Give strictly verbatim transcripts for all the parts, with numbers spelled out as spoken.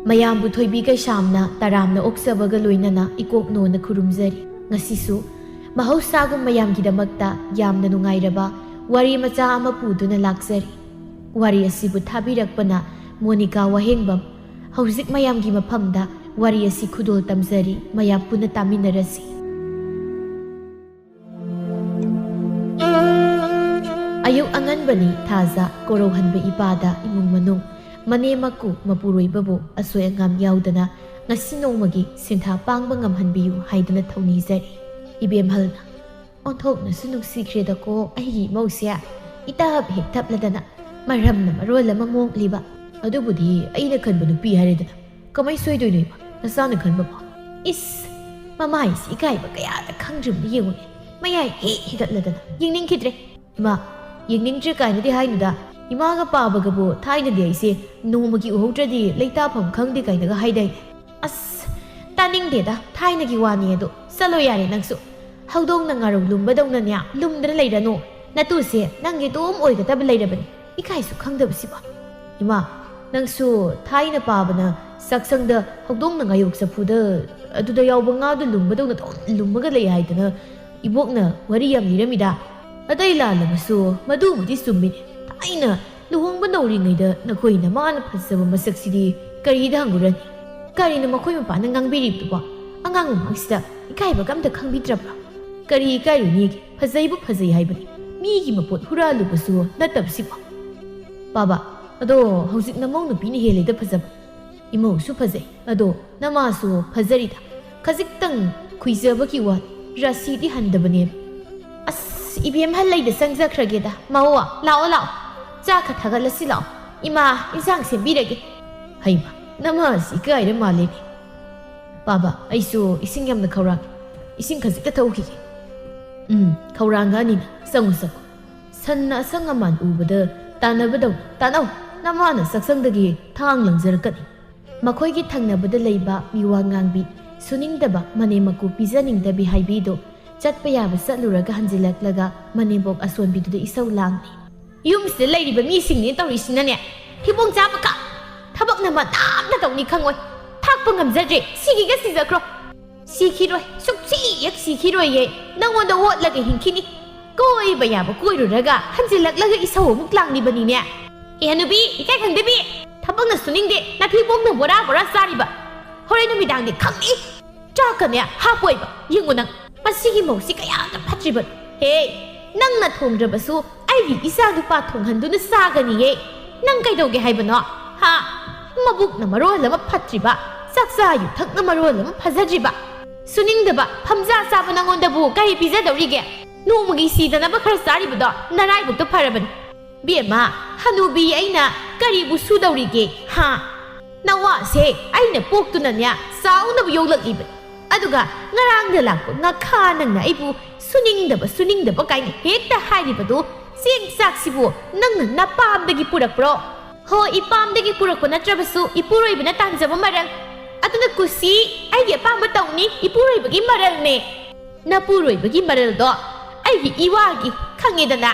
ꯃꯌꯥꯝꯕꯨ ꯊꯣꯏꯕꯤ ꯀꯩꯁꯥꯝꯅ ꯇꯔꯥꯝꯅ ꯑꯣꯛꯆꯕꯒ ꯂꯣꯏꯅꯅ ꯏꯀꯣꯛꯅꯣꯅ ꯈꯨꯔꯨꯝꯖꯔꯤ꯫ ꯉꯁꯤꯁꯨ ꯃꯍꯧꯁꯥꯒꯨꯝ ꯃꯌꯥꯝꯒꯤꯗꯃꯛꯇ ꯌꯥꯝꯅ ꯅꯨꯡꯉꯥꯏꯔꯕ ꯋꯥꯔꯤ ꯃꯆꯥ ꯑꯃ ꯄꯨꯗꯨꯅ ꯂꯥꯛꯆꯔꯤ꯫ ꯋꯥꯔꯤ ꯑꯁꯤꯕꯨ ꯊꯥꯕꯤꯔꯛꯄꯅ ꯃꯣꯅꯤꯀꯥ ꯋꯥꯍꯦꯡꯕꯝ꯫ ꯍꯧꯖꯤꯛ ꯃꯌꯥꯝꯒꯤ ꯃꯐꯝꯗ ꯋꯥꯔꯤ ꯑꯁꯤ ꯈꯨꯗꯣꯜ ꯇꯝꯖꯔꯤ, ꯃꯌꯥꯝ ꯄꯨꯟꯅ ꯇꯥꯃꯤꯟꯅꯔꯁꯤ꯫ ꯑꯌꯨꯛ ꯑꯉꯟꯕꯅꯤ ꯊꯥꯖ ꯀꯣꯔꯧꯍꯟꯕ ꯏꯄꯥꯗ ꯏꯃꯨꯡ ꯃꯅꯨꯡ, ꯃꯅꯦ ꯃꯀꯨ ꯃꯄꯨꯔꯣꯏꯕꯕꯨ ꯑꯁꯣꯏ ꯑꯉꯥꯝ ꯌꯥꯎꯗꯅ ꯉꯁꯤ ꯅꯣꯡꯃꯒꯤ ꯁꯤꯟꯊꯥ ꯄꯥꯡꯕ ꯉꯝꯍꯟꯕꯤꯌꯨ ꯍꯥꯏꯗꯨꯅ ꯊꯧꯅꯤꯖꯔꯤ꯫ ꯏꯕꯦꯝꯍꯜꯅ, "ꯑꯣꯟꯊꯣꯛꯅꯁꯨ ꯅꯨꯡꯁꯤꯈ꯭ꯔꯦꯗꯀꯣ ꯑꯩꯒꯤ ꯏꯃꯧꯁꯦ, ꯏꯇꯞ ꯍꯦꯛ ꯇꯞꯂꯗꯅ ꯃꯔꯝꯅ ꯃꯔꯣꯜ ꯑꯃ ꯃꯣꯛꯂꯤꯕ꯫ ꯑꯗꯨꯕꯨꯗꯤ ꯑꯩꯅ ꯈꯟꯕ ꯅꯨꯄꯤ ꯍꯥꯏꯔꯦꯗꯅ, ꯀꯃꯥꯏ ꯁꯣꯏꯗꯣꯏꯅꯣ ꯏꯃꯥ? ꯅꯆꯥꯅ ꯈꯟꯕꯕꯨ?" ꯏꯁ, ꯃꯃꯥꯏꯁꯤ ꯏꯀꯥꯏꯕ ꯀꯌꯥꯗ ꯈꯪꯗ꯭ꯔꯤꯕꯅꯤ ꯌꯦꯡꯉꯨꯅꯦ꯫ ꯃꯌꯥꯏ ꯍꯦꯛ ꯍꯤꯒꯠꯂꯗꯅ ꯌꯦꯡꯅꯤꯡꯈꯤꯗ꯭ꯔꯦ꯫ ꯏꯃꯥ, ꯌꯦꯡꯅꯤꯡꯗ꯭ꯔꯦ ꯀꯥꯏꯅꯗꯤ ꯍꯥꯏꯅꯨꯗ꯫ ꯏꯃꯥꯒ ꯄꯥꯕꯒꯕꯨ ꯊꯥꯏꯅꯗꯤ ꯑꯩꯁꯦ ꯅꯣꯡꯃꯒꯤ ꯎꯍꯧꯗ꯭ꯔꯗꯤ ꯂꯩꯇꯥꯐꯝ ꯈꯪꯗꯦ ꯀꯥꯏꯅꯒ ꯍꯥꯏꯗꯥꯏꯅꯦ꯫ ꯑꯁ, ꯇꯥꯅꯤꯡꯗꯦꯗ, ꯊꯥꯏꯅꯒꯤ ꯋꯥꯅꯤ ꯑꯗꯣ꯫ ꯆꯠꯂꯣ ꯌꯥꯔꯦ ꯅꯪꯁꯨ꯫ ꯍꯧꯗꯣꯡꯅ ꯉꯥꯔꯧ ꯂꯨꯝꯕꯗꯧꯅꯅꯦ ꯂꯨꯝꯗꯅ ꯂꯩꯔꯅꯨ꯫ ꯅꯇꯨꯁꯦ ꯅꯪꯒꯤ ꯑꯗꯨꯝ ꯑꯣꯏꯒꯗꯕ ꯂꯩꯔꯕꯅꯤ꯫ ꯏꯀꯥꯏꯁꯨ ꯈꯪꯗꯕꯁꯤꯕꯣ꯫ ꯏꯃꯥ, ꯅꯪꯁꯨ ꯊꯥꯏꯅ ꯄꯥꯕꯅ ꯆꯥꯛꯁꯪꯗ ꯍꯧꯗꯣꯡꯅ ꯉꯥꯌꯣꯛ ꯆꯐꯨꯗ ꯑꯗꯨꯗ ꯌꯥꯎꯕ ꯉꯥꯗꯨ ꯂꯨꯝꯕꯗꯧꯅ ꯑꯗꯨꯝ ꯂꯨꯝꯃꯒ ꯂꯩ ꯍꯥꯏꯗꯅ ꯏꯕꯣꯛꯅ ꯋꯥꯔꯤ ꯌꯥꯝ ꯂꯤꯔꯝꯃꯤꯗ꯫ ꯑꯇꯩ ꯂꯥꯜꯂꯕꯁꯨ ꯃꯗꯨꯃꯗꯤ ꯆꯨꯝꯃꯤꯅꯦ꯫ ꯊꯥꯏꯅ ꯂꯨꯍꯣꯡꯕ ꯅꯧꯔꯤꯉꯩꯗ ꯅꯈꯣꯏ ꯅꯃꯥꯅ ꯐꯖꯕ ꯃꯁꯛꯁꯤꯗꯤ ꯀꯔꯤꯗ ꯍꯪꯉꯨꯔꯅꯤ? ꯀꯔꯤꯅꯣ ꯃꯈꯣꯏ ꯃꯄꯥꯅ ꯉꯥꯡꯕꯤꯔꯤꯕꯗꯨꯕꯣ? ꯑꯉꯥꯡ ꯃꯃꯥꯡꯁꯤꯗ ꯏꯀꯥꯏꯕꯒ ꯑꯝꯇ ꯈꯪꯕꯤꯗ꯭ꯔꯕ꯭ꯔꯣ? ꯀꯔꯤ ꯏꯀꯥꯏꯔꯨꯅꯤꯒꯦ? ꯐꯖꯩꯕꯨ ꯐꯖꯩ ꯍꯥꯏꯕꯅꯤ꯫ ꯃꯤꯒꯤ ꯃꯄꯣꯠ ꯍꯨꯔꯥꯜꯂꯨꯕꯁꯨ ꯅꯠꯇꯕꯁꯤꯕꯣ꯫ ꯄꯥꯕ, ꯑꯗꯣ ꯍꯧꯖꯤꯛ ꯅꯃꯧ ꯅꯨꯄꯤꯅ ꯍꯦꯜꯂꯦꯗ ꯐꯖꯕ꯫ ꯏꯃꯧꯁꯨ ꯐꯖꯩ, ꯑꯗꯣ ꯅꯃꯥꯁꯨ ꯐꯖꯔꯤꯗ꯫ ꯈꯖꯤꯛꯇꯪ ꯈꯨꯏꯖꯕꯒꯤ ꯋꯥꯅꯤ, ꯔꯥꯁꯤꯗꯤ ꯍꯟꯗꯕꯅꯦꯕ꯫ ꯑꯁ, ꯏꯕꯦꯝꯍꯜ ꯂꯩꯗ ꯆꯪꯖꯈ꯭ꯔꯒꯦꯗ꯫ ꯃꯧ, ꯂꯥꯛꯑꯣ, ꯂꯥꯛꯑꯣ꯫ ꯆꯥꯛ ꯈ ꯊꯥꯒꯠꯂꯁꯤ ꯂꯥꯛꯑꯣ꯫ ꯏꯃꯥ, ꯏꯟꯁꯥꯡ ꯁꯦꯝꯕꯤꯔꯒꯦ꯫ ꯍꯩꯃ, ꯅꯃꯥꯁꯤ ꯏꯀꯥꯏꯔ ꯃꯥꯜꯂꯦꯅꯦ꯫ ꯄꯥꯕ, ꯑꯩꯁꯨ ꯏꯁꯤꯡ ꯌꯥꯝꯅ ꯈꯧꯔꯥꯡꯉꯤ꯫ ꯏꯁꯤꯡ ꯈꯖꯤꯛꯇ ꯊꯛꯎꯈꯤꯒꯦ꯫ ꯎꯝ, ꯈꯧꯔꯥꯡꯒꯅꯤꯅ꯫ ꯆꯪꯉꯨ, ꯆꯪꯉꯨ꯫ ꯁꯟꯅ ꯑꯁꯪ ꯑꯃꯥꯟ ꯎꯕꯗ ꯇꯥꯟꯅꯕꯗꯧꯅ ꯇꯥꯟꯅꯧ꯫ ꯅꯃꯥꯅ ꯆꯥꯛꯁꯪꯗꯒꯤ ꯊꯥꯡ ꯂꯪꯖꯔꯛꯀꯅꯤ꯫ ꯃꯈꯣꯏꯒꯤ ꯊꯪꯅꯕꯗ ꯂꯩꯕ ꯃꯤꯋꯥ ꯉꯥꯡꯕꯤ, ꯁꯨꯅꯤꯡꯗꯕ ꯃꯅꯦꯝ ꯃꯀꯨ ꯄꯤꯖꯅꯤꯡꯗꯕꯤ ꯍꯥꯏꯕꯤꯗꯨ ꯆꯠꯄ ꯌꯥꯕ ꯆꯠꯂꯨꯔꯒ ꯍꯟꯖꯤꯜꯂꯛꯂꯒ ꯃꯅꯦꯝꯕꯣꯛ ꯑꯁꯣꯟꯕꯤꯗꯨꯗ ꯏꯁꯧ ꯂꯥꯡꯂꯤ꯫ ꯌꯨꯝꯁꯤꯗ ꯂꯩꯔꯤꯕ ꯃꯤꯁꯤꯡꯅꯤ ꯇꯧꯔꯤꯁꯤꯅꯅꯦ, ꯊꯤꯕꯣꯡ ꯆꯥꯕ ꯈꯛ꯫ ꯊꯕꯛꯅ ꯃꯇꯥꯝꯗ ꯇꯧꯅꯤ ꯈꯪꯉꯣꯏ꯫ ꯊꯥꯛꯄ ꯉꯝꯖꯗ꯭ꯔꯦ, ꯁꯤꯈꯤꯒ ꯁꯤꯖꯈ꯭ꯔꯣ꯫ ꯁꯤꯈꯤꯔꯣꯏ, ꯁꯨꯛꯁꯤ ꯍꯦꯛ ꯁꯤꯈꯤꯔꯣꯏꯌꯦ꯫ ꯅꯪꯉꯣꯟꯗ ꯑꯣꯠꯂꯒ ꯍꯤꯡꯈꯤꯅꯤ꯫ ꯀꯣꯏꯕ ꯌꯥꯕ ꯀꯣꯏꯔꯨꯔꯒ ꯍꯟꯖꯤꯜꯂꯛꯂꯒ ꯏꯁꯧ ꯑꯃꯨꯛ ꯂꯥꯡꯂꯤꯕꯅꯤꯅꯦ꯫ ꯑꯦ ꯍꯅꯨꯕꯤ, ꯏꯀꯥꯏ ꯈꯪꯗꯕꯤ, ꯊꯕꯛꯅ ꯁꯨꯅꯤꯡꯗꯦ, ꯅꯥꯊꯤꯕꯣꯡꯅ ꯕꯣꯔꯥ ꯕꯣꯔꯥ ꯆꯥꯔꯤꯕ꯫ ꯍꯣꯔꯦꯟ ꯅꯨꯃꯤꯗꯥꯡꯗꯤ ꯈꯪꯅꯤ꯫ ꯆꯥꯛꯀꯅꯦ ꯍꯥꯞꯄꯣꯏꯕ꯫ ꯌꯦꯡꯉꯨ ꯅꯪ, ꯃꯁꯤꯒꯤ ꯃꯧꯁꯤ ꯀꯌꯥꯗ ꯐꯠꯇ꯭ꯔꯤꯕꯅꯣ꯫ ꯍꯦ, ꯅꯪꯅ ꯊꯣꯡꯗ꯭ꯔꯕꯁꯨ ꯑꯩꯒꯤ ꯏꯆꯥ ꯅꯨꯄꯥ ꯊꯣꯡꯍꯟꯗꯨꯅ ꯆꯥꯒꯅꯤꯌꯦ꯫ ꯅꯪ ꯀꯩꯗꯧꯒꯦ ꯍꯥꯏꯕꯅꯣ? ꯍꯥ? ꯃꯕꯨꯛꯅ ꯃꯔꯣꯜ ꯑꯃ ꯐꯠꯇ꯭ꯔꯤꯕ, ꯆꯥꯛꯆꯥ ꯌꯨꯊꯛꯅ ꯃꯔꯣꯜ ꯑꯃ ꯐꯖꯗ꯭ꯔꯤꯕ꯫ ꯁꯨꯅꯤꯡꯗꯕ, ꯐꯝꯖꯥ ꯆꯥꯕ ꯅꯪꯉꯣꯟꯗꯕꯨ ꯀꯔꯤ ꯄꯤꯖꯗꯧꯔꯤꯒꯦ? ꯅꯣꯡꯃꯒꯤ ꯁꯤꯗꯅꯕ ꯈꯔ ꯆꯥꯔꯤꯕꯗꯣ ꯅꯔꯥꯏꯕꯛꯇ ꯐꯔꯕꯅꯤ꯫ ꯕꯦꯝꯃ, ꯍꯅꯨꯕꯤ ꯑꯩꯅ ꯀꯔꯤꯕꯨ ꯁꯨꯗꯧꯔꯤꯒꯦ, ꯍꯥ? ꯅꯋꯥꯁꯦ ꯑꯩꯅ ꯄꯣꯛꯇꯨꯅꯅꯦ ꯆꯥꯎꯅꯕ ꯌꯣꯛꯂꯛꯂꯤꯕꯅꯤ꯫ ꯑꯗꯨꯒ ꯉꯔꯥꯡꯗ ꯂꯥꯛꯄ ꯉꯥꯈꯥ ꯅꯪꯅ ꯑꯩꯕꯨ ꯁꯨꯅꯤꯡꯗꯕ, ꯁꯨꯅꯤꯡꯗꯕ ꯀꯥꯏꯅ ꯍꯦꯛꯇ ꯍꯥꯏꯔꯤꯕꯗꯨ, ꯆꯦꯡ ꯆꯥꯛꯁꯤꯕꯨ ꯅꯪꯅ ꯅꯄꯥꯝꯗꯒꯤ ꯄꯨꯔꯛꯄ꯭ꯔꯣ? ꯍꯣ, ꯏꯄꯥꯝꯗꯒꯤ ꯄꯨꯔꯛꯄ ꯅꯠꯇ꯭ꯔꯕꯁꯨ ꯏꯄꯨꯔꯣꯏꯕꯅ ꯇꯥꯟꯖꯕ ꯃꯔꯜ꯫ ꯑꯗꯨꯅ ꯀꯨꯁꯤ, ꯑꯩꯒꯤ ꯑꯄꯥꯝꯕ ꯇꯧꯅꯤ, ꯏꯄꯨꯔꯣꯏꯕꯒꯤ ꯃꯔꯜꯅꯦ꯫ ꯅꯄꯨꯔꯣꯏꯕꯒꯤ ꯃꯔꯜꯗꯣ ꯑꯩꯒꯤ ꯏꯋꯥꯒꯤ, ꯈꯪꯉꯦꯗꯅ꯫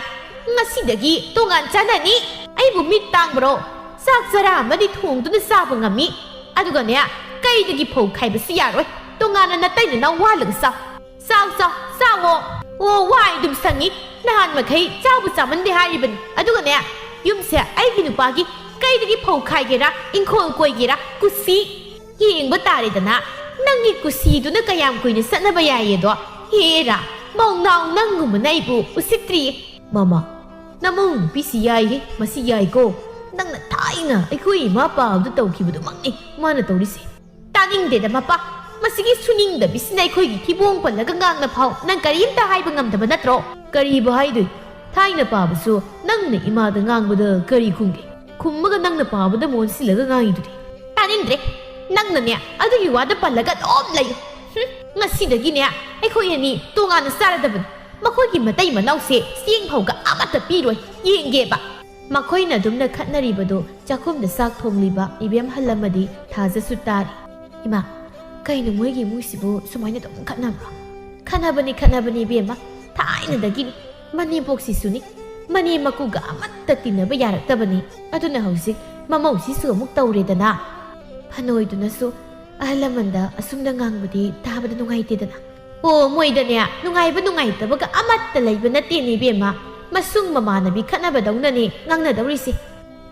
ꯉꯁꯤꯗꯒꯤ ꯇꯣꯉꯥꯟ ꯆꯥꯅꯅꯤ꯫ ꯑꯩꯕꯨ ꯃꯤꯠ ꯇꯥꯡꯕ꯭ꯔꯣ? ꯆꯥꯛ ꯆꯔꯥ ꯑꯃꯗꯤ ꯊꯣꯡꯗꯨꯅ ꯆꯥꯕ ꯉꯝꯃꯤ꯫ ꯑꯗꯨꯒꯅꯦ, ꯀꯩꯗꯒꯤ ꯐꯧ ꯈꯥꯏꯕꯁꯨ ꯌꯥꯔꯣꯏ꯫ ꯇꯣꯉꯥꯟꯅ ꯅꯇꯩ ꯅꯅꯥꯎ ꯋꯥꯜꯂꯒ ꯆꯥꯎ꯫ ꯆꯥꯎ, ꯆꯥꯎ, ꯆꯥꯎꯋꯣ꯫ ꯑꯣ, ꯋꯥꯏ ꯑꯗꯨꯝ ꯁꯪꯉꯤ꯫ ꯅꯍꯥꯟ ꯃꯈꯩ ꯆꯥꯕꯨ ꯆꯥꯃꯟꯗꯦ ꯍꯥꯏꯔꯤꯕꯅꯤ꯫ ꯑꯗꯨꯒꯅꯦ, ꯌꯨꯝꯁꯦ ꯑꯩꯒꯤ ꯅꯨꯄꯥꯒꯤ꯫ ꯀꯩꯗꯒꯤ ꯐꯧ ꯈꯥꯏꯒꯦꯔꯥ, ꯏꯪꯈꯣꯜ ꯀꯣꯏꯒꯦꯔꯥ, ꯀꯨꯁꯤ꯫ ꯌꯦꯡꯕ ꯇꯥꯔꯦꯗꯅ, ꯅꯪꯒꯤ ꯀꯨꯁꯤꯗꯨꯅ ꯀꯌꯥꯝ ꯀꯨꯏꯅ ꯆꯠꯅꯕ ꯌꯥꯏꯌꯦꯗꯣ꯫ ꯍꯦꯔꯥ, ꯃꯧꯅꯥꯎ ꯅꯪꯒꯨꯝꯕꯅ ꯑꯩꯕꯨ ꯎꯁꯤꯠꯇ꯭ꯔꯤꯌꯦ꯫ ꯃꯃꯥ, ꯅꯃꯧ ꯅꯨꯄꯤꯁꯤ ꯌꯥꯏꯍꯦ, ꯃꯁꯤ ꯌꯥꯏꯀꯣ꯫ ꯅꯪꯅ ꯊꯥꯏꯅ ꯑꯩꯈꯣꯏ ꯏꯃꯥ ꯄꯥꯕꯗ ꯇꯧꯈꯤꯕꯗꯨꯃꯛꯅꯤ ꯃꯥꯅ ꯇꯧꯔꯤꯁꯦ꯫ ꯇꯥꯅꯤꯡꯗꯦꯗ ꯃꯄꯥ, ꯃꯁꯤꯒꯤ ꯁꯨꯅꯤꯡꯗꯕꯤꯁꯤꯅ ꯑꯩꯈꯣꯏꯒꯤ ꯊꯤꯕꯣꯡ ꯄꯜꯂꯒ ꯉꯥꯡꯅ ꯐꯥꯎ ꯅꯪ ꯀꯔꯤꯝꯇ ꯍꯥꯏꯕ ꯉꯝꯗꯕ ꯅꯠꯇ꯭ꯔꯣ? ꯀꯔꯤꯕꯨ ꯍꯥꯏꯗꯣꯏ? ꯊꯥꯏꯅ ꯄꯥꯕꯁꯨ ꯅꯪꯅ ꯏꯃꯥꯗ ꯉꯥꯡꯕꯗ ꯀꯔꯤ ꯈꯨꯝꯒꯦ? ꯈꯨꯝꯃꯒ ꯅꯪꯅ ꯄꯥꯕꯗ ꯃꯣꯟꯁꯤꯜꯂꯒ ꯉꯥꯡꯉꯤꯗꯨꯗꯤ꯫ ꯇꯥꯅꯤꯡꯗ꯭ꯔꯦ꯫ ꯅꯪꯅꯅꯦ ꯑꯗꯨꯒꯤ ꯋꯥꯗ ꯄꯜꯂꯒ ꯑꯗꯨꯝ ꯂꯩꯌꯨ꯫ ꯍꯨꯝ, ꯉꯁꯤꯗꯒꯤꯅꯦ ꯑꯩꯈꯣꯏ ꯑꯅꯤ ꯇꯣꯉꯥꯟꯅ ꯆꯥꯔꯗꯕꯅꯤ꯫ ꯃꯈꯣꯏꯒꯤ ꯃꯇꯩ ꯃꯅꯥꯎꯁꯦ ꯆꯦꯡ ꯐꯥꯎꯒ ꯑꯃꯠꯇ ꯄꯤꯔꯣꯏ꯫ ꯌꯦꯡꯒꯦꯕ꯫ ꯃꯈꯣꯏꯅ ꯑꯗꯨꯝꯅ ꯈꯠꯅꯔꯤꯕꯗꯨ ꯆꯥꯛꯈꯨꯝꯗ ꯆꯥꯛ ꯊꯣꯡꯂꯤꯕ ꯏꯕꯦꯝꯍꯜ ꯑꯃꯗꯤ ꯊꯥꯖꯁꯨ ꯇꯥꯔꯤ꯫ ꯏꯃꯥ, ꯀꯩꯅꯣ ꯃꯣꯏꯒꯤ ꯏꯃꯨꯡꯁꯤꯕꯨ ꯁꯨꯃꯥꯏꯅ ꯑꯗꯨꯝ ꯈꯠꯅꯕ꯭ꯔꯣ? ꯈꯠꯅꯕꯅꯤ, ꯈꯠꯅꯕꯅꯤ ꯏꯕꯦꯝꯃ, ꯊꯥꯏꯅꯗꯒꯤꯅꯤ꯫ ꯃꯅꯦꯝꯄꯣꯛꯁꯤꯁꯨꯅꯤ, ꯃꯅꯦꯝ ꯃꯀꯨꯒ ꯑꯃꯠꯇ ꯇꯤꯟꯅꯕ ꯌꯥꯔꯛꯇꯕꯅꯤ꯫ ꯑꯗꯨꯅ ꯍꯧꯖꯤꯛ ꯃꯃꯧꯁꯤꯁꯨ ꯑꯃꯨꯛ ꯇꯧꯔꯦꯗꯅ꯫ ꯐꯅꯣꯏꯗꯨꯅꯁꯨ ꯑꯍꯜ ꯂꯃꯟꯗ ꯑꯁꯨꯝꯅ ꯉꯥꯡꯕꯗꯤ ꯇꯥꯕꯗ ꯅꯨꯡꯉꯥꯏꯇꯦꯗꯅ꯫ ꯑꯣ, ꯃꯣꯏꯗꯅꯦ ꯅꯨꯡꯉꯥꯏꯕ ꯅꯨꯡꯉꯥꯏꯇꯕꯒ ꯑꯃꯠꯇ ꯂꯩꯕ ꯅꯠꯇꯦꯅꯦ ꯏꯕꯦꯝꯃ꯫ ꯃꯁꯨꯡ ꯃꯃꯥꯟꯅꯕꯤ ꯈꯠꯅꯕꯗꯧꯅꯅꯦ ꯉꯥꯡꯅꯗꯧꯔꯤꯁꯦ꯫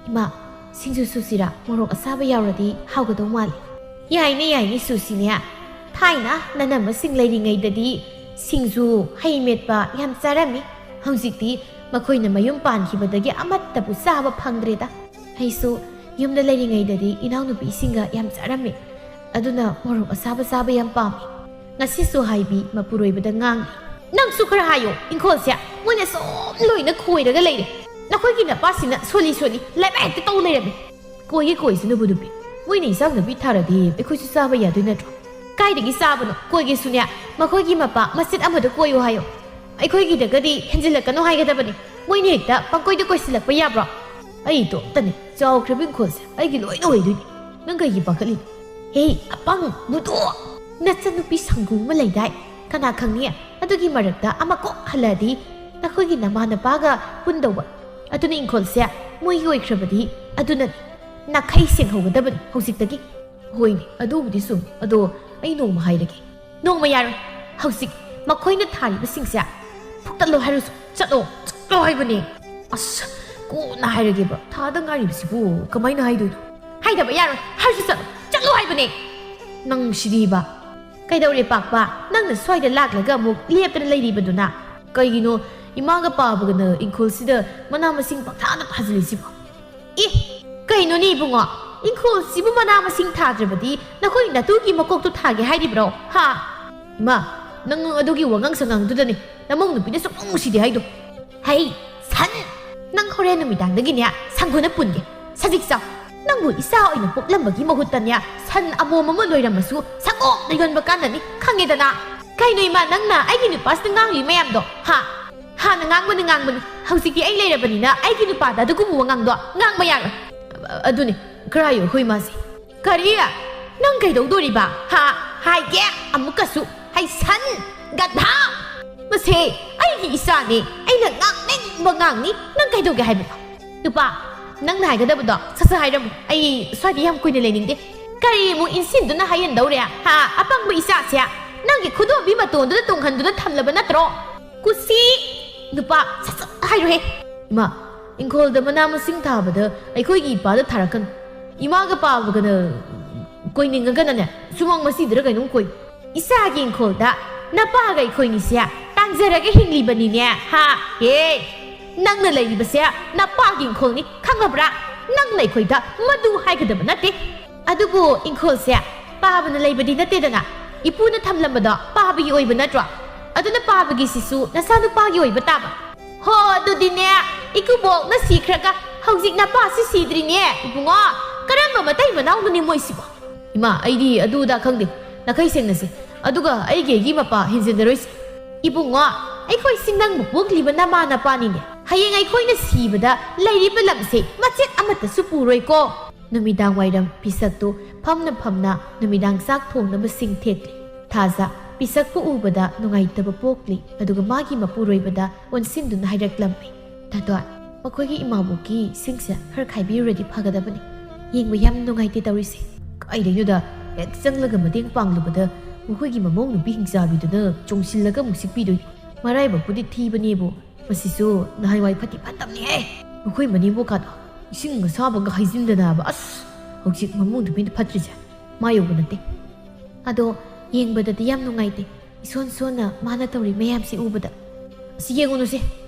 ꯏꯃꯥ, ꯁꯤꯡꯖꯨ ꯁꯨꯁꯤꯔꯥ? ꯃꯣꯔꯣꯛ ꯑꯁꯥꯕ ꯌꯥꯎꯔꯗꯤ ꯍꯥꯎꯒꯗꯧ ꯃꯥꯜꯂꯦ꯫ ꯌꯥꯏꯅꯦ, ꯌꯥꯏꯅꯦ, ꯁꯨꯁꯤꯅꯦ꯫ ꯊꯥꯏꯅ ꯅꯅꯝꯃꯁꯤꯡ ꯂꯩꯔꯤꯉꯩꯗꯗꯤ ꯁꯤꯡꯖꯨ, ꯍꯩ ꯃꯦꯠꯄ ꯌꯥꯝ ꯆꯥꯔꯝꯃꯤ꯫ ꯍꯧꯖꯤꯛꯇꯤ ꯃꯈꯣꯏꯅ ꯃꯌꯨꯝ ꯄꯥꯟꯈꯤꯕꯗꯒꯤ ꯑꯃꯠꯇꯕꯨ ꯆꯥꯕ ꯐꯪꯗ꯭ꯔꯦꯗ꯫ ꯑꯩꯁꯨ ꯌꯨꯝꯗ ꯂꯩꯔꯤꯉꯩꯗꯗꯤ ꯏꯅꯥꯎꯅꯨꯄꯤꯁꯤꯡꯒ ꯌꯥꯝ ꯆꯥꯔꯝꯃꯤ꯫ ꯑꯗꯨꯅ ꯃꯣꯔꯣꯛ ꯑꯁꯥꯕ ꯆꯥꯕ ꯌꯥꯝ ꯄꯥꯝꯃꯤ꯫ ꯉꯁꯤꯁꯨ ꯍꯥꯏꯕꯤ ꯃꯄꯨꯔꯣꯏꯕꯗ ꯉꯥꯡꯉꯤ꯫ ꯅꯪꯁꯨ ꯈꯔ ꯍꯥꯏꯌꯣ, ꯏꯪꯈꯣꯜꯁꯦ ꯃꯣꯏꯅ ꯁꯨꯝ ꯂꯣꯏꯅ ꯈꯣꯏꯔꯒ ꯂꯩꯔꯦ꯫ ꯅꯈꯣꯏꯒꯤ ꯅꯄꯥꯁꯤꯅ ꯁꯣꯜꯂꯤ ꯁꯣꯜꯂꯤ ꯂꯥꯏꯕꯛ ꯍꯦꯛꯇ ꯇꯧ ꯂꯩꯔꯝꯃꯤ꯫ ꯀꯣꯏꯒꯦ ꯀꯣꯏꯁꯅꯨꯕꯨ ꯅꯨꯄꯤ, ꯃꯣꯏꯅ ꯏꯟꯁꯥꯡ ꯅꯥꯄꯤ ꯊꯥꯔꯗꯤ ꯑꯩꯈꯣꯏꯁꯨ ꯆꯥꯕ ꯌꯥꯗꯣꯏ ꯅꯠꯇ꯭ꯔꯣ? ꯀꯥꯏꯗꯒꯤ ꯆꯥꯕꯅꯣ? ꯀꯣꯏꯒꯦꯁꯨꯅꯦ, ꯃꯈꯣꯏꯒꯤ ꯃꯄꯥ ꯃꯆꯦꯠ ꯑꯃꯗ ꯀꯣꯏꯌꯨ ꯍꯥꯏꯌꯣ꯫ ꯑꯩꯈꯣꯏꯒꯤꯗꯒꯗꯤ ꯍꯦꯟꯖꯤꯜꯂꯛꯀꯅꯨ ꯍꯥꯏꯒꯗꯕꯅꯤ꯫ ꯃꯣꯏꯅ ꯍꯦꯛꯇ ꯄꯪꯀꯣꯏꯗ ꯀꯣꯏꯁꯤꯜꯂꯛꯄ ꯌꯥꯕ꯭ꯔꯣ? ꯑꯩ ꯏꯇꯣꯝꯇꯅꯦ, ꯆꯥꯎꯈ꯭ꯔꯕ ꯏꯪꯈꯣꯜꯁꯦ ꯑꯩꯒꯤ ꯂꯣꯏꯅ ꯑꯣꯏꯗꯣꯏꯅꯤ꯫ ꯅꯪ ꯀꯩꯒꯤ ꯄꯥꯈꯠꯂꯤꯅꯣ? ꯍꯦ, ꯑꯄꯪ ꯕꯨꯗꯣ! ꯅꯆꯟꯅꯨꯄꯤ ꯁꯪꯒꯨ ꯑꯃ ꯂꯩꯗꯥꯏ? ꯀꯅꯥ ꯈꯪꯅꯤ? ꯑꯗꯨꯒꯤ ꯃꯔꯛꯇ ꯑꯃ ꯀꯣꯛ ꯍꯜꯂꯛꯑꯗꯤ ꯅꯈꯣꯏꯒꯤ ꯅꯃꯥ ꯅꯄꯥꯒ ꯄꯨꯟꯗꯧꯕ꯫ ꯑꯗꯨꯅ ꯏꯪꯈꯣꯜꯁꯦ ꯃꯣꯏꯒꯤ ꯑꯣꯏꯈ꯭ꯔꯕꯗꯤ ꯑꯗꯨꯅꯅꯤ꯫ ꯅꯥꯈꯩ ꯁꯦꯡꯍꯧꯒꯗꯕꯅꯤ ꯍꯧꯖꯤꯛꯇꯒꯤ꯫ ꯍꯣꯏꯅꯦ, ꯑꯗꯨꯕꯨꯗꯤ ꯆꯨꯝꯃꯤ꯫ ꯑꯗꯣ ꯑꯩ ꯅꯣꯡꯃ ꯍꯥꯏꯔꯒꯦ꯫ ꯅꯣꯡꯃ ꯌꯥꯔꯣꯏ꯫ ꯍꯧꯖꯤꯛ ꯃꯈꯣꯏꯅ ꯊꯥꯔꯤꯕꯁꯤꯡꯁꯦ ꯐꯨꯛꯇꯠꯂꯣ ꯍꯥꯏꯔꯁꯨ ꯆꯠꯂꯣ, ꯆꯠꯂꯣ ꯍꯥꯏꯕꯅꯦ꯫ ꯑꯁ, ꯀꯣꯟꯅ ꯍꯥꯏꯔꯒꯦꯕ꯫ ꯊꯥꯗ ꯉꯥꯏꯔꯤꯕꯁꯤꯕꯨ ꯀꯃꯥꯏꯅ ꯍꯥꯏꯗꯣꯏꯅꯣ? ꯍꯥꯏꯗꯕ ꯌꯥꯔꯣꯏ꯫ ꯍꯥꯏꯔꯁꯨ ꯆꯠꯂꯣ, ꯆꯠꯂꯣ ꯍꯥꯏꯕꯅꯦ꯫ ꯅꯪ ꯁꯤꯗꯤꯕ꯫ ꯀꯩꯗꯧꯔꯦ ꯄꯥꯛꯄ? ꯅꯪꯅ ꯁ꯭ꯋꯥꯏꯗ ꯂꯥꯛꯂꯒ ꯑꯃꯨꯛ ꯂꯦꯞꯇꯅ ꯂꯩꯔꯤꯕꯗꯨꯅ? ꯀꯩꯒꯤꯅꯣ ꯏꯃꯥꯒ ꯄꯥꯕꯒꯅ ꯏꯪꯈꯣꯜꯁꯤꯗ ꯃꯅꯥ ꯃꯁꯤꯡ ꯄꯪꯊꯥꯗ ꯊꯥꯖꯤꯜꯂꯤꯁꯤꯕꯣ? ꯑꯦ, ꯀꯩꯅꯣꯅꯦ ꯏꯕꯨꯡꯉꯣ? ꯏꯪꯈꯣꯜꯁꯤꯕꯨ ꯃꯅꯥ ꯃꯁꯤꯡ ꯊꯥꯗ꯭ꯔꯕꯗꯤ ꯅꯈꯣꯏ ꯅꯇꯨꯒꯤ ꯃꯀꯣꯛꯇꯣ ꯊꯥꯒꯦ ꯍꯥꯏꯔꯤꯕ꯭ꯔꯣ? ꯍꯥ? ꯏꯃꯥ, ꯅꯪ ꯑꯗꯨꯒꯤ ꯋꯥꯉꯥꯡ ꯁꯉꯥꯡꯗꯨꯗꯅꯦ ꯅꯃꯧ ꯅꯨꯄꯤꯅ ꯁꯨꯡꯅꯨꯡ ꯅꯨꯡꯁꯤꯗꯦ ꯍꯥꯏꯗꯣ꯫ ꯍꯩ, ꯁꯟ! ꯅꯪ ꯍꯣꯔꯦꯟ ꯅꯨꯃꯤꯗꯥꯡꯗꯒꯤꯅꯦ ꯁꯪꯒꯣꯅ ꯄꯨꯟꯒꯦ꯫ ꯁꯖꯤꯛ ꯆꯥꯎ꯫ ꯅꯪꯕꯨ ꯏꯆꯥ ꯑꯣꯏꯅ ꯄꯣꯛꯂꯝꯕꯒꯤ ꯃꯍꯨꯠꯇꯅꯦ ꯁꯟ ꯑꯃꯣꯝ ꯑꯃ ꯂꯣꯏꯔꯝꯃꯁꯨ ꯁꯪꯒꯣꯝꯗ ꯌꯣꯟꯕ ꯀꯥꯟꯅꯅꯤ, ꯈꯪꯉꯦꯗꯅ? ꯀꯩꯅꯣ ꯏꯃꯥ, ꯅꯪꯅ ꯑꯩꯒꯤ ꯅꯨꯄꯥꯁꯤꯗ ꯉꯥꯡꯂꯤ ꯃꯌꯥꯝꯗꯣ? ꯍꯥ? ꯍꯥꯟꯅ ꯉꯥꯡꯕꯅꯤ, ꯉꯥꯡꯕꯅꯤ꯫ ꯍꯧꯖꯤꯛꯇꯤ ꯑꯩ ꯂꯩꯔꯕꯅꯤꯅ ꯑꯩꯒꯤ ꯅꯨꯄꯥꯗ ꯑꯗꯨꯒꯨꯝꯕ ꯋꯥꯉꯥꯡꯗꯣ ꯉꯥꯡꯕ ꯌꯥꯔꯣꯏ꯫ ꯑ-, ꯑꯗꯨꯅꯤ, ꯈꯔ ꯍꯥꯏꯌꯨ ꯑꯩꯈꯣꯏ ꯏꯃꯥꯁꯦ꯫ ꯀꯔꯤ? ꯅꯪ ꯀꯩꯗꯧꯗꯣꯔꯤꯕ? ꯍꯥ? ꯍꯥꯏꯒꯦ ꯑꯃꯨꯛꯀꯁꯨ꯫ ꯑꯩ ꯁꯟ, ꯒꯙꯥ! ꯃꯁꯦ ꯑꯩꯒꯤ ꯏꯆꯥꯅꯤ, ꯑꯩꯅ ꯉꯥꯡꯅꯤꯡꯕ ꯉꯥꯡꯅꯤ, ꯅꯪ ꯀꯩꯗꯧꯒꯦ ꯍꯥꯏꯕꯅꯣ? ꯅꯨꯄꯥ, ꯅꯪꯅ ꯍꯥꯏꯒꯗꯕꯗꯣ ꯁꯠ ꯁꯠ ꯍꯥꯏꯔꯝꯃꯨ, ꯑꯩ ꯁ꯭ꯋꯥꯏꯗ ꯌꯥꯝ ꯀꯨꯏꯅ ꯂꯩꯅꯤꯡꯗꯦ꯫ ꯀꯔꯤ ꯑꯃꯨꯛ ꯏꯟꯁꯤꯟꯗꯨꯅ ꯍꯥꯏꯍꯟꯗꯧꯔꯦ, ꯍꯥ? ꯑꯄꯪꯕ ꯏꯆꯥꯁꯦ ꯅꯪꯒꯤ ꯈꯨꯗꯣꯝꯕꯤ ꯃꯇꯣꯟꯗꯨꯗ ꯇꯣꯡꯍꯟꯗꯨꯅ ꯊꯝꯂꯕ ꯅꯠꯇ꯭ꯔꯣ? ꯀꯨꯁꯤ! ꯅꯨꯄꯥ, ꯁꯠ ꯁꯠ ꯍꯥꯏꯔꯨꯍꯦ꯫ ꯏꯃꯥ, ꯏꯪꯈꯣꯜꯗ ꯃꯅꯥ ꯃꯁꯤꯡ ꯊꯥꯕꯗ ꯑꯩꯈꯣꯏꯒꯤ ꯏꯄꯥꯗ ꯊꯥꯔꯛꯀꯅꯨ꯫ ꯏꯃꯥꯒ ꯄꯥꯕꯒꯅ ꯀꯣꯏꯅꯤꯡꯉꯒꯅꯅꯦ, ꯁꯨꯃꯥꯡ ꯃꯁꯤꯗꯔ ꯀꯩꯅꯣꯝ ꯀꯣꯏ꯫ ꯏꯆꯥꯒꯤ ꯏꯪꯈꯣꯜꯗ ꯅꯄꯥꯒ ꯑꯩꯈꯣꯏꯅꯤꯁꯦ ꯇꯥꯟꯖꯔꯒ ꯍꯤꯡꯂꯤꯕꯅꯤꯅꯦ, ꯍꯥ? ꯍꯦ! ꯅꯪꯅ ꯂꯩꯔꯤꯕꯁꯦ ꯅꯄꯥꯒꯤ ꯏꯪꯈꯣꯜꯅꯤ, ꯈꯪꯉꯕ꯭ꯔꯥ? ꯅꯪꯅ ꯑꯩꯈꯣꯏꯗ ꯃꯗꯨ ꯍꯥꯏꯒꯗꯕ ꯅꯠꯇꯦ꯫ ꯑꯗꯨꯕꯨ ꯏꯪꯈꯣꯜꯁꯦ ꯄꯥꯕꯅ ꯂꯩꯕꯗꯤ ꯅꯠꯇꯦꯗꯅ, ꯏꯄꯨꯅ ꯊꯝꯂꯝꯕꯗꯣ ꯄꯥꯕꯒꯤ ꯑꯣꯏꯕ ꯅꯠꯇ꯭ꯔꯣ? ꯑꯗꯨꯅ ꯄꯥꯕꯒꯤꯁꯤꯁꯨ ꯅꯆꯥꯅꯨꯄꯥꯒꯤ ꯑꯣꯏꯕ ꯇꯥꯕ꯫ ꯍꯣ, ꯑꯗꯨꯗꯤꯅꯦ, ꯏꯀꯨꯕꯣꯛꯅ ꯁꯤꯈ꯭ꯔꯒ ꯍꯧꯖꯤꯛ ꯅꯄꯥꯁꯤ ꯁꯤꯗ꯭ꯔꯤꯅꯦ, ꯏꯕꯨꯡꯉꯣ꯫ ꯀꯔꯝꯕ ꯃꯇꯩ ꯃꯅꯥꯎꯅꯣꯅꯦ ꯃꯣꯏꯁꯤꯕꯣ? ꯏꯃꯥ, ꯑꯩꯗꯤ ꯑꯗꯨ ꯑꯗꯥ ꯈꯪꯗꯦ꯫ ꯅꯥꯈꯩ ꯁꯦꯡꯅꯁꯦ꯫ ꯑꯗꯨꯒ ꯑꯩꯒꯤ ꯑꯩꯒꯤ ꯃꯄꯥ ꯍꯦꯟꯖꯤꯟꯅꯔꯣꯏꯁꯦ꯫ ꯏꯕꯨꯡꯉꯣ, ꯑꯩꯈꯣꯏꯁꯤ ꯅꯪꯕꯨ ꯄꯣꯛꯂꯤꯕ ꯅꯃꯥ ꯅꯄꯥꯅꯤꯅꯦ꯫ ꯍꯌꯦꯡ ꯑꯩꯈꯣꯏꯅ ꯁꯤꯕꯗ ꯂꯩꯔꯤꯕ ꯂꯝꯁꯦ ꯃꯆꯦꯠ ꯑꯃꯠꯇꯁꯨ ꯄꯨꯔꯣꯏꯀꯣ꯫ ꯅꯨꯃꯤꯗꯥꯡ ꯋꯥꯏꯔꯝ ꯄꯤꯁꯛꯇꯨ ꯐꯝꯅ ꯐꯝꯅ ꯅꯨꯃꯤꯗꯥꯡ ꯆꯥꯛ ꯊꯣꯡꯅꯕ ꯁꯤꯡ ꯊꯦꯛꯂꯤ꯫ ꯊꯥꯖ ꯄꯤꯁꯛꯄꯨ ꯎꯕꯗ ꯅꯨꯡꯉꯥꯏꯇꯕ ꯄꯣꯛꯂꯤ, ꯑꯗꯨꯒ ꯃꯥꯒꯤ ꯃꯄꯨꯔꯣꯏꯕꯗ ꯑꯣꯟꯁꯤꯟꯗꯨꯅ ꯍꯥꯏꯔꯛꯂꯝꯃꯤ, "ꯇꯥꯇꯣꯟ, ꯃꯈꯣꯏꯒꯤ ꯏꯃꯥꯕꯣꯛꯀꯤ ꯁꯤꯡꯁꯦ ꯈꯔ ꯈꯥꯏꯕꯤꯔꯨꯔꯗꯤ ꯐꯒꯗꯕꯅꯤ꯫ ꯌꯦꯡꯕ ꯌꯥꯝ ꯅꯨꯡꯉꯥꯏꯇꯦ ꯇꯧꯔꯤꯁꯦ꯫ ꯀꯥꯏꯗꯩꯅꯣꯗ, ꯍꯦꯛ ꯆꯪꯂꯒ ꯃꯇꯦꯡ ꯄꯥꯡꯂꯨꯕꯗ ꯃꯈꯣꯏꯒꯤ ꯃꯃꯧ ꯅꯨꯄꯤ ꯍꯤꯡꯆꯥꯕꯤꯗꯨꯅ ꯆꯣꯡꯁꯤꯜꯂꯒ ꯑꯃꯨꯛ ꯁꯤꯛꯄꯤꯗꯣꯏꯅꯤ꯫ ꯃꯔꯥꯏꯕꯛꯄꯨꯗꯤ ꯊꯤꯕꯅꯦꯕꯨ, ꯃꯁꯤꯁꯨ ꯅꯍꯥꯟꯋꯥꯏ ꯐꯠꯇꯤ ꯐꯠꯇꯕꯅꯦꯍꯦ꯫ ꯃꯈꯣꯏ ꯃꯅꯦꯝꯕꯣꯛꯀꯥꯗꯣ ꯏꯁꯤꯡ ꯑꯁꯥꯕꯒ ꯍꯩꯖꯤꯟꯗꯅꯕ, ꯑꯁ, ꯍꯧꯖꯤꯛ ꯃꯃꯧ ꯅꯨꯄꯤꯅ ꯐꯠꯇ꯭ꯔꯤꯁꯦ ꯃꯥ ꯌꯧꯕ ꯅꯠꯇꯦ꯫ ꯑꯗꯣ ꯌꯦꯡꯕꯗꯗꯤ ꯌꯥꯝ ꯅꯨꯡꯉꯥꯏꯇꯦ, ꯏꯁꯣꯟ ꯁꯣꯟꯅ ꯃꯥꯅ ꯇꯧꯔꯤ ꯃꯌꯥꯝꯁꯤ ꯎꯕꯗ꯫ ꯑꯁ, ꯌꯦꯡꯉꯨꯅꯨꯁꯦ,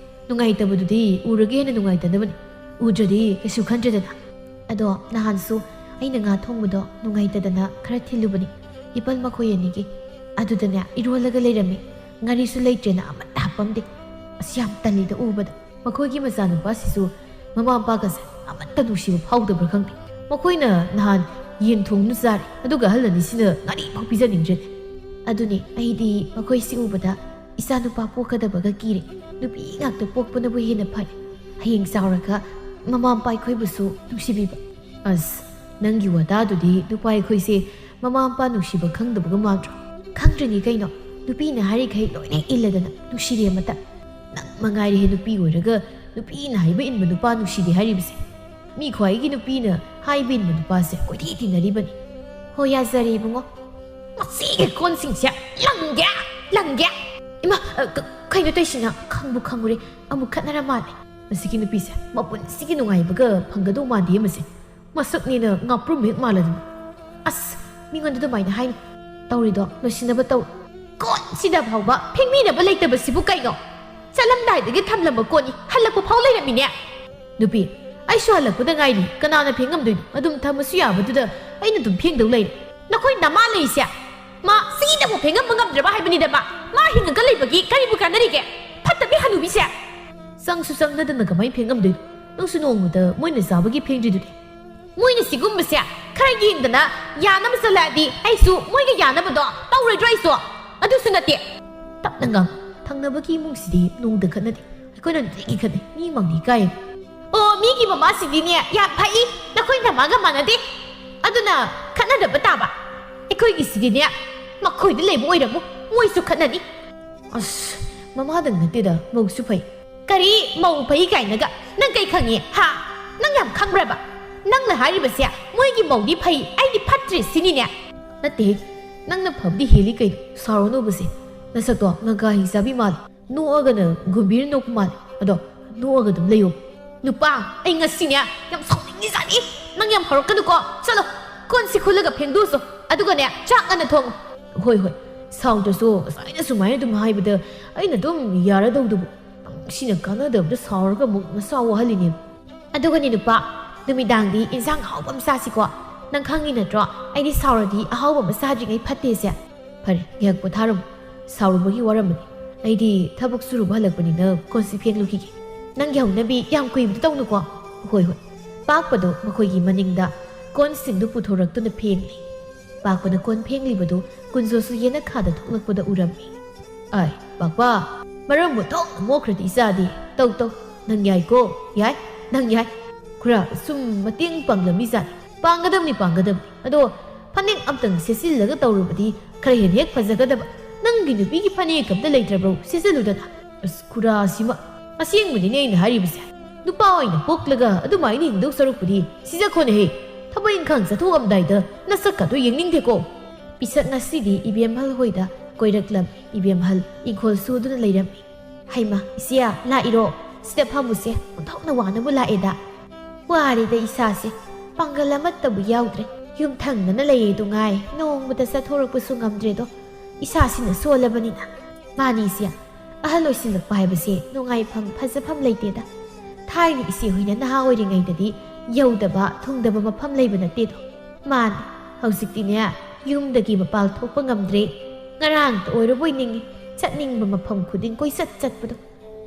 ꯅꯨꯡꯉꯥꯏꯇꯕꯗꯨꯗꯤ ꯎꯔꯒ ꯍꯦꯟꯅ ꯅꯨꯡꯉꯥꯏꯇꯅꯕꯅꯤ, ꯎꯗ꯭ꯔꯗꯤ ꯀꯩꯁꯨ ꯈꯟꯗ꯭ꯔꯦꯗꯅ꯫ ꯑꯗꯣ ꯅꯍꯥꯟꯁꯨ ꯑꯩꯅ ꯉꯥ ꯊꯣꯡꯕꯗꯣ ꯅꯨꯡꯉꯥꯏꯇꯗꯅ ꯈꯔ ꯊꯤꯜꯂꯨꯕꯅꯤ ꯏꯄꯜ ꯃꯈꯣꯏ ꯑꯅꯤꯒꯤ꯫ ꯑꯗꯨꯗꯅꯦ, ꯏꯔꯣꯜꯂꯒ ꯂꯩꯔꯝꯃꯤ꯫ ꯉꯥꯔꯤꯁꯨ ꯂꯩꯇ꯭ꯔꯦꯅ ꯑꯃꯠꯇ ꯍꯥꯞꯄꯝꯗꯦ꯫ ꯑꯁ, ꯌꯥꯝ ꯇꯜꯂꯤꯗ ꯎꯕꯗ꯫ ꯃꯈꯣꯏꯒꯤ ꯃꯆꯥꯅꯨꯄꯥꯁꯤꯁꯨ ꯃꯃꯥ ꯃꯄꯥꯒꯁꯦ ꯑꯃꯠꯇ ꯅꯨꯡꯁꯤꯕ ꯐꯥꯎꯗꯕ꯭ꯔꯥ ꯈꯪꯗꯦ꯫ ꯃꯈꯣꯏꯅ ꯅꯍꯥꯟ ꯌꯦꯟ ꯊꯣꯡꯗꯨ ꯆꯥꯔꯦ, ꯑꯗꯨꯒ ꯑꯍꯜ ꯑꯅꯤꯁꯤꯅ ꯉꯥꯔꯤ ꯐꯥꯎ ꯄꯤꯖꯅꯤꯡꯗ꯭ꯔꯦ꯫ ꯑꯗꯨꯅꯤ, ꯑꯩꯗꯤ ꯃꯈꯣꯏꯁꯤ ꯎꯕꯗ ꯏꯆꯥ ꯅꯨꯄꯥ ꯄꯣꯛꯀꯗꯕꯒ ꯀꯤꯔꯦ꯫ ꯅꯨꯄꯤ ꯉꯥꯛꯇ ꯄꯣꯛꯄꯅꯕꯨ ꯍꯦꯟꯅ ꯐꯔꯦ꯫ ꯍꯌꯦꯡ ꯆꯥꯎꯔꯒ ꯃꯃꯥ ꯃꯄꯥ ꯑꯩꯈꯣꯏꯕꯨꯁꯨ ꯅꯨꯡꯁꯤꯕꯤꯕ꯫ ꯑꯁ, ꯅꯪꯒꯤ ꯋꯥꯇꯥꯗꯨꯗꯤ ꯅꯨꯄꯥ ꯑꯩꯈꯣꯏꯁꯦ ꯃꯃꯥ ꯃꯄꯥ ꯅꯨꯡꯁꯤꯕ ꯈꯪꯗꯕꯒ ꯃꯥꯟꯗ꯭ꯔꯣ? ꯈꯪꯗ꯭ꯔꯤꯅꯤ ꯀꯩꯅꯣ꯫ ꯅꯨꯄꯤꯅ ꯍꯥꯏꯔꯤꯈꯩ ꯂꯣꯏꯅ ꯏꯜꯂꯗꯅ ꯅꯨꯡꯁꯤꯔꯦ ꯑꯃꯇ꯫ ꯅꯪ ꯃꯉꯥꯏꯔꯦꯍꯦ ꯅꯨꯄꯤ ꯑꯣꯏꯔꯒ ꯅꯨꯄꯤꯅ ꯍꯥꯏꯕ ꯏꯟꯕ ꯅꯨꯄꯥ ꯅꯨꯡꯁꯤꯗꯦ ꯍꯥꯏꯔꯤꯕꯁꯦ꯫ ꯃꯤ ꯈ꯭ꯋꯥꯏꯒꯤ ꯅꯨꯄꯤꯅ ꯍꯥꯏꯕ ꯏꯟꯕ ꯅꯨꯄꯥꯁꯦ ꯀꯣꯏꯇꯤ ꯇꯤꯟꯅꯔꯤꯕꯅꯤ꯫ ꯍꯣ, ꯌꯥꯖꯔꯦ ꯏꯕꯨꯡꯉꯣ꯫ ꯃꯁꯤꯒꯤ ꯀꯣꯟꯁꯤꯡꯁꯦ ꯂꯪꯒꯦ, ꯂꯪꯒꯦ꯫ ꯏꯃꯥ, ꯑ, ꯀ-, ꯀꯩꯅꯣ ꯇꯧꯏꯁꯤꯅ? ꯈꯪꯕꯨ ꯈꯪꯉꯨꯔꯦ, ꯑꯃꯨꯛ ꯈꯠꯅꯔ ꯃꯥꯜꯂꯦ꯫ ꯃꯁꯤꯒꯤ ꯅꯨꯄꯤꯁꯦ ꯃꯄꯨꯟꯁꯤꯒꯤ ꯅꯨꯡꯉꯥꯏꯕꯒ ꯐꯪꯒꯗꯧ ꯃꯥꯟꯗꯦ ꯃꯁꯦ꯫ ꯃꯁꯛꯅꯤꯅ ꯉꯥꯄ꯭ꯔꯨꯝ ꯍꯦꯛ ꯃꯥꯜꯂꯗꯅ꯫ ꯑꯁ, ꯃꯤꯉꯣꯟꯗ ꯑꯗꯨꯃꯥꯏꯅ ꯍꯥꯏꯅꯨ꯫ ꯇꯧꯔꯤꯗꯣ ꯂꯣꯏꯁꯤꯟꯅꯕ ꯇꯧ꯫ ꯀꯣꯟꯁꯤꯗ ꯐꯥꯎꯕ ꯐꯦꯡꯕꯤꯅꯕ ꯂꯩꯇꯕꯁꯤꯕꯨ ꯀꯩꯅꯣ? ꯆꯠꯂꯝꯗꯥꯏꯗꯒꯤ ꯊꯝꯂꯝꯕ ꯀꯣꯟꯅꯤ, ꯍꯜꯂꯛꯄ ꯐꯥꯎ ꯂꯩꯔꯝꯃꯤꯅꯦ꯫ ꯅꯨꯄꯤ, ꯑꯩꯁꯨ ꯍꯜꯂꯛꯄꯗ ꯉꯥꯏꯔꯤ, ꯀꯅꯥꯅ ꯐꯦꯡꯉꯝꯗꯣꯏꯅꯣ? ꯑꯗꯨꯝ ꯊꯝꯃꯁꯨ ꯌꯥꯕꯗꯨꯗ ꯑꯩꯅ ꯑꯗꯨꯝ ꯐꯦꯡꯗꯧ ꯂꯩꯔꯦ꯫ ꯅꯈꯣꯏ ꯅꯃꯥ ꯂꯩꯁꯦ, ꯃꯥ ꯁꯤꯗꯕꯨ ꯐꯦꯡꯉꯝꯕ ꯉꯝꯗ꯭ꯔꯕ ꯍꯥꯏꯕꯅꯤꯗ ꯃꯥ꯫ ꯃꯥ ꯍꯤꯡꯉꯒ ꯂꯩꯕꯒꯤ ꯀꯔꯤꯕꯨ ꯀꯥꯟꯅꯔꯤꯒꯦ? ꯐꯠꯇꯕꯤ ꯍꯅꯨꯕꯤꯁꯦ꯫ ꯆꯪꯁꯨ ꯆꯪꯅꯗꯅ ꯀꯃꯥꯏꯅ ꯐꯦꯡꯉꯝꯗꯣꯏꯅꯣ? ꯅꯪꯁꯨ ꯅꯣꯡꯃꯗ ꯃꯣꯏꯅ ꯆꯥꯕꯒꯤ ꯐꯦꯡꯗ꯭ꯔꯤꯗꯨꯗꯤ꯫ ꯃꯣꯏꯅ ꯁꯤꯒꯨꯝꯕꯁꯦ ꯈꯔ ꯌꯦꯡꯗꯅ ꯌꯥꯅꯕ ꯆꯠꯂꯛꯑꯗꯤ ꯑꯩꯁꯨ ꯃꯣꯏꯒ ꯌꯥꯅꯕꯗꯣ ꯇꯧꯔꯣꯏꯗ꯭ꯔꯣ ꯑꯩꯁꯨ? ꯑꯗꯨꯁꯨ ꯅꯠꯇꯦ꯫ ꯇꯞꯅ ꯉꯥꯡ꯫ ꯊꯪꯅꯕꯒꯤ ꯏꯃꯨꯡꯁꯤꯗꯤ ꯅꯣꯡꯗ ꯈꯠꯅꯗꯦ꯫ ꯑꯩꯈꯣꯏꯅ ꯅꯨꯡꯇꯤꯒꯤ ꯈꯠꯅꯩ꯫ ꯃꯤ ꯃꯥꯡꯗꯤ ꯏꯀꯥꯏꯌꯦ꯫ ꯑꯣ, ꯃꯤꯒꯤ ꯃꯃꯥꯁꯤꯗꯤꯅꯦ ꯌꯥꯝ ꯐꯩ꯫ ꯅꯈꯣꯏ ꯅꯃꯥꯒ ꯃꯥꯟꯅꯗꯦ꯫ ꯑꯗꯨꯅ ꯈꯠꯅꯗꯕ ꯇꯥꯕ꯫ ꯑꯩꯈꯣꯏꯒꯤꯁꯤꯗꯤꯅꯦ ꯃꯈꯣꯏꯗ ꯂꯩꯕ ꯑꯣꯏꯔꯝꯃꯨ꯫ ꯃꯣꯏꯁꯨ ꯈꯠꯅꯅꯤ꯫ ꯑꯁ, ꯃꯃꯥꯗꯪ ꯅꯠꯇꯦꯗ, ꯃꯧꯁꯨ ꯐꯩ꯫ ꯀꯔꯤ ꯃꯧ ꯐꯩ ꯀꯥꯏꯅꯒ? ꯅꯪ ꯀꯩ ꯈꯪꯉꯤ, ꯍꯥ? ꯅꯪ ꯌꯥꯝ ꯈꯪꯕ꯭ꯔꯕ? ꯅꯪꯅ ꯍꯥꯏꯔꯤꯕꯁꯦ ꯃꯣꯏꯒꯤ ꯃꯧꯗꯤ ꯐꯩ, ꯑꯩꯗꯤ ꯐꯠꯇ꯭ꯔꯦ ꯁꯤꯅꯤꯅꯦ? ꯅꯠꯇꯦꯍꯦ, ꯅꯪꯅ ꯐꯕꯗꯤ ꯍꯦꯜꯂꯤ ꯀꯩꯅꯣ, ꯁꯥꯎꯔꯅꯨꯕꯁꯦ꯫ ꯅꯁꯛꯇꯣ ꯉꯒꯥ ꯍꯤꯡꯆꯥꯕꯤ ꯃꯥꯜꯂꯦ, ꯅꯣꯛꯑꯒꯅ ꯒꯨꯝꯕꯤꯔ ꯅꯣꯛꯄ ꯃꯥꯜꯂꯦ꯫ ꯑꯗꯣ ꯅꯣꯛꯑꯒ ꯑꯗꯨꯝ ꯂꯩꯌꯣ꯫ ꯅꯨꯄꯥ, ꯑꯩ ꯉꯁꯤꯅꯦ ꯌꯥꯝ ꯁꯥꯎꯅꯤꯡꯉꯤꯖꯥꯠꯅꯤ꯫ ꯅꯪ ꯌꯥꯝ ꯍꯧꯔꯛꯀꯅꯨꯀꯣ꯫ ꯆꯠꯂꯣ, ꯀꯣꯟꯁꯤ ꯈꯨꯜꯂꯒ ꯐꯦꯡꯗꯣꯛꯎꯆꯣ꯫ ꯑꯗꯨꯒꯅꯦ ꯆꯥꯛ ꯉꯟꯅ ꯊꯣꯡꯉꯨ꯫ ꯍꯣꯏ, ꯍꯣꯏ, ꯁꯥꯎꯗ꯭ꯔꯁꯨ ꯉꯁꯥꯏꯅ ꯁꯨꯃꯥꯏꯅ ꯑꯗꯨꯝ ꯍꯥꯏꯕꯗ ꯑꯩꯅ ꯑꯗꯨꯝ ꯌꯥꯔꯗꯧꯗꯨꯕꯨ꯫ ꯅꯪ ꯁꯤꯅ ꯀꯥꯟꯅꯗꯕꯗ ꯁꯥꯎꯔꯒ ꯑꯃꯨꯛ ꯅꯁꯥ ꯋꯥꯍꯜꯂꯤꯅꯦ꯫ ꯑꯗꯨꯒꯅꯦ ꯅꯨꯄꯥ, ꯅꯨꯃꯤꯗꯥꯡꯗꯤ ꯏꯟꯁꯥꯡ ꯑꯍꯥꯎꯕ ꯑꯃ ꯆꯥꯁꯤꯀꯣ꯫ ꯅꯪ ꯈꯪꯉꯤ ꯅꯠꯇ꯭ꯔꯣ, ꯑꯩꯗꯤ ꯁꯥꯎꯔꯗꯤ ꯑꯍꯥꯎꯕ ꯑꯃ ꯆꯥꯗ꯭ꯔꯤꯉꯩ ꯐꯠꯇꯦꯁꯦ꯫ ꯐꯔꯦ, ꯉꯥꯏꯍꯥꯛ ꯄꯣꯊꯥꯔꯝꯃꯨ꯫ ꯁꯥꯎꯔꯨꯕꯒꯤ ꯋꯥꯔꯝꯃꯅꯤ꯫ ꯑꯩꯗꯤ ꯊꯕꯛ ꯁꯨꯔꯨꯕ ꯍꯜꯂꯛꯄꯅꯤꯅ ꯀꯣꯟꯁꯤ ꯐꯦꯡꯂꯨꯈꯤꯒꯦ꯫ ꯅꯪꯒꯤ ꯍꯧꯅꯕꯤ ꯌꯥꯝ ꯀꯨꯏꯕꯗꯤ ꯇꯧꯅꯨꯀꯣ꯫ ꯍꯣꯏ, ꯍꯣꯏ꯫ ꯄꯥꯛꯄꯗꯣ ꯃꯈꯣꯏꯒꯤ ꯃꯅꯤꯡꯗ ꯀꯣꯟꯁꯤꯡꯗꯨ ꯄꯨꯊꯣꯔꯛꯇꯨꯅ ꯐꯦꯡꯂꯤ꯫ ꯄꯥꯛꯄꯅ ꯀꯣꯟ ꯐꯦꯡꯂꯤꯕꯗꯨ ꯀꯨꯟꯖꯣꯁꯨ ꯌꯦꯅꯈꯥꯗ ꯊꯣꯛꯂꯛꯄꯗ ꯎꯔꯝꯃꯤ꯫ ꯑꯥꯏ, ꯄꯥꯛꯄ, ꯃꯔꯝꯕꯨ ꯊꯣꯛꯅ ꯃꯣꯛꯈ꯭ꯔꯗꯤ ꯏꯆꯥꯗꯤ꯫ ꯇꯧ, ꯇꯧ, ꯅꯪ ꯌꯥꯏꯀꯣ, ꯌꯥꯏ, ꯅꯪ ꯌꯥꯏ꯫ ꯈꯨꯔꯥ, ꯁꯨꯝ ꯃꯇꯦꯡ ꯄꯥꯡꯂꯝꯃꯤꯖꯥꯠꯅꯤ꯫ ꯄꯥꯡꯒꯗꯕꯅꯤ, ꯄꯥꯡꯒꯗꯕꯅꯤ꯫ ꯑꯗꯣ ꯐꯅꯦꯛ ꯑꯝꯇꯪ ꯁꯦꯠꯆꯤꯜꯂꯒ ꯇꯧꯔꯨꯕꯗꯤ ꯈꯔ ꯍꯦꯟꯅ ꯍꯦꯛ ꯐꯖꯒꯗꯕ꯫ ꯅꯪ "ꯅꯪꯒꯤ ꯅꯨꯄꯤꯒꯤ ꯐꯅꯦꯛ ꯑꯝꯇ ꯂꯩꯇ꯭ꯔꯕ꯭ꯔꯣ? ꯁꯤꯖꯜꯂꯨꯗꯅ꯫" "ꯑꯁ, ꯈꯨꯔꯥꯁꯤꯃ꯫ ꯑꯁꯦꯡꯕꯅꯤꯅꯦ ꯑꯩꯅ ꯍꯥꯏꯔꯤꯕꯁꯦ꯫ ꯅꯨꯄꯥ ꯑꯣꯏꯅ ꯄꯣꯛꯂꯒ ꯑꯗꯨꯃꯥꯏꯅ ꯍꯤꯡꯗꯧ ꯁꯔꯨꯛꯄꯨꯗꯤ ꯁꯤꯖꯈꯣꯅꯦꯍꯦ꯫ ꯊꯕꯛ ꯏꯪꯈꯥꯡ ꯆꯠꯊꯣꯛꯑꯝꯗꯥꯏꯗ ꯅꯁꯛꯀꯗꯣ ꯌꯦꯡꯅꯤꯡꯗꯦꯀꯣ꯫" ꯄꯤꯁꯛ ꯉꯁꯤꯗꯤ ꯏꯕꯦꯝꯍꯜ ꯍꯣꯏꯗ ꯀꯣꯏꯔꯛꯂꯝꯃꯤ꯫ ꯏꯕꯦꯝꯍꯜ ꯏꯪꯈꯣꯜ ꯁꯨꯗꯨꯅ ꯂꯩꯔꯝꯃꯤ꯫ "ꯍꯩꯃ, ꯏꯆꯦ, ꯂꯥꯛꯏꯔꯣ? ꯁꯤꯗ ꯐꯝꯃꯨꯁꯦ, ꯑꯣꯟꯊꯣꯛꯅ ꯋꯥꯅꯕꯨ ꯂꯥꯛꯑꯦꯗ꯫" "ꯋꯥꯔꯦꯗ ꯏꯁꯥꯁꯦ, ꯄꯥꯡꯒꯜ ꯑꯃꯠꯇꯕꯨ ꯌꯥꯎꯗ꯭ꯔꯦ꯫ ꯌꯨꯝ ꯊꯪꯅꯅ ꯂꯩꯌꯦꯗꯨ ꯉꯥꯏ, ꯅꯣꯡꯃꯇ ꯆꯠꯊꯣꯔꯛꯄꯁꯨ ꯉꯝꯗ꯭ꯔꯦꯗꯣ꯫ ꯏꯁꯥꯁꯤꯅ ꯁꯣꯜꯂꯕꯅꯤꯅ꯫" "ꯃꯥꯅꯤ ꯏꯆꯦ, ꯑꯍꯜ ꯑꯣꯏꯁꯤꯜꯂꯛꯄ ꯍꯥꯏꯕꯁꯦ ꯅꯨꯡꯉꯥꯏꯐꯝ ꯐꯖꯐꯝ ꯂꯩꯇꯦꯗ꯫ ꯊꯥꯏꯅ ꯏꯆꯦ ꯍꯣꯏꯅ ꯅꯍꯥ ꯑꯣꯏꯔꯤꯉꯩꯗꯗꯤ ꯌꯧꯗꯕ ꯊꯨꯡꯗꯕ ꯃꯐꯝ ꯂꯩꯕ ꯅꯠꯇꯦꯗꯣ꯫" "ꯃꯥꯅꯤ, ꯍꯧꯖꯤꯛꯇꯤꯅꯦ, ꯌꯨꯝꯗꯒꯤ ꯃꯄꯥꯜ ꯊꯣꯛꯄ ꯉꯝꯗ꯭ꯔꯦ꯫ ꯉꯔꯥꯡꯇ ꯑꯣꯏꯔꯕꯣꯏ ꯅꯤꯡꯉꯤ, ꯆꯠꯅꯤꯡꯕ ꯃꯐꯝ ꯈꯨꯗꯤꯡ ꯀꯣꯏꯆꯠ ꯆꯠꯄꯗꯣ꯫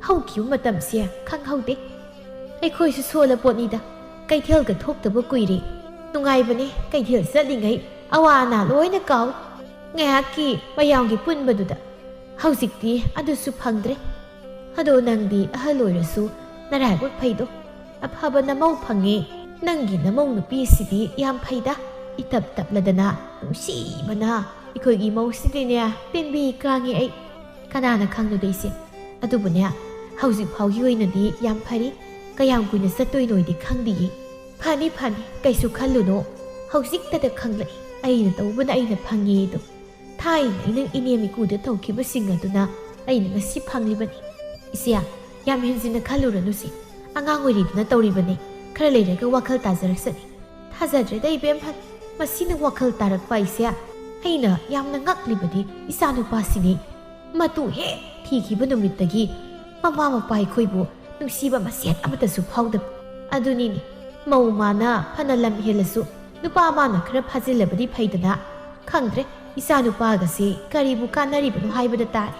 ꯍꯧꯈꯤꯕ ꯃꯇꯝꯁꯦ ꯈꯪꯍꯧꯗꯦ꯫ ꯑꯩꯈꯣꯏꯁꯨ ꯁꯣꯜꯂ ꯄꯣꯠꯅꯤꯗ, ꯀꯩꯊꯦꯜꯒ ꯊꯣꯛꯇꯕ ꯀꯨꯏꯔꯦ꯫ ꯅꯨꯡꯉꯥꯏꯕꯅꯦ, ꯀꯩꯊꯦꯜ ꯆꯠꯂꯤꯉꯩ ꯑꯋꯥ ꯑꯅꯥ ꯂꯣꯏꯅ ꯀꯥꯎꯏ꯫ ꯉꯥꯏꯍꯥꯛꯀꯤ ꯃꯌꯥꯝꯒꯤ ꯄꯨꯟꯕꯗꯨꯗ꯫ ꯍꯧꯖꯤꯛꯇꯤ ꯑꯗꯨꯁꯨ ꯐꯪꯗ꯭ꯔꯦ꯫ ꯑꯗꯣ ꯅꯪꯗꯤ ꯑꯍꯜ ꯑꯣꯏꯔꯁꯨ ꯅꯔꯥꯏꯕꯛ ꯐꯩꯗꯣ꯫ ꯑꯐꯕ ꯅꯃꯧ ꯐꯪꯉꯦ꯫ ꯅꯪꯒꯤ ꯅꯃꯧ ꯅꯨꯄꯤꯁꯤꯗꯤ ꯌꯥꯝ ꯐꯩꯗ꯫ ꯏꯇꯞ ꯇꯞꯂꯗꯅ ꯅꯨꯡꯁꯤꯕꯅ꯫ ꯑꯩꯈꯣꯏꯒꯤ ꯃꯧꯁꯤꯗꯤꯅꯦ, ꯄꯦꯟꯕꯤ ꯀꯥꯡꯉꯦ ꯑꯩ꯫ ꯀꯅꯥꯅ ꯈꯪꯅꯗꯣꯏꯁꯦ? ꯑꯗꯨꯕꯨꯅꯦ, ꯍꯧꯖꯤꯛ ꯐꯥꯎꯒꯤ ꯑꯣꯏꯅꯗꯤ ꯌꯥꯝ ꯐꯔꯤ꯫ ꯀꯌꯥꯝ ꯀꯨꯏꯅ ꯆꯠꯇꯣꯏꯅꯣꯗꯤ ꯈꯪꯗꯤꯌꯦ꯫" "ꯐꯅꯤ, ꯐꯅꯤ, ꯀꯩꯁꯨ ꯈꯜꯂꯨꯅꯨ꯫ ꯍꯧꯖꯤꯛꯇꯗ ꯈꯪꯂꯛꯏ, ꯑꯩꯅ ꯇꯧꯕꯅ ꯑꯩꯅ ꯐꯪꯉꯦꯗꯣ꯫ ꯊꯥꯏꯅ ꯑꯩꯅ ꯏꯅꯦꯝ ꯏꯀꯨꯗ ꯇꯧꯈꯤꯕꯁꯤꯡ ꯑꯗꯨꯅ ꯑꯩꯅ ꯉꯁꯤ ꯐꯪꯂꯤꯕꯅꯤ꯫" "ꯏꯆꯦ, ꯌꯥꯝ ꯍꯦꯟꯖꯤꯟꯅ ꯈꯜꯂꯨꯔꯅꯨꯁꯦ꯫ ꯑꯉꯥꯡ ꯑꯣꯏꯔꯤꯗꯅ ꯇꯧꯔꯤꯕꯅꯤ꯫ ꯈꯔ ꯂꯩꯔꯒ ꯋꯥꯈꯜ ꯇꯥꯖꯔꯛꯁꯅꯤ꯫" "ꯊꯥꯖꯗ꯭ꯔꯦꯗ ꯏꯕꯦꯝꯍꯜ, ꯃꯁꯤꯅ ꯋꯥꯈꯜ ꯇꯥꯔꯛꯄ ꯍꯥꯏꯁꯦ꯫ ꯑꯩꯅ ꯌꯥꯝꯅ ꯉꯛꯂꯤꯕꯗꯤ ꯏꯆꯥꯅꯨꯄꯥꯁꯤꯅꯤ꯫ ꯃꯇꯨ ꯍꯦꯛ ꯊꯤꯈꯤꯕ ꯅꯨꯃꯤꯠꯇꯒꯤ ꯃꯃꯥ ꯃꯄꯥ ꯑꯩꯈꯣꯏꯕꯨ ꯅꯨꯡꯁꯤꯕ ꯃꯆꯦꯠ ꯑꯃꯠꯇꯁꯨ ꯐꯥꯎꯗꯕ꯫ ꯑꯗꯨꯅꯤꯅꯦ, ꯃꯧ ꯃꯥꯅ ꯐꯅ ꯂꯝ ꯍꯦꯜꯂꯁꯨ ꯅꯨꯄꯥ ꯃꯥꯅ ꯈꯔ ꯐꯥꯖꯤꯜꯂꯕꯗꯤ ꯐꯩꯗꯅ꯫ ꯈꯪꯗ꯭ꯔꯦ, ꯏꯆꯥꯅꯨꯄꯥꯒꯁꯦ ꯀꯔꯤꯕꯨ ꯀꯥꯟꯅꯔꯤꯕꯅꯣ ꯍꯥꯏꯕꯗ ꯇꯥꯔꯦ꯫"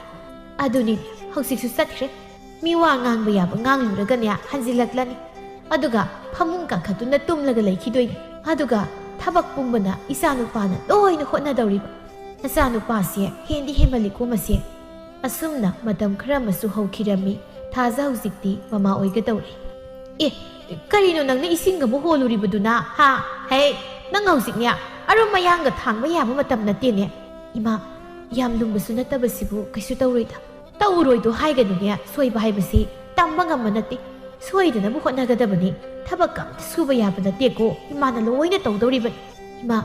"ꯑꯗꯨꯅꯤꯅꯦ, ꯍꯧꯖꯤꯛꯁꯨ ꯆꯠꯈ꯭ꯔꯦ꯫ ꯃꯤ ꯋꯥ ꯉꯥꯡꯕ ꯌꯥꯕ ꯉꯥꯡꯂꯨꯔꯒꯅꯦ ꯍꯟꯖꯤꯜꯂꯛꯂꯅꯤ꯫ ꯑꯗꯨꯒ ꯐꯃꯨꯡ ꯀꯥꯈꯠꯇꯨꯅ ꯇꯨꯝꯂꯒ ꯂꯩꯈꯤꯗꯣꯏꯅꯤ꯫ ꯑꯗꯨꯒ ꯊꯕꯛ ꯄꯨꯝꯕꯅ ꯏꯆꯥꯅꯨꯄꯥꯅ ꯂꯣꯏꯅ ꯍꯣꯠꯅꯗꯧꯔꯤꯕ꯫ ꯅꯆꯥꯅꯨꯄꯥꯁꯦ ꯍꯦꯟꯗꯤ ꯍꯦꯟꯃꯜꯂꯤꯀꯣ ꯃꯁꯦ꯫" ꯑꯁꯨꯝꯅ ꯃꯇꯝ ꯈꯔ ꯑꯃꯁꯨ ꯍꯧꯈꯤꯔꯝꯃꯤ꯫ ꯊꯥꯖ ꯍꯧꯖꯤꯛꯇꯤ ꯃꯃꯥ ꯑꯣꯏꯒꯗꯧꯔꯦ꯫ "ꯑꯦ, ꯀꯔꯤꯅꯣ ꯅꯪꯅ ꯏꯁꯤꯡ ꯑꯃꯨꯛ ꯍꯣꯜꯂꯨꯔꯤꯕꯗꯨꯅ, ꯍꯥ? ꯍꯦ, ꯅꯪ ꯍꯧꯖꯤꯛꯅꯦ ꯑꯔꯨꯝ ꯑꯌꯥꯡꯒ ꯊꯥꯡꯕ ꯌꯥꯕ ꯃꯇꯝ ꯅꯠꯇꯦꯅꯦ꯫" "ꯏꯃꯥ, ꯌꯥꯝ ꯂꯨꯝꯕꯁꯨ ꯅꯠꯇꯕꯁꯤꯕꯨ ꯀꯩꯁꯨ ꯇꯧꯔꯣꯏꯗ꯫ ꯇꯧꯔꯣꯏꯗꯣ ꯍꯥꯏꯒꯅꯨꯅꯦ, ꯁꯣꯏꯕ ꯍꯥꯏꯕꯁꯤ ꯇꯝꯕ ꯉꯝꯕ ꯅꯠꯇꯦ꯫ ꯁꯣꯏꯗꯅꯕ ꯍꯣꯠꯅꯒꯗꯕꯅꯤ꯫ ꯊꯕꯛ ꯑꯝꯇ ꯁꯨꯕ ꯌꯥꯕ ꯅꯠꯇꯦꯀꯣ, ꯏꯃꯥꯅ ꯂꯣꯏꯅ ꯇꯧꯗꯧꯔꯤꯕꯅꯤ꯫ ꯏꯃꯥ,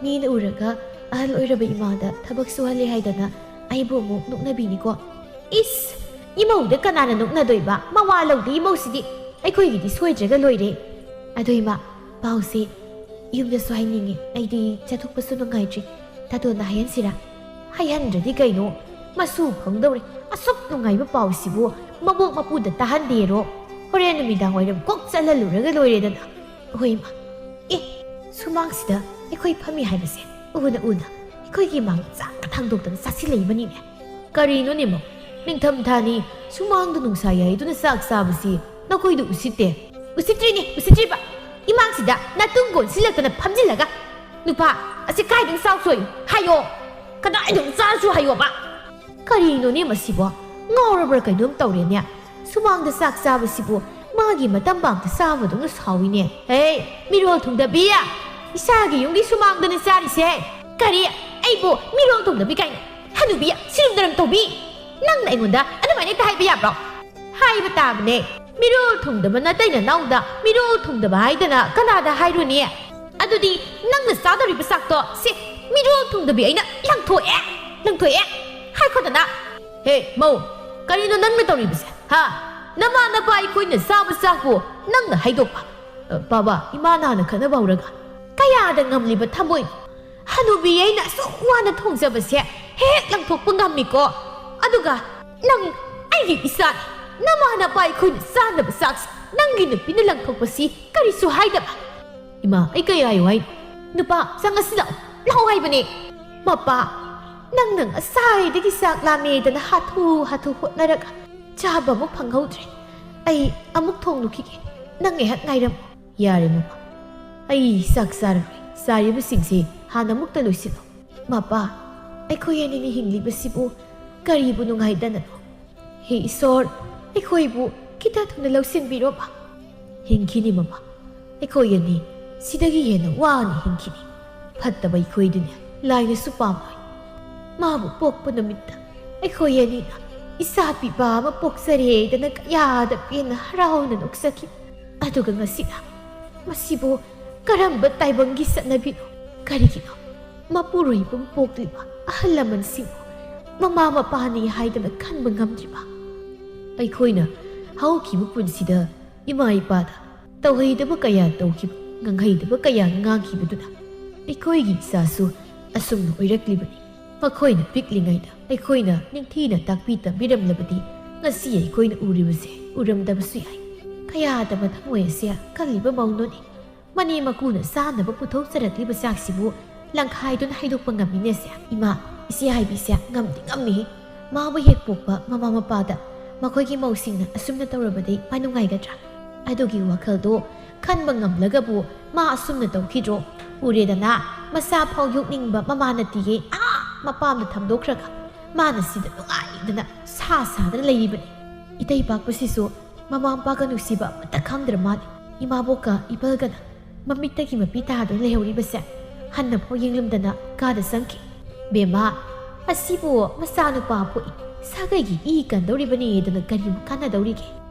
ꯃꯤꯅ ꯎꯔꯒ ꯑꯍꯜ ꯑꯣꯏꯔꯕ ꯏꯃꯥꯗ ꯊꯕꯛ ꯁꯨꯍꯜꯂꯦ ꯍꯥꯏꯗꯅ ꯑꯩꯕꯨ ꯑꯃꯨꯛ ꯅꯣꯛꯅꯕꯤꯅꯤꯀꯣ꯫ ꯏꯁ! ꯏꯃꯧꯗ ꯀꯅꯥꯅ ꯅꯣꯛꯅꯗꯣꯏꯕ? ꯃꯋꯥ ꯂꯧꯗꯦ ꯏꯃꯧꯁꯤꯗꯤ꯫ ꯑꯩꯈꯣꯏꯒꯤꯗꯤ ꯁꯣꯏꯗ꯭ꯔꯒ ꯂꯣꯏꯔꯦ꯫ ꯑꯗꯣ ꯏꯃꯥ, ꯄꯥꯎꯁꯦ ꯌꯨꯝꯗꯁꯨ ꯍꯥꯏꯅꯤꯡꯉꯤ꯫ ꯑꯩꯗꯤ ꯆꯠꯊꯣꯛꯄꯁꯨ ꯅꯨꯡꯉꯥꯏꯇ꯭ꯔꯤ꯫ ꯇꯥꯇꯣꯟꯗ ꯍꯥꯏꯍꯟꯁꯤꯔꯥ? ꯍꯥꯏꯍꯟꯗ꯭ꯔꯗꯤ ꯀꯩꯅꯣ? ꯃꯁꯨ ꯐꯪꯗꯧꯔꯦ꯫ ꯑꯁꯨꯛ ꯅꯨꯡꯉꯥꯏꯕ ꯄꯥꯎꯁꯤꯕꯨ ꯃꯕꯣꯛ ꯃꯄꯨꯗ ꯇꯥꯍꯟꯗꯦꯔꯣ? ꯍꯣꯔꯦꯟ ꯅꯨꯃꯤꯗꯥꯡ ꯋꯥꯏꯔꯝ ꯀꯣꯛ ꯆꯠꯍꯜꯂꯨꯔꯒ ꯂꯣꯏꯔꯦꯗꯅ꯫ ꯍꯣꯏ ꯏꯃꯥ꯫ ꯑꯦ, ꯁꯨꯃꯥꯡꯁꯤꯗ ꯑꯩꯈꯣꯏ ꯐꯝꯃꯤ ꯍꯥꯏꯕꯁꯦ ꯎꯅ ꯎꯅ ꯑꯩꯈꯣꯏꯒꯤ ꯃꯥꯡ ꯆꯥꯛꯀ ꯊꯥꯡꯗꯣꯛꯇꯅ ꯆꯥꯁꯤꯜꯂꯛꯏꯕꯅꯤꯅꯦ꯫ ꯀꯔꯤꯅꯣꯅꯦ ꯃꯧ? ꯅꯤꯡꯊꯝꯊꯥꯅꯤ, ꯁꯨꯃꯥꯡꯗ ꯅꯨꯡꯁꯥ ꯌꯥꯏꯗꯨꯅ ꯆꯥꯛ ꯆꯥꯕꯁꯤ ꯅꯈꯣꯏꯗ ꯎꯁꯤꯠꯇꯦ꯫ ꯎꯁꯤꯠꯇ꯭ꯔꯤꯅꯦ, ꯎꯁꯤꯠꯇ꯭ꯔꯤꯕ꯫ ꯏꯃꯥꯡꯁꯤꯗ ꯅꯥꯇꯨꯡ ꯀꯣꯟꯁꯤꯜꯂꯛꯇꯅ ꯐꯝꯖꯤꯜꯂꯒ, "ꯅꯨꯄꯥ, ꯑꯁꯤ ꯀꯥꯏꯗꯒꯤ ꯆꯥꯎꯁꯨ ꯍꯥꯏꯌꯨ? ꯍꯥꯏꯌꯣ꯫ ꯀꯗꯥꯏꯗꯒꯤ ꯆꯥꯔꯁꯨ ꯍꯥꯏꯌꯣꯕ?" ꯀꯔꯤꯅꯣꯅꯦ ꯃꯁꯤꯕꯣ? ꯉꯥꯎꯔꯕ꯭ꯔꯥ ꯀꯩꯅꯣꯝ ꯇꯧꯔꯦꯅꯦ꯫ ꯁꯨꯃꯥꯡꯗ ꯆꯥꯛ ꯆꯥꯕꯁꯤꯕꯨ ꯃꯥꯒꯤ ꯃꯇꯝ ꯄꯥꯝꯇ ꯆꯥꯕꯗꯧꯅ ꯁꯥꯎꯏꯅꯦ꯫ ꯍꯦ, ꯃꯤꯔꯣꯜ ꯊꯨꯡꯗꯕꯤ! ꯏꯁꯥꯒꯤ ꯌꯨꯝꯒꯤ ꯁꯨꯃꯥꯡꯗꯅ ꯆꯥꯔꯤꯁꯦ꯫ ꯀꯔꯤ? ꯑꯩꯕꯨ ꯃꯤꯔꯣꯜ ꯊꯨꯡꯗꯕꯤ ꯀꯥꯏꯅ? ꯍꯅꯨꯕꯤ, ꯁꯤꯔꯨꯝ ꯅꯔꯨꯝ ꯇꯧꯕꯤ! ꯅꯪꯅ ꯑꯩꯉꯣꯟꯗ ꯑꯗꯨꯃꯥꯏꯅ ꯍꯦꯛꯇ ꯍꯥꯏꯕ ꯌꯥꯕ꯭ꯔꯣ? ꯍꯥꯏꯕ ꯇꯥꯕꯅꯦ꯫ ꯃꯤꯔꯣꯜ ꯊꯨꯡꯗꯕ ꯅꯇꯩ ꯅꯅꯥꯎꯗ ꯃꯤꯔꯣꯜ ꯊꯨꯡꯗꯕ ꯍꯥꯏꯗꯅ ꯀꯅꯥꯗ ꯍꯥꯏꯔꯨꯅꯤ? ꯑꯗꯨꯗꯤ ꯅꯪꯅ ꯆꯥꯗꯧꯔꯤꯕ ꯆꯥꯛꯇꯣ ꯁꯤ ꯃꯤꯔꯣꯜ ꯊꯨꯡꯗꯕꯤ ꯑꯩꯅ ꯂꯪꯊꯣꯛꯑꯦ, ꯂꯪꯊꯣꯛꯑꯦ ꯍꯥꯏꯈꯣꯗꯅ꯫ ꯍꯦ, ꯃꯧ, ꯀꯔꯤꯅꯣ ꯅꯪꯅ ꯇꯧꯔꯤꯕꯁꯦ? ꯍꯥ? ꯅꯃꯥ ꯅꯄꯥ ꯑꯩꯈꯣꯏꯅ ꯆꯥꯕ ꯆꯥꯛꯄꯨ ꯅꯪꯅ ꯍꯩꯗꯣꯛꯄ? ꯑ, ꯕꯥꯕꯥ, ꯏꯃꯥꯅ ꯍꯥꯟꯅ ꯈꯠꯅꯕ ꯍꯧꯔꯒ꯫ ꯀꯌꯥꯗ ꯉꯝꯂꯤꯕ ꯊꯃꯣꯏ? ꯍꯅꯨꯕꯤ ꯑꯩꯅ ꯑꯁꯨꯛ ꯋꯥꯅ ꯊꯣꯡꯖꯕꯁꯦ ꯍꯦꯛ ꯂꯪꯊꯣꯛꯄ ꯉꯝꯃꯤꯀꯣ? ꯑꯗꯨꯒ ꯅꯪ ꯑꯩꯒꯤ ꯏꯆꯥꯅꯤ, ꯅꯃꯥ ꯅꯄꯥ ꯑꯩꯈꯣꯏꯅ ꯆꯥꯅꯕ ꯆꯥꯛꯁꯦ ꯅꯪꯒꯤ ꯅꯨꯄꯤꯅ ꯂꯪꯊꯣꯛꯄꯁꯤ ꯀꯔꯤꯁꯨ ꯍꯥꯏꯗꯕ? ꯏꯃꯥ, ꯑꯩ ꯀꯩ ꯍꯥꯏꯌꯨ ꯍꯥꯏꯅꯣ? ꯅꯨꯄꯥ, ꯆꯪꯉꯁꯤ ꯂꯥꯛꯑꯣ, ꯂꯥꯛꯑꯣ ꯍꯥꯏꯕꯅꯦ꯫ ꯃꯄꯥ, ꯅꯪꯅ ꯉꯁꯥꯏꯗꯒꯤ ꯆꯥꯛ ꯂꯥꯝꯃꯦꯗꯅ ꯍꯥꯊꯨ ꯍꯥꯊꯨ ꯍꯣꯠꯅꯔꯒ ꯆꯥꯕ ꯑꯃꯨꯛ ꯐꯪꯍꯧꯗ꯭ꯔꯦ꯫ ꯑꯩ ꯑꯃꯨꯛ ꯊꯣꯡꯂꯨꯈꯤꯒꯦ, ꯅꯪ ꯉꯥꯏꯍꯥꯛ ꯉꯥꯏꯔꯝꯃꯨ꯫ ꯌꯥꯔꯦ ꯃꯃꯥ, ꯑꯩ ꯆꯥꯛ ꯆꯥꯔꯔꯣꯏ꯫ ꯆꯥꯔꯤꯕꯁꯤꯡꯁꯤ ꯍꯥꯟꯅ ꯑꯃꯨꯛꯇ ꯂꯣꯏꯁꯤꯜꯂꯣ꯫ ꯃꯄꯥ, ꯑꯩꯈꯣꯏ ꯑꯅꯤꯅ ꯍꯤꯡꯂꯤꯕꯁꯤꯕꯨ ꯀꯔꯤꯕꯨ ꯅꯨꯡꯉꯥꯏꯗꯅꯅꯣ? ꯍꯦ ꯏꯁꯣꯔ, ꯑꯩꯈꯣꯏꯕꯨ ꯈꯤꯇ ꯊꯨꯅ ꯂꯧꯁꯤꯟꯕꯤꯔꯣꯕ꯫ ꯍꯤꯡꯈꯤꯅꯤ ꯃꯃꯥ, ꯑꯩꯈꯣꯏ ꯑꯅꯤ ꯁꯤꯗꯒꯤ ꯍꯦꯟꯅ ꯋꯥꯅ ꯍꯤꯡꯈꯤꯅꯤ꯫ ꯐꯠꯇꯕ ꯑꯩꯈꯣꯏꯗꯨꯅꯦ ꯂꯥꯏꯅꯁꯨ ꯄꯥꯝꯂꯣꯏ꯫ ꯃꯥꯕꯨ ꯄꯣꯛꯄ ꯅꯨꯃꯤꯠꯇ ꯑꯩꯈꯣꯏ ꯑꯅꯤꯅ ꯏꯆꯥ ꯄꯤꯕ ꯑꯃ ꯄꯣꯛꯆꯔꯦꯗꯅ ꯀꯌꯥꯗ ꯄꯦꯟꯅ ꯍꯔꯥꯎꯅ ꯅꯣꯛꯆꯈꯤ꯫ ꯑꯗꯨꯒ ꯉꯁꯤꯅ ꯃꯁꯤꯕꯨ ꯀꯔꯝꯕ ꯇꯥꯏꯕꯪꯒꯤ ꯆꯠꯅꯕꯤꯅꯣ? ꯀꯔꯤꯒꯤꯅꯣ ꯃꯄꯨꯔꯣꯏꯕ ꯄꯣꯛꯂꯤꯕ ꯑꯍꯜ ꯂꯃꯟꯁꯤꯡꯕꯨ ꯃꯃꯥ ꯃꯄꯥꯅꯤ ꯍꯥꯏꯗꯅ ꯈꯟꯕ ꯉꯝꯗ꯭ꯔꯤꯕ? ꯑꯩꯈꯣꯏꯅ ꯍꯧꯈꯤꯕ ꯄꯨꯟꯁꯤꯗ ꯏꯃꯥ ꯏꯄꯥꯗ ꯇꯧꯍꯩꯗꯕ ꯀꯌꯥ ꯇꯧꯈꯤꯕ, ꯉꯥꯡꯍꯩꯗꯕ ꯀꯌꯥ ꯉꯥꯡꯈꯤꯕꯗꯨꯅ ꯑꯩꯈꯣꯏꯒꯤ ꯏꯆꯥꯁꯨ ꯑꯁꯨꯝꯅ ꯑꯣꯏꯔꯛꯂꯤꯕꯅꯤ꯫ ꯃꯈꯣꯏꯅ ꯄꯤꯛꯂꯤꯉꯩꯗ ꯑꯩꯈꯣꯏꯅ ꯅꯤꯡꯊꯤꯅ ꯇꯥꯛꯄꯤ ꯇꯝꯕꯤꯔꯝꯂꯕꯗꯤ ꯉꯁꯤ ꯑꯩꯈꯣꯏꯅ ꯎꯔꯤꯕꯁꯦ ꯎꯔꯝꯗꯕꯁꯨ ꯌꯥꯏ꯫ ꯀꯌꯥꯗ ꯃꯊꯃꯣꯏ ꯑꯁꯦ ꯀꯜꯂꯤꯕ ꯃꯧꯅꯣꯅꯦ꯫ ꯃꯅꯦ ꯃꯀꯨꯅ ꯆꯥꯅꯕ ꯄꯨꯊꯣꯛꯆꯔꯛꯂꯤꯕ ꯆꯥꯛꯁꯤꯕꯨ ꯂꯪꯈꯥꯏꯗꯨꯅ ꯍꯩꯗꯣꯛꯄ ꯉꯝꯃꯤꯅꯦꯁꯦ꯫ ꯏꯃꯥ, ꯏꯆꯦ ꯍꯥꯏꯕꯤꯁꯦ ꯉꯝꯗꯤ ꯉꯝꯃꯤ꯫ ꯃꯥꯕꯨ ꯍꯦꯛ ꯄꯣꯛꯄ ꯃꯃꯥ ꯃꯄꯥꯗ ꯃꯈꯣꯏꯒꯤ ꯃꯧꯁꯤꯡꯅ ꯑꯁꯨꯝꯅ ꯇꯧꯔꯕꯗꯤ ꯃꯥ ꯅꯨꯡꯉꯥꯏꯒꯗ꯭ꯔꯥ? ꯑꯗꯨꯒꯤ ꯋꯥꯈꯜꯗꯣ ꯈꯟꯕ ꯉꯝꯂꯒꯕꯨ ꯃꯥ ꯑꯁꯨꯝꯅ ꯇꯧꯈꯤꯗ꯭ꯔꯣ? ꯎꯔꯦꯗꯅ, ꯃꯆꯥ ꯐꯥꯎ ꯌꯣꯛꯅꯤꯡꯕ ꯃꯃꯥ ꯅꯠꯇꯤꯌꯦ, ꯑꯥ ꯃꯄꯥꯝꯗ ꯊꯝꯗꯣꯛꯈ꯭ꯔꯒ ꯃꯥꯅ ꯁꯤꯗ ꯅꯨꯡꯉꯥꯏꯗꯅ ꯁꯥ ꯁꯥꯗꯅ ꯂꯩꯔꯤꯕꯅꯤ꯫ ꯏꯇꯩ ꯄꯥꯛꯄꯁꯤꯁꯨ ꯃꯃꯥ ꯃꯄꯥꯒ ꯅꯨꯡꯁꯤꯕ ꯑꯃꯠꯇ ꯈꯪꯗ꯭ꯔ ꯃꯥꯜꯂꯤ꯫ ꯏꯃꯥꯕꯣꯛꯀ ꯏꯕꯜꯒꯅ ꯃꯃꯤꯠꯇꯒꯤ ꯃꯄꯤ ꯇꯥꯗꯨꯅ ꯂꯩꯍꯧꯔꯤꯕꯁꯦ ꯍꯟꯅꯐꯥꯎ ꯌꯦꯡꯂꯝꯗꯅ ꯀꯥꯗ ꯆꯪꯈꯤ꯫ "ꯕꯦꯝꯃ, ꯑꯁꯤꯕꯨ ꯃꯆꯥꯅꯨꯄꯥ ꯄꯣꯛꯏ, ꯁꯥꯒꯩꯒꯤ ꯏ ꯀꯟꯗꯧꯔꯤꯕꯅꯦꯗꯅ ꯀꯔꯤꯕꯨ ꯀꯥꯟꯅꯗꯧꯔꯤꯒꯦ?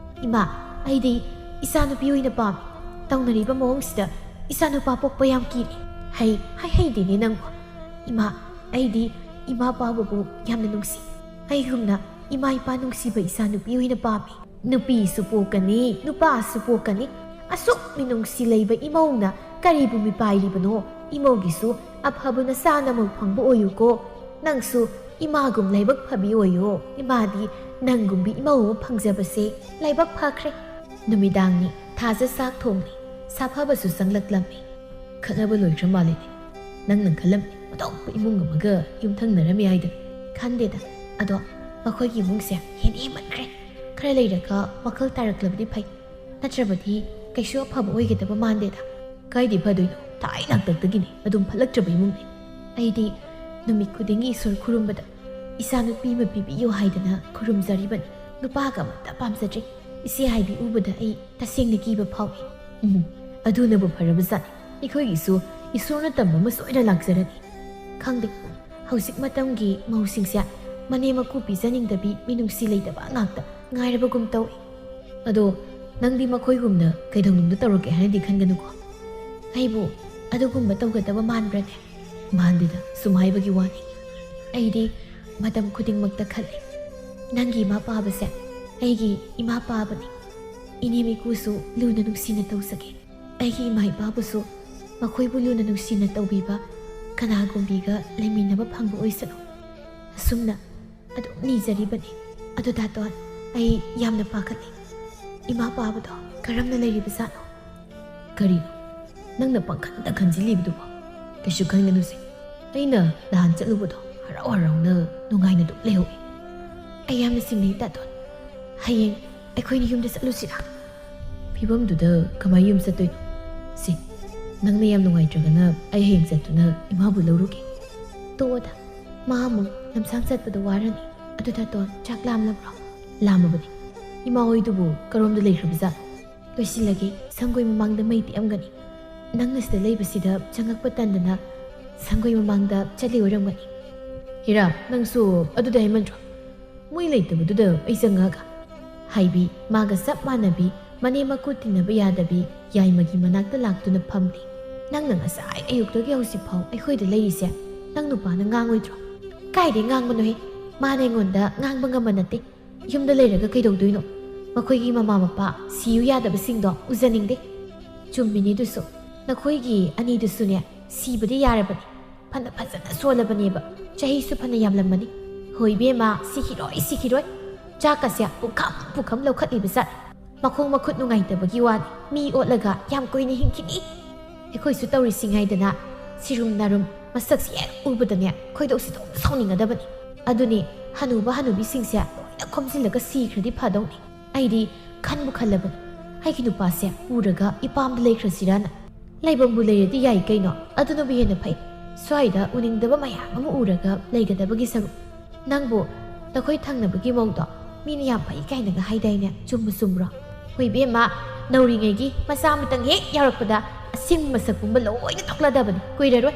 ꯏꯃꯥ, ꯑꯩꯗꯤ ꯏꯆꯥꯅꯨꯄꯤ ꯑꯣꯏꯅ ꯄꯥꯝꯃꯤ꯫ ꯇꯧꯅꯔꯤꯕ ꯃꯑꯣꯡꯁꯤꯗ ꯏꯆꯥꯅꯨꯄꯥ ꯄꯣꯛꯄ ꯌꯥꯝ ꯀꯤꯔꯦ꯫ ꯍꯩ, ꯍꯩ ꯍꯩꯗꯦꯅꯦ ꯅꯪꯕꯨ꯫ ꯏꯃꯥ, ꯑꯩꯗꯤ ꯏꯃꯥ ꯄꯥꯕꯕꯨ ꯌꯥꯝꯅ ꯅꯨꯡꯁꯤ꯫ ꯑꯩꯒꯨꯝꯅ ꯏꯃꯥ ꯏꯄꯥ ꯅꯨꯡꯁꯤꯕ ꯏꯆꯥꯅꯨꯄꯤ ꯑꯣꯏꯅ ꯄꯥꯝꯃꯤ꯫ ꯅꯨꯄꯤꯁꯨ ꯄꯣꯛꯀꯅꯤ, ꯅꯨꯄꯥꯁꯨ ꯄꯣꯛꯀꯅꯤ꯫ ꯑꯁꯨꯛ ꯃꯤꯅꯨꯡꯁꯤ ꯂꯩꯕ ꯏꯃꯧꯅ ꯀꯔꯤꯕꯨ ꯃꯤꯄꯥꯏꯔꯤꯕꯅꯣ? ꯏꯃꯧꯒꯤꯁꯨ ꯑꯐꯕ ꯅꯆꯥ ꯅꯃꯧ ꯐꯪꯕ ꯑꯣꯏꯌꯨꯀꯣ꯫ ꯅꯪꯁꯨ ꯏꯃꯥꯒꯨꯝ ꯂꯥꯏꯕꯛ ꯐꯕꯤ ꯑꯣꯏꯌꯣ꯫ ꯏꯃꯥꯗꯤ ꯅꯪꯒꯨꯝꯕꯤ ꯏꯃꯧ ꯑꯃ ꯐꯪꯖꯕꯁꯦ ꯂꯥꯏꯕꯛ ꯐꯈ꯭ꯔꯦ꯫" ꯅꯨꯃꯤꯗꯥꯡꯅꯤ, ꯊꯥꯖ ꯆꯥꯛ ꯊꯣꯡꯂꯤ꯫ ꯁꯥꯐꯕꯁꯨ ꯆꯪꯂꯛꯂꯝꯃꯤ꯫ "ꯈꯠꯅꯕ ꯂꯣꯏꯈ꯭ꯔ ꯃꯥꯜꯂꯦꯅꯦ꯫ ꯅꯪꯅ ꯈꯜꯂꯝꯃꯤ ꯑꯇꯣꯞꯄ ꯏꯃꯨꯡ ꯑꯃꯒ ꯌꯨꯝꯊꯪꯅꯔꯝꯃꯤ ꯍꯥꯏꯗꯅ?" "ꯈꯟꯗꯦꯗ꯫ ꯑꯗꯣ ꯃꯈꯣꯏꯒꯤ ꯏꯃꯨꯡꯁꯦ ꯍꯦꯟ ꯍꯦꯟꯃꯟꯈ꯭ꯔꯦ꯫ ꯈꯔ ꯂꯩꯔꯒ ꯋꯥꯈꯜ ꯇꯥꯔꯛꯂꯕꯗꯤ ꯐꯩ꯫ ꯅꯠꯇ꯭ꯔꯕꯗꯤ ꯀꯩꯁꯨ ꯑꯐꯕ ꯑꯣꯏꯒꯗꯕ ꯃꯥꯟꯗꯦꯗ꯫" "ꯀꯥꯏꯗꯩ ꯐꯗꯣꯏꯅꯣ? ꯊꯥꯏꯅ ꯍꯥꯛꯇꯛꯇꯒꯤꯅꯦ ꯑꯗꯨꯝ ꯐꯠꯂꯛꯇ꯭ꯔꯕ ꯏꯃꯨꯡꯅꯦ꯫ ꯑꯩꯗꯤ ꯅꯨꯃꯤꯠ ꯈꯨꯗꯤꯡꯒꯤ ꯏꯁꯣꯔ ꯈꯨꯔꯨꯝꯕꯗ ꯏꯆꯥ ꯅꯨꯄꯤ ꯑꯃ ꯄꯤꯕꯤꯌꯨ ꯍꯥꯏꯗꯅ ꯈꯨꯔꯨꯝꯖꯔꯤꯕꯅꯤ꯫ ꯅꯨꯄꯥꯒ ꯑꯃꯠꯇ ꯄꯥꯝꯖꯗ꯭ꯔꯦ꯫ ꯏꯆꯦ ꯍꯥꯏꯕꯤ ꯎꯕꯗ ꯑꯩ ꯇꯁꯦꯡꯅ ꯀꯤꯕ ꯐꯥꯎꯏ꯫" "ꯎꯝ, ꯑꯗꯨꯅꯕꯨ ꯐꯔꯕꯖꯥꯠꯅꯤ꯫ ꯑꯩꯈꯣꯏꯒꯤꯁꯨ ꯏꯁꯣꯔꯅ ꯇꯝꯕ ꯑꯃ ꯁꯣꯏꯅ ꯂꯥꯛꯆꯔꯅꯤ꯫ ꯈꯪꯗꯦ, ꯍꯧꯖꯤꯛ ꯃꯇꯝꯒꯤ ꯃꯧꯁꯤꯡꯁꯦ ꯃꯅꯦꯝ ꯃꯀꯨ ꯄꯤꯖꯅꯤꯡꯗꯕꯤ, ꯃꯤꯅꯨꯡꯁꯤ ꯂꯩꯇꯕ ꯉꯥꯛꯇ ꯉꯥꯏꯔꯕꯒꯨꯝ ꯇꯧꯏ꯫ ꯑꯗꯣ ꯅꯪꯗꯤ ꯃꯈꯣꯏꯒꯨꯝꯅ ꯀꯩꯗꯧꯅꯨꯡꯗ ꯇꯧꯔꯛꯀꯦ ꯍꯥꯏꯅꯗꯤ ꯈꯟꯒꯅꯨꯀꯣ꯫ ꯑꯩꯕꯨ ꯑꯗꯨꯒꯨꯝꯕ ꯇꯧꯒꯗꯕ ꯃꯥꯟꯕ꯭ꯔꯅꯦ? ꯃꯥꯟꯗꯦꯗ, ꯁꯨꯝ ꯍꯥꯏꯕꯒꯤ ꯋꯥꯅꯤ꯫ ꯑꯩꯗꯤ ꯃꯇꯝ ꯈꯨꯗꯤꯡꯃꯛꯇ ꯈꯜꯂꯤ, ꯅꯪꯒꯤ ꯏꯃꯥ ꯄꯥꯕꯁꯦ ꯑꯩꯒꯤ ꯏꯃꯥ ꯄꯥꯕꯅꯤ꯫ ꯏꯅꯦꯝ ꯏꯀꯨꯁꯨ ꯂꯨꯅ ꯅꯨꯡꯁꯤꯅ ꯇꯧꯖꯒꯦ꯫ ꯑꯩꯒꯤ ꯏꯃꯥ ꯏꯄꯥꯕꯨꯁꯨ ꯃꯈꯣꯏꯕꯨ ꯂꯨꯅ ꯅꯨꯡꯁꯤꯅ ꯇꯧꯕꯤꯕ ꯀꯅꯥꯒꯨꯝꯕꯤꯒ ꯂꯩꯃꯤꯟꯅꯕ ꯐꯪꯕ ꯑꯣꯏꯁꯅꯨ꯫ ꯑꯁꯨꯝꯅ ꯑꯗꯨꯝ ꯅꯤꯖꯔꯤꯕꯅꯤ꯫ ꯑꯗꯨ ꯗꯥꯇꯣꯟ, ꯑꯩ ꯌꯥꯝꯅ ꯄꯥꯈꯠꯂꯤ꯫ ꯏꯃꯥ ꯄꯥꯕꯗꯣ ꯀꯔꯝꯅ ꯂꯩꯔꯤꯕꯖꯥꯠꯅꯣ? ꯀꯔꯤꯅꯣ ꯅꯪꯅ ꯄꯪꯈꯟꯗ ꯈꯟꯖꯤꯜꯂꯤꯕꯗꯨꯕꯣ? ꯀꯩꯁꯨ ꯈꯟꯒꯅꯨꯁꯦ꯫ ꯑꯩꯅ ꯅꯍꯥꯟ ꯆꯠꯂꯨꯕꯗꯣ ꯍꯔꯥꯎ ꯍꯔꯥꯎꯅ ꯅꯨꯡꯉꯥꯏꯅ ꯑꯗꯨꯝ ꯂꯩꯍꯧꯏ꯫ ꯑꯩ ꯌꯥꯝꯅ ꯆꯤꯡꯅꯩ ꯗꯥꯇꯣꯟ꯫ ꯍꯌꯦꯡ ꯑꯩꯈꯣꯏꯅꯤ ꯌꯨꯝꯗ ꯆꯠꯂꯨꯁꯤꯔꯥ? ꯐꯤꯕꯝꯗꯨꯗ ꯀꯃꯥꯏ ꯌꯨꯝ ꯆꯠꯇꯣꯏꯅꯣ? ꯁꯦ, ꯅꯪꯅ ꯌꯥꯝ ꯅꯨꯡꯉꯥꯏꯇ꯭ꯔꯒꯅ ꯑꯩ ꯍꯌꯦꯡ ꯆꯠꯇꯨꯅ ꯏꯃꯥꯕꯨ ꯂꯧꯔꯨꯒꯦ꯫ ꯇꯣꯛꯑꯣꯗ, ꯃꯥ ꯑꯃꯨꯛ ꯂꯝꯁꯥꯡ ꯆꯠꯄꯗ ꯋꯥꯔꯅꯤ꯫ ꯑꯗꯨ ꯗꯥꯇꯣꯟ, ꯆꯥꯛ ꯂꯥꯝꯂꯕ꯭ꯔꯣ? ꯂꯥꯝꯃꯕꯅꯤ꯫ ꯏꯃꯥ ꯍꯣꯏꯗꯨꯕꯨ ꯀꯔꯣꯝꯗ ꯂꯩꯈ꯭ꯔꯕꯖꯥꯠꯅꯣ? ꯂꯣꯏꯁꯤꯜꯂꯒꯦ, ꯁꯪꯒꯣꯏ ꯃꯃꯥꯡꯗ ꯃꯩ ꯇꯦꯛꯑꯝꯒꯅꯤ꯫ ꯅꯪꯅ ꯁꯤꯗ ꯂꯩꯕꯁꯤꯗ ꯆꯪꯉꯛꯄ ꯇꯟꯗꯅ ꯁꯪꯒꯣꯏ ꯃꯃꯥꯡꯗ ꯆꯠꯂꯤ ꯑꯣꯏꯔꯝꯒꯅꯤ꯫ ꯍꯤꯔꯥ, ꯅꯪꯁꯨ ꯑꯗꯨꯗ ꯍꯥꯏꯃꯟꯗ꯭ꯔꯣ? ꯃꯣꯏ ꯂꯩꯇꯕꯗꯨꯗ ꯑꯩ ꯆꯪꯉꯛꯑꯒ? ꯍꯥꯏꯕꯤ, ꯃꯥꯒ ꯆꯞ ꯃꯥꯟꯅꯕꯤ, ꯃꯅꯦꯝ ꯃꯀꯨ ꯇꯤꯟꯅꯕ ꯌꯥꯗꯕꯤ ꯌꯥꯏꯃꯒꯤ ꯃꯅꯥꯛꯇ ꯂꯥꯛꯇꯨꯅ ꯐꯝꯂꯤ꯫ ꯅꯪꯅ ꯉꯁꯥꯏ ꯑꯌꯨꯛꯇꯒꯤ ꯍꯧꯖꯤꯛꯐꯥꯎ ꯑꯩꯈꯣꯏꯗ ꯂꯩꯔꯤꯁꯦ ꯅꯪ ꯅꯨꯄꯥꯅ ꯉꯥꯡꯉꯣꯏꯗ꯭ꯔꯣ? ꯀꯥꯏꯗꯩ ꯉꯥꯡꯕꯅꯣꯍꯦ? ꯃꯥꯅ ꯑꯩꯉꯣꯟꯗ ꯉꯥꯡꯕ ꯉꯝꯕ ꯅꯠꯇꯦ꯫ ꯌꯨꯝꯗ ꯂꯩꯔꯒ ꯀꯩꯗꯧꯗꯣꯏꯅꯣ? ꯃꯈꯣꯏꯒꯤ ꯃꯃꯥ ꯃꯄꯥ ꯁꯤꯌꯨ ꯌꯥꯗꯕꯁꯤꯡꯗꯣ ꯎꯖꯅꯤꯡꯗꯦ꯫ ꯆꯨꯝꯃꯤꯅꯦ ꯑꯗꯨꯁꯨ꯫ ꯅꯈꯣꯏꯒꯤ ꯑꯅꯤꯗꯨꯁꯨꯅꯦ, ꯁꯤꯕꯗꯤ ꯌꯥꯔꯕꯅꯤ꯫ ꯐꯅ ꯐꯖꯅ ꯁꯣꯜꯂꯕꯅꯦꯕ꯫ ꯆꯍꯤꯁꯨ ꯐꯅ ꯌꯥꯝꯂꯝꯃꯅꯤ꯫ ꯍꯣꯏ ꯏꯕꯦꯝꯃ, ꯁꯤꯈꯤꯔꯣꯏ, ꯁꯤꯈꯤꯔꯣꯏ꯫ ꯆꯥꯛꯀꯁꯦ ꯄꯨꯈꯝ ꯄꯨꯈꯝ ꯂꯧꯈꯠꯂꯤꯕ ꯖꯥꯠ꯫ ꯃꯈꯣꯡ ꯃꯈꯨꯠ ꯅꯨꯡꯉꯥꯏꯇꯕꯒꯤ ꯋꯥꯅꯤ꯫ ꯃꯤ ꯑꯣꯠꯂꯒ ꯌꯥꯝ ꯀꯨꯏꯅ ꯍꯤꯡꯈꯤꯅꯤ꯫ ꯑꯩꯈꯣꯏꯁꯨ ꯇꯧꯔꯤꯁꯤ ꯉꯥꯏꯗꯅ ꯁꯤꯔꯨꯝ ꯅꯥꯔꯨꯝ ꯃꯁꯛꯁꯤ ꯍꯦꯛ ꯎꯕꯗꯅꯦ ꯈꯣꯏꯗꯧꯁꯤ ꯑꯗꯨꯝ ꯁꯥꯎꯅꯤꯡꯒꯗꯕꯅꯤ꯫ ꯑꯗꯨꯅꯤ, ꯍꯅꯨꯕ ꯍꯅꯨꯕꯤꯁꯤꯡꯁꯦ ꯂꯣꯏꯅ ꯈꯣꯝꯖꯤꯜꯂꯒ ꯁꯤꯈ꯭ꯔꯗꯤ ꯐꯗꯧꯅꯤ꯫ ꯑꯩꯗꯤ ꯈꯟꯕꯨ ꯈꯜꯂꯕꯅꯤ, ꯑꯩꯒꯤ ꯅꯨꯄꯥꯁꯦ ꯄꯨꯔꯒ ꯏꯄꯥꯝꯗ ꯂꯩꯈ꯭ꯔꯁꯤꯔꯥꯅ꯫ ꯂꯩꯐꯝꯕꯨ ꯂꯩꯔꯗꯤ ꯌꯥꯏ ꯀꯩꯅꯣ, ꯑꯗꯨꯅꯕꯨ ꯍꯦꯟꯅ ꯐꯩ꯫ ꯁ꯭ꯋꯥꯏꯗ ꯎꯅꯤꯡꯗꯕ ꯃꯌꯥꯝ ꯑꯃ ꯎꯔꯒ ꯂꯩꯒꯗꯕꯒꯤ ꯁꯔꯨꯛ꯫ ꯅꯪꯕꯨ ꯅꯈꯣꯏ ꯊꯪꯅꯕꯒꯤ ꯃꯧꯗꯣ ꯃꯤꯅ ꯌꯥꯝ ꯐꯩ ꯀꯥꯏꯅꯒ ꯍꯥꯏꯗꯥꯏꯅꯦ? ꯆꯨꯝꯕꯨ ꯆꯨꯝꯕ꯭ꯔꯣ? ꯍꯣꯏ ꯏꯕꯦꯝꯃ, ꯅꯧꯔꯤꯉꯩꯒꯤ ꯃꯆꯥ ꯑꯃꯇꯪ ꯍꯦꯛ ꯌꯥꯎꯔꯛꯄꯗ ꯑꯁꯦꯡꯕ ꯃꯁꯛ ꯄꯨꯝꯕ ꯂꯣꯏꯅ ꯊꯣꯛꯂꯗꯕꯅꯤ꯫ ꯀꯨꯏꯔꯔꯣꯏ꯫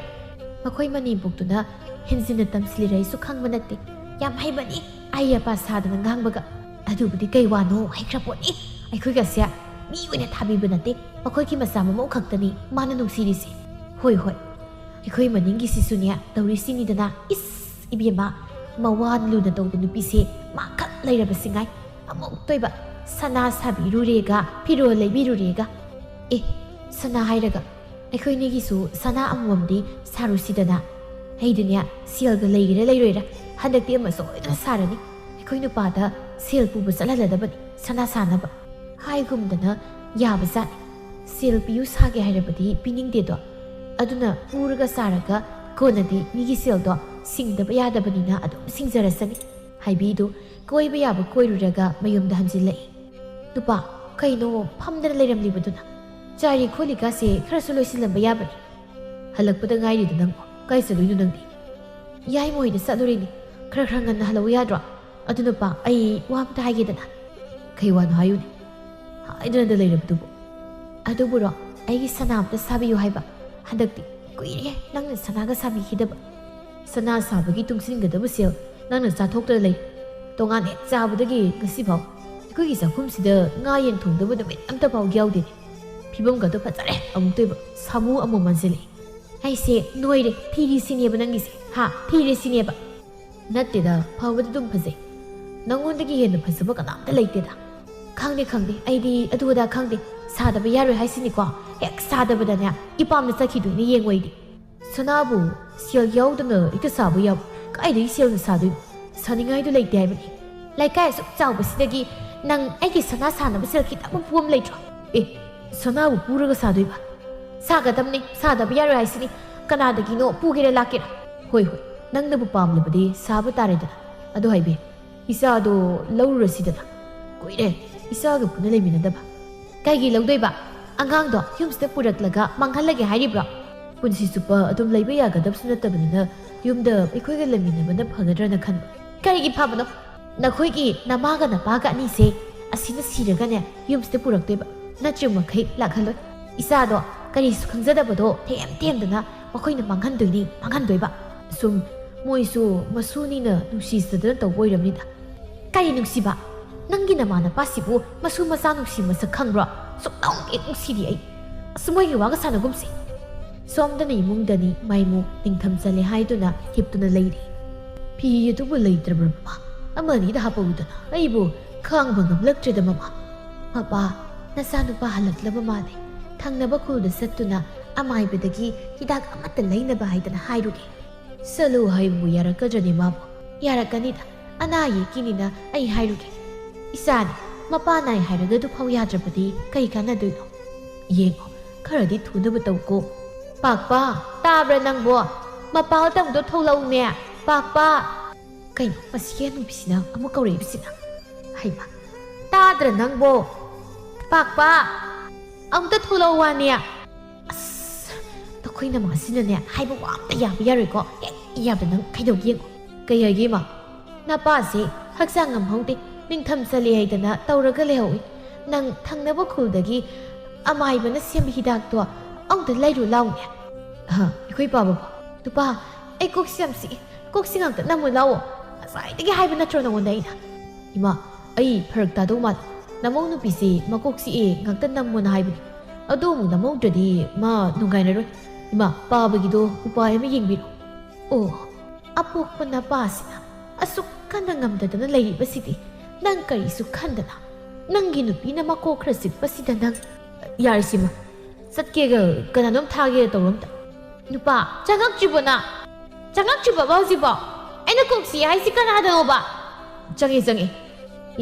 ꯃꯈꯣꯏ ꯃꯅꯦꯝꯄꯣꯛꯇꯨꯅ ꯍꯦꯟꯖꯤꯟꯅ ꯇꯝꯁꯤꯜꯂꯤꯔ ꯑꯩꯁꯨ ꯈꯪꯕ ꯅꯠꯇꯦ꯫ ꯌꯥꯝ ꯍꯩꯕꯅꯤ, ꯑꯩ ꯑꯄꯥ ꯁꯥꯗꯅ ꯉꯥꯡꯕꯒ꯫ ꯑꯗꯨꯕꯨꯗꯤ ꯀꯩ ꯋꯥꯅꯣ, ꯍꯩꯈ꯭ꯔ ꯄꯣꯠꯅꯤ꯫ ꯑꯩꯈꯣꯏꯒꯁꯦ ꯃꯤ ꯑꯣꯏꯅ ꯊꯥꯕꯤꯕ ꯅꯠꯇꯦ, ꯃꯈꯣꯏꯒꯤ ꯃꯆꯥ ꯃꯃꯧ ꯈꯛꯇꯅꯤ ꯃꯥꯅ ꯅꯨꯡꯁꯤꯔꯤꯁꯦ꯫ ꯍꯣꯏ ꯍꯣꯏ, ꯑꯩꯈꯣꯏ ꯃꯅꯤꯡꯒꯤꯁꯤꯁꯨꯅꯦ ꯇꯧꯔꯤꯁꯤꯅꯤꯗꯅ꯫ ꯏꯁ ꯏꯕꯦꯝꯃ, ꯃꯋꯥ ꯂꯨꯅ ꯇꯧꯕ ꯅꯨꯄꯤꯁꯦ ꯃꯥꯈꯛ ꯂꯩꯔꯕꯁꯤ ꯉꯥꯏ꯫ ꯑꯃꯨꯛꯇꯣꯏꯕ ꯁꯅꯥ ꯁꯥꯕꯤꯔꯨꯔꯦꯒ ꯐꯤꯔꯣꯜ ꯂꯩꯕꯤꯔꯨꯔꯦꯒ꯫ ꯑꯦ, ꯁꯅꯥ ꯍꯥꯏꯔꯒ ꯑꯩꯈꯣꯏꯅꯤꯒꯤꯁꯨ ꯁꯅꯥ ꯑꯃꯃꯝꯗꯤ ꯁꯥꯔꯨꯁꯤꯗꯅ꯫ ꯑꯩꯗꯨꯅꯦ ꯁꯦꯜꯒ ꯂꯩꯒꯦꯔꯥ ꯂꯩꯔꯣꯏꯔꯥ ꯍꯟꯗꯛꯇꯤ ꯑꯃ ꯁꯣꯏꯗꯅ ꯁꯥꯔꯅꯤ꯫ ꯑꯩꯈꯣꯏ ꯅꯨꯄꯥꯗ ꯁꯦꯜ ꯄꯨꯕ ꯆꯠꯍꯜꯂꯗꯕꯅꯤ ꯁꯅꯥ ꯁꯥꯅꯕ꯫ ꯍꯥꯏꯒꯨꯝꯗꯅ ꯌꯥꯕꯖꯥꯠꯅꯤ꯫ ꯁꯦꯜ ꯄꯤꯌꯨ ꯁꯥꯒꯦ ꯍꯥꯏꯔꯕꯗꯤ ꯄꯤꯅꯤꯡꯗꯦꯗꯣ꯫ ꯑꯗꯨꯅ ꯄꯨꯔꯒ ꯁꯥꯔꯒ ꯀꯣꯟꯅꯗꯤ ꯃꯤꯒꯤ ꯁꯦꯜꯗꯣ ꯁꯤꯡꯗꯕ ꯌꯥꯗꯕꯅꯤꯅ ꯑꯗꯨꯝ ꯁꯤꯡꯖꯔꯁꯅꯤ꯫ ꯍꯥꯏꯕꯤꯗꯨ ꯀꯣꯏꯕ ꯌꯥꯕ ꯀꯣꯏꯔꯨꯔꯒ ꯃꯌꯨꯝꯗ ꯍꯟꯖꯤꯜꯂꯛꯏ꯫ ꯅꯨꯄꯥ, ꯀꯩꯅꯣ ꯐꯝꯗꯅ ꯂꯩꯔꯝꯂꯤꯕꯗꯨꯅ? ꯆꯥꯔꯤ ꯈꯣꯠꯂꯤꯀꯥꯁꯦ ꯈꯔꯁꯨ ꯂꯣꯏꯁꯤꯜꯂꯝꯕ ꯌꯥꯕꯅꯤ꯫ ꯍꯜꯂꯛꯄꯗ ꯉꯥꯏꯔꯤꯗ ꯅꯪꯕꯣ꯫ ꯀꯥꯏ ꯆꯠꯂꯨꯏꯅꯣ ꯅꯪꯗꯤ? ꯌꯥꯏꯃ ꯍꯣꯏꯗ ꯆꯠꯂꯨꯔꯤꯅꯤ꯫ ꯈꯔ ꯈꯔ ꯉꯟꯅ ꯍꯜꯂꯛꯎ ꯌꯥꯗ꯭ꯔꯣ? ꯑꯗꯨ ꯅꯨꯄꯥ, ꯑꯩ ꯋꯥ ꯑꯝꯇ ꯍꯥꯏꯒꯦꯗꯅ꯫ ꯀꯩ ꯋꯥꯅꯣ ꯍꯥꯏꯌꯨꯅꯦ? ꯍꯥꯏꯗꯅꯗ ꯂꯩꯔꯕꯗꯨꯕꯨ꯫ ꯑꯗꯨꯕꯨꯔꯣ, ꯑꯩꯒꯤ ꯁꯅꯥ ꯑꯝꯇ ꯁꯥꯕꯤꯌꯨ ꯍꯥꯏꯕ꯫ ꯍꯟꯗꯛꯇꯤ ꯀꯨꯏꯔꯦ ꯅꯪꯅ ꯁꯅꯥꯒ ꯁꯥꯕꯤꯈꯤꯗꯕ꯫ ꯁꯅꯥ ꯁꯥꯕꯒꯤ ꯇꯨꯡꯁꯤꯟꯒꯗꯕ ꯁꯦꯜ ꯅꯪꯅ ꯆꯥꯊꯣꯛꯇꯅ ꯂꯩ꯫ ꯇꯣꯉꯥꯟ ꯍꯦꯛ ꯆꯥꯕꯗꯒꯤ ꯉꯁꯤꯐꯥꯎ ꯑꯩꯈꯣꯏꯒꯤ ꯆꯥꯛꯈꯨꯝꯁꯤꯗ ꯉꯥ ꯌꯦꯟ ꯊꯣꯡꯗꯕ ꯅꯨꯃꯤꯠ ꯑꯝꯇ ꯐꯥꯎ ꯌꯥꯎꯗꯦꯅꯦ꯫ ꯐꯤꯕꯝꯒꯗꯣ ꯐꯖꯔꯦ ꯑꯃꯨꯛꯇꯣꯏꯕ, ꯁꯥꯃꯨ ꯑꯃꯨꯛ ꯃꯥꯟꯁꯤꯜꯂꯛꯑꯦ꯫ ꯑꯩꯁꯦ ꯅꯣꯏꯔꯦ, ꯊꯤꯔꯤ ꯁꯤꯅꯦꯕ ꯅꯪꯒꯤꯁꯦ, ꯍꯥ? ꯊꯤꯔꯦ ꯁꯤꯅꯦꯕ꯫ ꯅꯠꯇꯦꯗ, ꯐꯕꯗꯤ ꯑꯗꯨꯝ ꯐꯖꯩ꯫ ꯅꯉꯣꯟꯗꯒꯤ ꯍꯦꯟꯅ ꯐꯖꯕ ꯀꯅꯥꯝꯇ ꯂꯩꯇꯦꯗ꯫ ꯈꯪꯗꯦ, ꯈꯪꯗꯦ, ꯑꯩꯗꯤ ꯑꯗꯨ ꯑꯗꯥ ꯈꯪꯗꯦ꯫ ꯁꯥꯗꯕ ꯌꯥꯔꯣꯏ ꯍꯥꯏꯁꯤꯅꯤꯀꯣ꯫ ꯍꯦꯛ ꯁꯥꯗꯕꯗꯅꯦ, ꯏꯄꯥꯝꯗ ꯆꯠꯈꯤꯗꯣꯏꯅꯦ, ꯌꯦꯡꯉꯣ ꯑꯩꯗꯤ꯫ ꯁꯅꯥꯕꯨ ꯁꯦꯜ ꯌꯥꯎꯗꯅ ꯍꯦꯛꯇ ꯁꯥꯕ ꯌꯥꯕ? ꯀꯥꯏꯗꯒꯤ ꯁꯦꯜꯅ ꯁꯥꯗꯣꯏꯅꯣ? ꯁꯥꯅꯤꯡꯉꯥꯏꯗꯨ ꯂꯩꯇꯦ ꯍꯥꯏꯕꯅꯤ꯫ ꯂꯩꯀꯥꯏ ꯑꯁꯨꯛ ꯆꯥꯎꯕꯁꯤꯗꯒꯤ ꯅꯪ ꯑꯩꯒꯤ ꯁꯅꯥ ꯁꯥꯅꯕ ꯁꯦꯜ ꯈꯤꯇꯪ ꯃꯄꯨ ꯑꯃ ꯂꯩꯇ꯭ꯔꯣ? ꯑꯦ, ꯁꯅꯥꯕꯨ ꯄꯨꯔꯒ ꯁꯥꯗꯣꯏꯕ? ꯁꯥꯒꯗꯕꯅꯤ, ꯁꯥꯗꯕ ꯌꯥꯔꯣꯏ ꯍꯥꯏꯁꯤꯅꯤ꯫ ꯀꯅꯥꯗꯒꯤꯅꯣ ꯄꯨꯒꯦꯔꯥ ꯂꯥꯛꯀꯦꯔꯥ? ꯍꯣꯏ, ꯍꯣꯏ, ꯅꯪꯅꯕꯨ ꯄꯥꯝꯂꯕꯗꯤ ꯁꯥꯕ ꯇꯥꯔꯦꯗꯅ꯫ ꯑꯗꯨ ꯍꯥꯏꯕꯤ, ꯏꯆꯥꯗꯣ ꯂꯧꯔꯨꯔꯁꯤꯗꯅ꯫ ꯀꯨꯏꯔꯦ ꯏꯆꯥꯒ ꯄꯨꯟꯅ ꯂꯩꯃꯤꯟꯅꯗꯕ꯫ ꯀꯩꯒꯤ ꯂꯧꯗꯣꯏꯕ? ꯑꯉꯥꯡꯗꯣ ꯌꯨꯝꯁꯤꯗ ꯄꯨꯔꯛꯂꯒ ꯃꯥꯡꯍꯜꯂꯒꯦ ꯍꯥꯏꯔꯤꯕ꯭ꯔꯣ? ꯄꯨꯟꯁꯤ ꯆꯨꯞꯄ ꯑꯗꯨꯝ ꯂꯩꯕ ꯌꯥꯒꯗꯕꯁꯨ ꯅꯠꯇꯕꯅꯤꯅ ꯌꯨꯝꯗ ꯑꯩꯈꯣꯏꯒ ꯂꯩꯃꯤꯟꯅꯕꯅ ꯐꯒꯗ꯭ꯔꯅ ꯈꯟꯕ꯫ ꯀꯔꯤꯒꯤ ꯐꯕꯅꯣ? ꯅꯈꯣꯏꯒꯤ ꯅꯃꯥꯒ ꯅꯄꯥꯒ ꯑꯅꯤꯁꯦ ꯑꯁꯤꯅ ꯁꯤꯔꯒꯅꯦ ꯌꯨꯝꯁꯤꯗ ꯄꯨꯔꯛꯇꯣꯏꯕ꯫ ꯅꯠꯇ꯭ꯔꯤꯃꯈꯩ ꯂꯥꯛꯍꯜꯂꯣꯏ꯫ ꯏꯆꯥꯗꯣ ꯀꯔꯤꯁꯨ ꯈꯪꯖꯗꯕꯗꯣ ꯊꯦꯝ ꯊꯦꯝꯗꯅ ꯃꯈꯣꯏꯅ ꯃꯥꯡꯍꯟꯗꯣꯏꯅꯤ, ꯃꯥꯡꯍꯟꯗꯣꯏꯕ꯫ ꯁꯨꯝ ꯃꯣꯏꯁꯨ ꯃꯁꯨꯅꯤꯅ ꯅꯨꯡꯁꯤꯖꯗꯅ ꯇꯧꯕ ꯑꯣꯏꯔꯝꯅꯤꯗ꯫ ꯀꯔꯤ ꯅꯨꯡꯁꯤꯕ? ꯅꯪꯒꯤ ꯅꯃꯥꯟꯅꯕꯁꯤꯕꯨ ꯃꯁꯨ ꯃꯆꯥ ꯅꯨꯡꯁꯤ ꯃꯁꯛ ꯈꯪꯕ꯭ꯔꯣ? ꯁꯨꯛꯅꯨꯡ ꯍꯦꯛ ꯅꯨꯡꯁꯤꯗꯦ ꯑꯩ꯫ ꯑꯁ, ꯃꯣꯏꯒꯤ ꯋꯥꯒ ꯁꯥꯟꯅꯒꯨꯝꯁꯦ꯫ ꯁꯣꯝꯗꯅ ꯏꯃꯨꯡꯗꯅꯤ ꯃꯥꯏꯃꯨ ꯅꯤꯡꯊꯝ ꯆꯜꯂꯦ ꯍꯥꯏꯗꯨꯅ ꯍꯤꯞꯇꯨꯅ ꯂꯩꯔꯤ꯫ ꯐꯤ ꯑꯗꯨꯕꯨ ꯂꯩꯇ꯭ꯔꯕ꯭ꯔ ꯃꯃꯥ? ꯑꯃ ꯑꯅꯤꯗ ꯍꯥꯞꯄꯛꯎꯗꯅ, ꯑꯩꯕꯨ ꯈꯥꯡꯕ ꯉꯝꯂꯛꯇ꯭ꯔꯦꯗ ꯃꯃꯥ꯫ ꯃꯄꯥ, ꯅꯆꯥꯅꯨꯄꯥ ꯍꯜꯂꯛꯂꯕ ꯃꯥꯜꯂꯦ꯫ ꯊꯪꯅꯕ ꯈꯨꯜꯗ ꯆꯠꯇꯨꯅ ꯑꯃꯥꯏꯕꯗꯒꯤ ꯍꯤꯗꯥꯛ ꯑꯃꯠꯇ ꯂꯩꯅꯕ ꯍꯥꯏꯗꯅ ꯍꯥꯏꯔꯨꯒꯦ꯫ ꯆꯠꯂꯨ ꯍꯥꯏꯕꯕꯨ ꯌꯥꯔꯛꯀꯗ꯭ꯔꯅꯦ ꯃꯥꯕꯨ? ꯌꯥꯔꯛꯀꯅꯤꯗ, ꯑꯅꯥ ꯑꯌꯦꯛꯀꯤꯅꯤꯅ ꯑꯩ ꯍꯥꯏꯔꯨꯒꯦ꯫ ꯏꯆꯥꯅꯤ, ꯃꯄꯥ ꯅꯥꯏ ꯍꯥꯏꯔꯒ ꯑꯗꯨꯐꯥꯎ ꯌꯥꯗ꯭ꯔꯕꯗꯤ ꯀꯩ ꯀꯥꯟꯅꯗꯣꯏꯅꯣ? ꯌꯦꯡꯉꯣ, ꯈꯔꯗꯤ ꯊꯨꯅꯕ ꯇꯧꯀꯣ꯫ ꯄꯥꯛꯄ, ꯇꯥꯕ꯭ꯔꯥ ꯅꯪꯕꯣ? ꯃꯄꯥ ꯇꯧꯗꯣ ꯊꯣꯛꯂꯛꯎꯅꯦ, ꯄꯥꯛꯄ꯫ ꯀꯩꯅꯣ, ꯃꯁꯤ ꯍꯦꯟ ꯅꯨꯄꯤꯁꯤꯅ ꯑꯃꯨꯛ ꯀꯧꯔꯛꯏꯕꯁꯤꯅ? ꯍꯩꯃꯥ, ꯇꯥꯗ꯭ꯔꯥ ꯅꯪꯕꯣ? ꯄꯥꯛꯄ, ꯑꯃꯨꯛꯇ ꯊꯣꯛꯂꯛꯑꯣ ꯋꯥꯅꯦ꯫ ꯑꯁ, ꯅꯈꯣꯏ ꯅꯃꯥꯁꯤꯅꯅꯦ, ꯍꯥꯏꯕ ꯋꯥ ꯑꯝꯇ ꯌꯥꯕ ꯌꯥꯔꯣꯏꯀꯣ? ꯍꯦꯛ ꯌꯥꯕꯗ ꯅꯪ ꯀꯩꯗꯧꯒꯦ ꯌꯦꯡꯉꯣ꯫ ꯀꯩ ꯍꯥꯏꯒꯦ, ꯏꯃꯥ? ꯅꯄꯥꯁꯦ ꯍꯛꯆꯥꯡ ꯉꯝꯍꯧꯗꯦ, ꯅꯤꯡꯊꯝ ꯆꯜꯂꯦ ꯍꯥꯏꯗꯅ ꯇꯧꯔꯒ ꯂꯩꯍꯧꯏ꯫ ꯅꯪ ꯊꯪꯅꯕ ꯈꯨꯜꯗꯒꯤ ꯑꯃꯥꯏꯕꯅ ꯁꯦꯝꯕ ꯍꯤꯗꯥꯛꯇꯣ ꯑꯃꯨꯛꯇ ꯂꯩꯔꯨ ꯂꯥꯎꯅꯦ꯫ ꯍꯥ, ꯑꯩꯈꯣꯏ ꯄꯥꯕꯕꯣ? ꯅꯨꯄꯥ, ꯑꯩ ꯀꯣꯛꯁꯤ ꯌꯥꯝ ꯆꯤꯛꯏ꯫ ꯀꯣꯛꯁꯤ ꯉꯥꯛꯇ ꯅꯝꯃꯨ ꯂꯥꯎꯑꯣ꯫ ꯉꯁꯥꯏꯗꯒꯤ ꯍꯥꯏꯕ ꯅꯠꯇ꯭ꯔꯣ ꯅꯉꯣꯟꯗ ꯑꯩꯅ? ꯏꯃꯥ, ꯑꯩ ꯐꯔꯛ ꯇꯥꯗꯧ ꯃꯥꯜꯂꯦ꯫ ꯅꯃꯧ ꯅꯨꯄꯤꯁꯦ ꯃꯀꯣꯛ ꯆꯤꯛꯑꯦ, ꯉꯥꯛꯇ ꯅꯝꯃꯣꯅ ꯍꯥꯏꯕꯅꯤ꯫ ꯑꯗꯨ ꯑꯃꯨꯛ ꯅꯝꯍꯧꯗ꯭ꯔꯗꯤ ꯃꯥ ꯅꯨꯡꯉꯥꯏꯔꯔꯣꯏ꯫ ꯏꯃꯥ, ꯄꯥꯕꯒꯤꯗꯣ ꯎꯄꯥꯏ ꯑꯃ ꯌꯦꯡꯕꯤꯔꯣ꯫ ꯑꯣ, ꯑꯄꯣꯛꯄ ꯅꯄꯥꯁꯤꯅ ꯑꯁꯨꯛ ꯀꯟꯅ ꯉꯝꯗꯗꯅ ꯂꯩꯔꯤꯕꯁꯤꯗꯤ ꯅꯪ ꯀꯔꯤꯁꯨ ꯈꯟꯗꯅ? ꯅꯪꯒꯤ ꯅꯨꯄꯤꯅ ꯃꯀꯣꯛ ꯈꯔ ꯆꯤꯛꯄꯁꯤꯗ ꯅꯪ? ꯌꯥꯔꯦ ꯁꯤꯃ, ꯆꯠꯀꯦꯒ ꯀꯅꯥꯅꯣꯝ ꯊꯥꯒꯦ ꯇꯧꯔꯣ ꯑꯝꯇ꯫ ꯅꯨꯄꯥ, ꯆꯪꯉꯛꯇ꯭ꯔꯤꯕꯣ ꯅꯪ? ꯆꯪꯉꯛꯇ꯭ꯔꯤꯕꯣꯕ ꯍꯧꯖꯤꯛꯐꯥꯎ? ꯑꯩꯅ ꯀꯣꯛ ꯆꯤꯛꯑꯦ ꯍꯥꯏꯁꯤ ꯀꯅꯥꯗꯅꯣꯕ? ꯆꯪꯉꯦ, ꯆꯪꯉꯦ꯫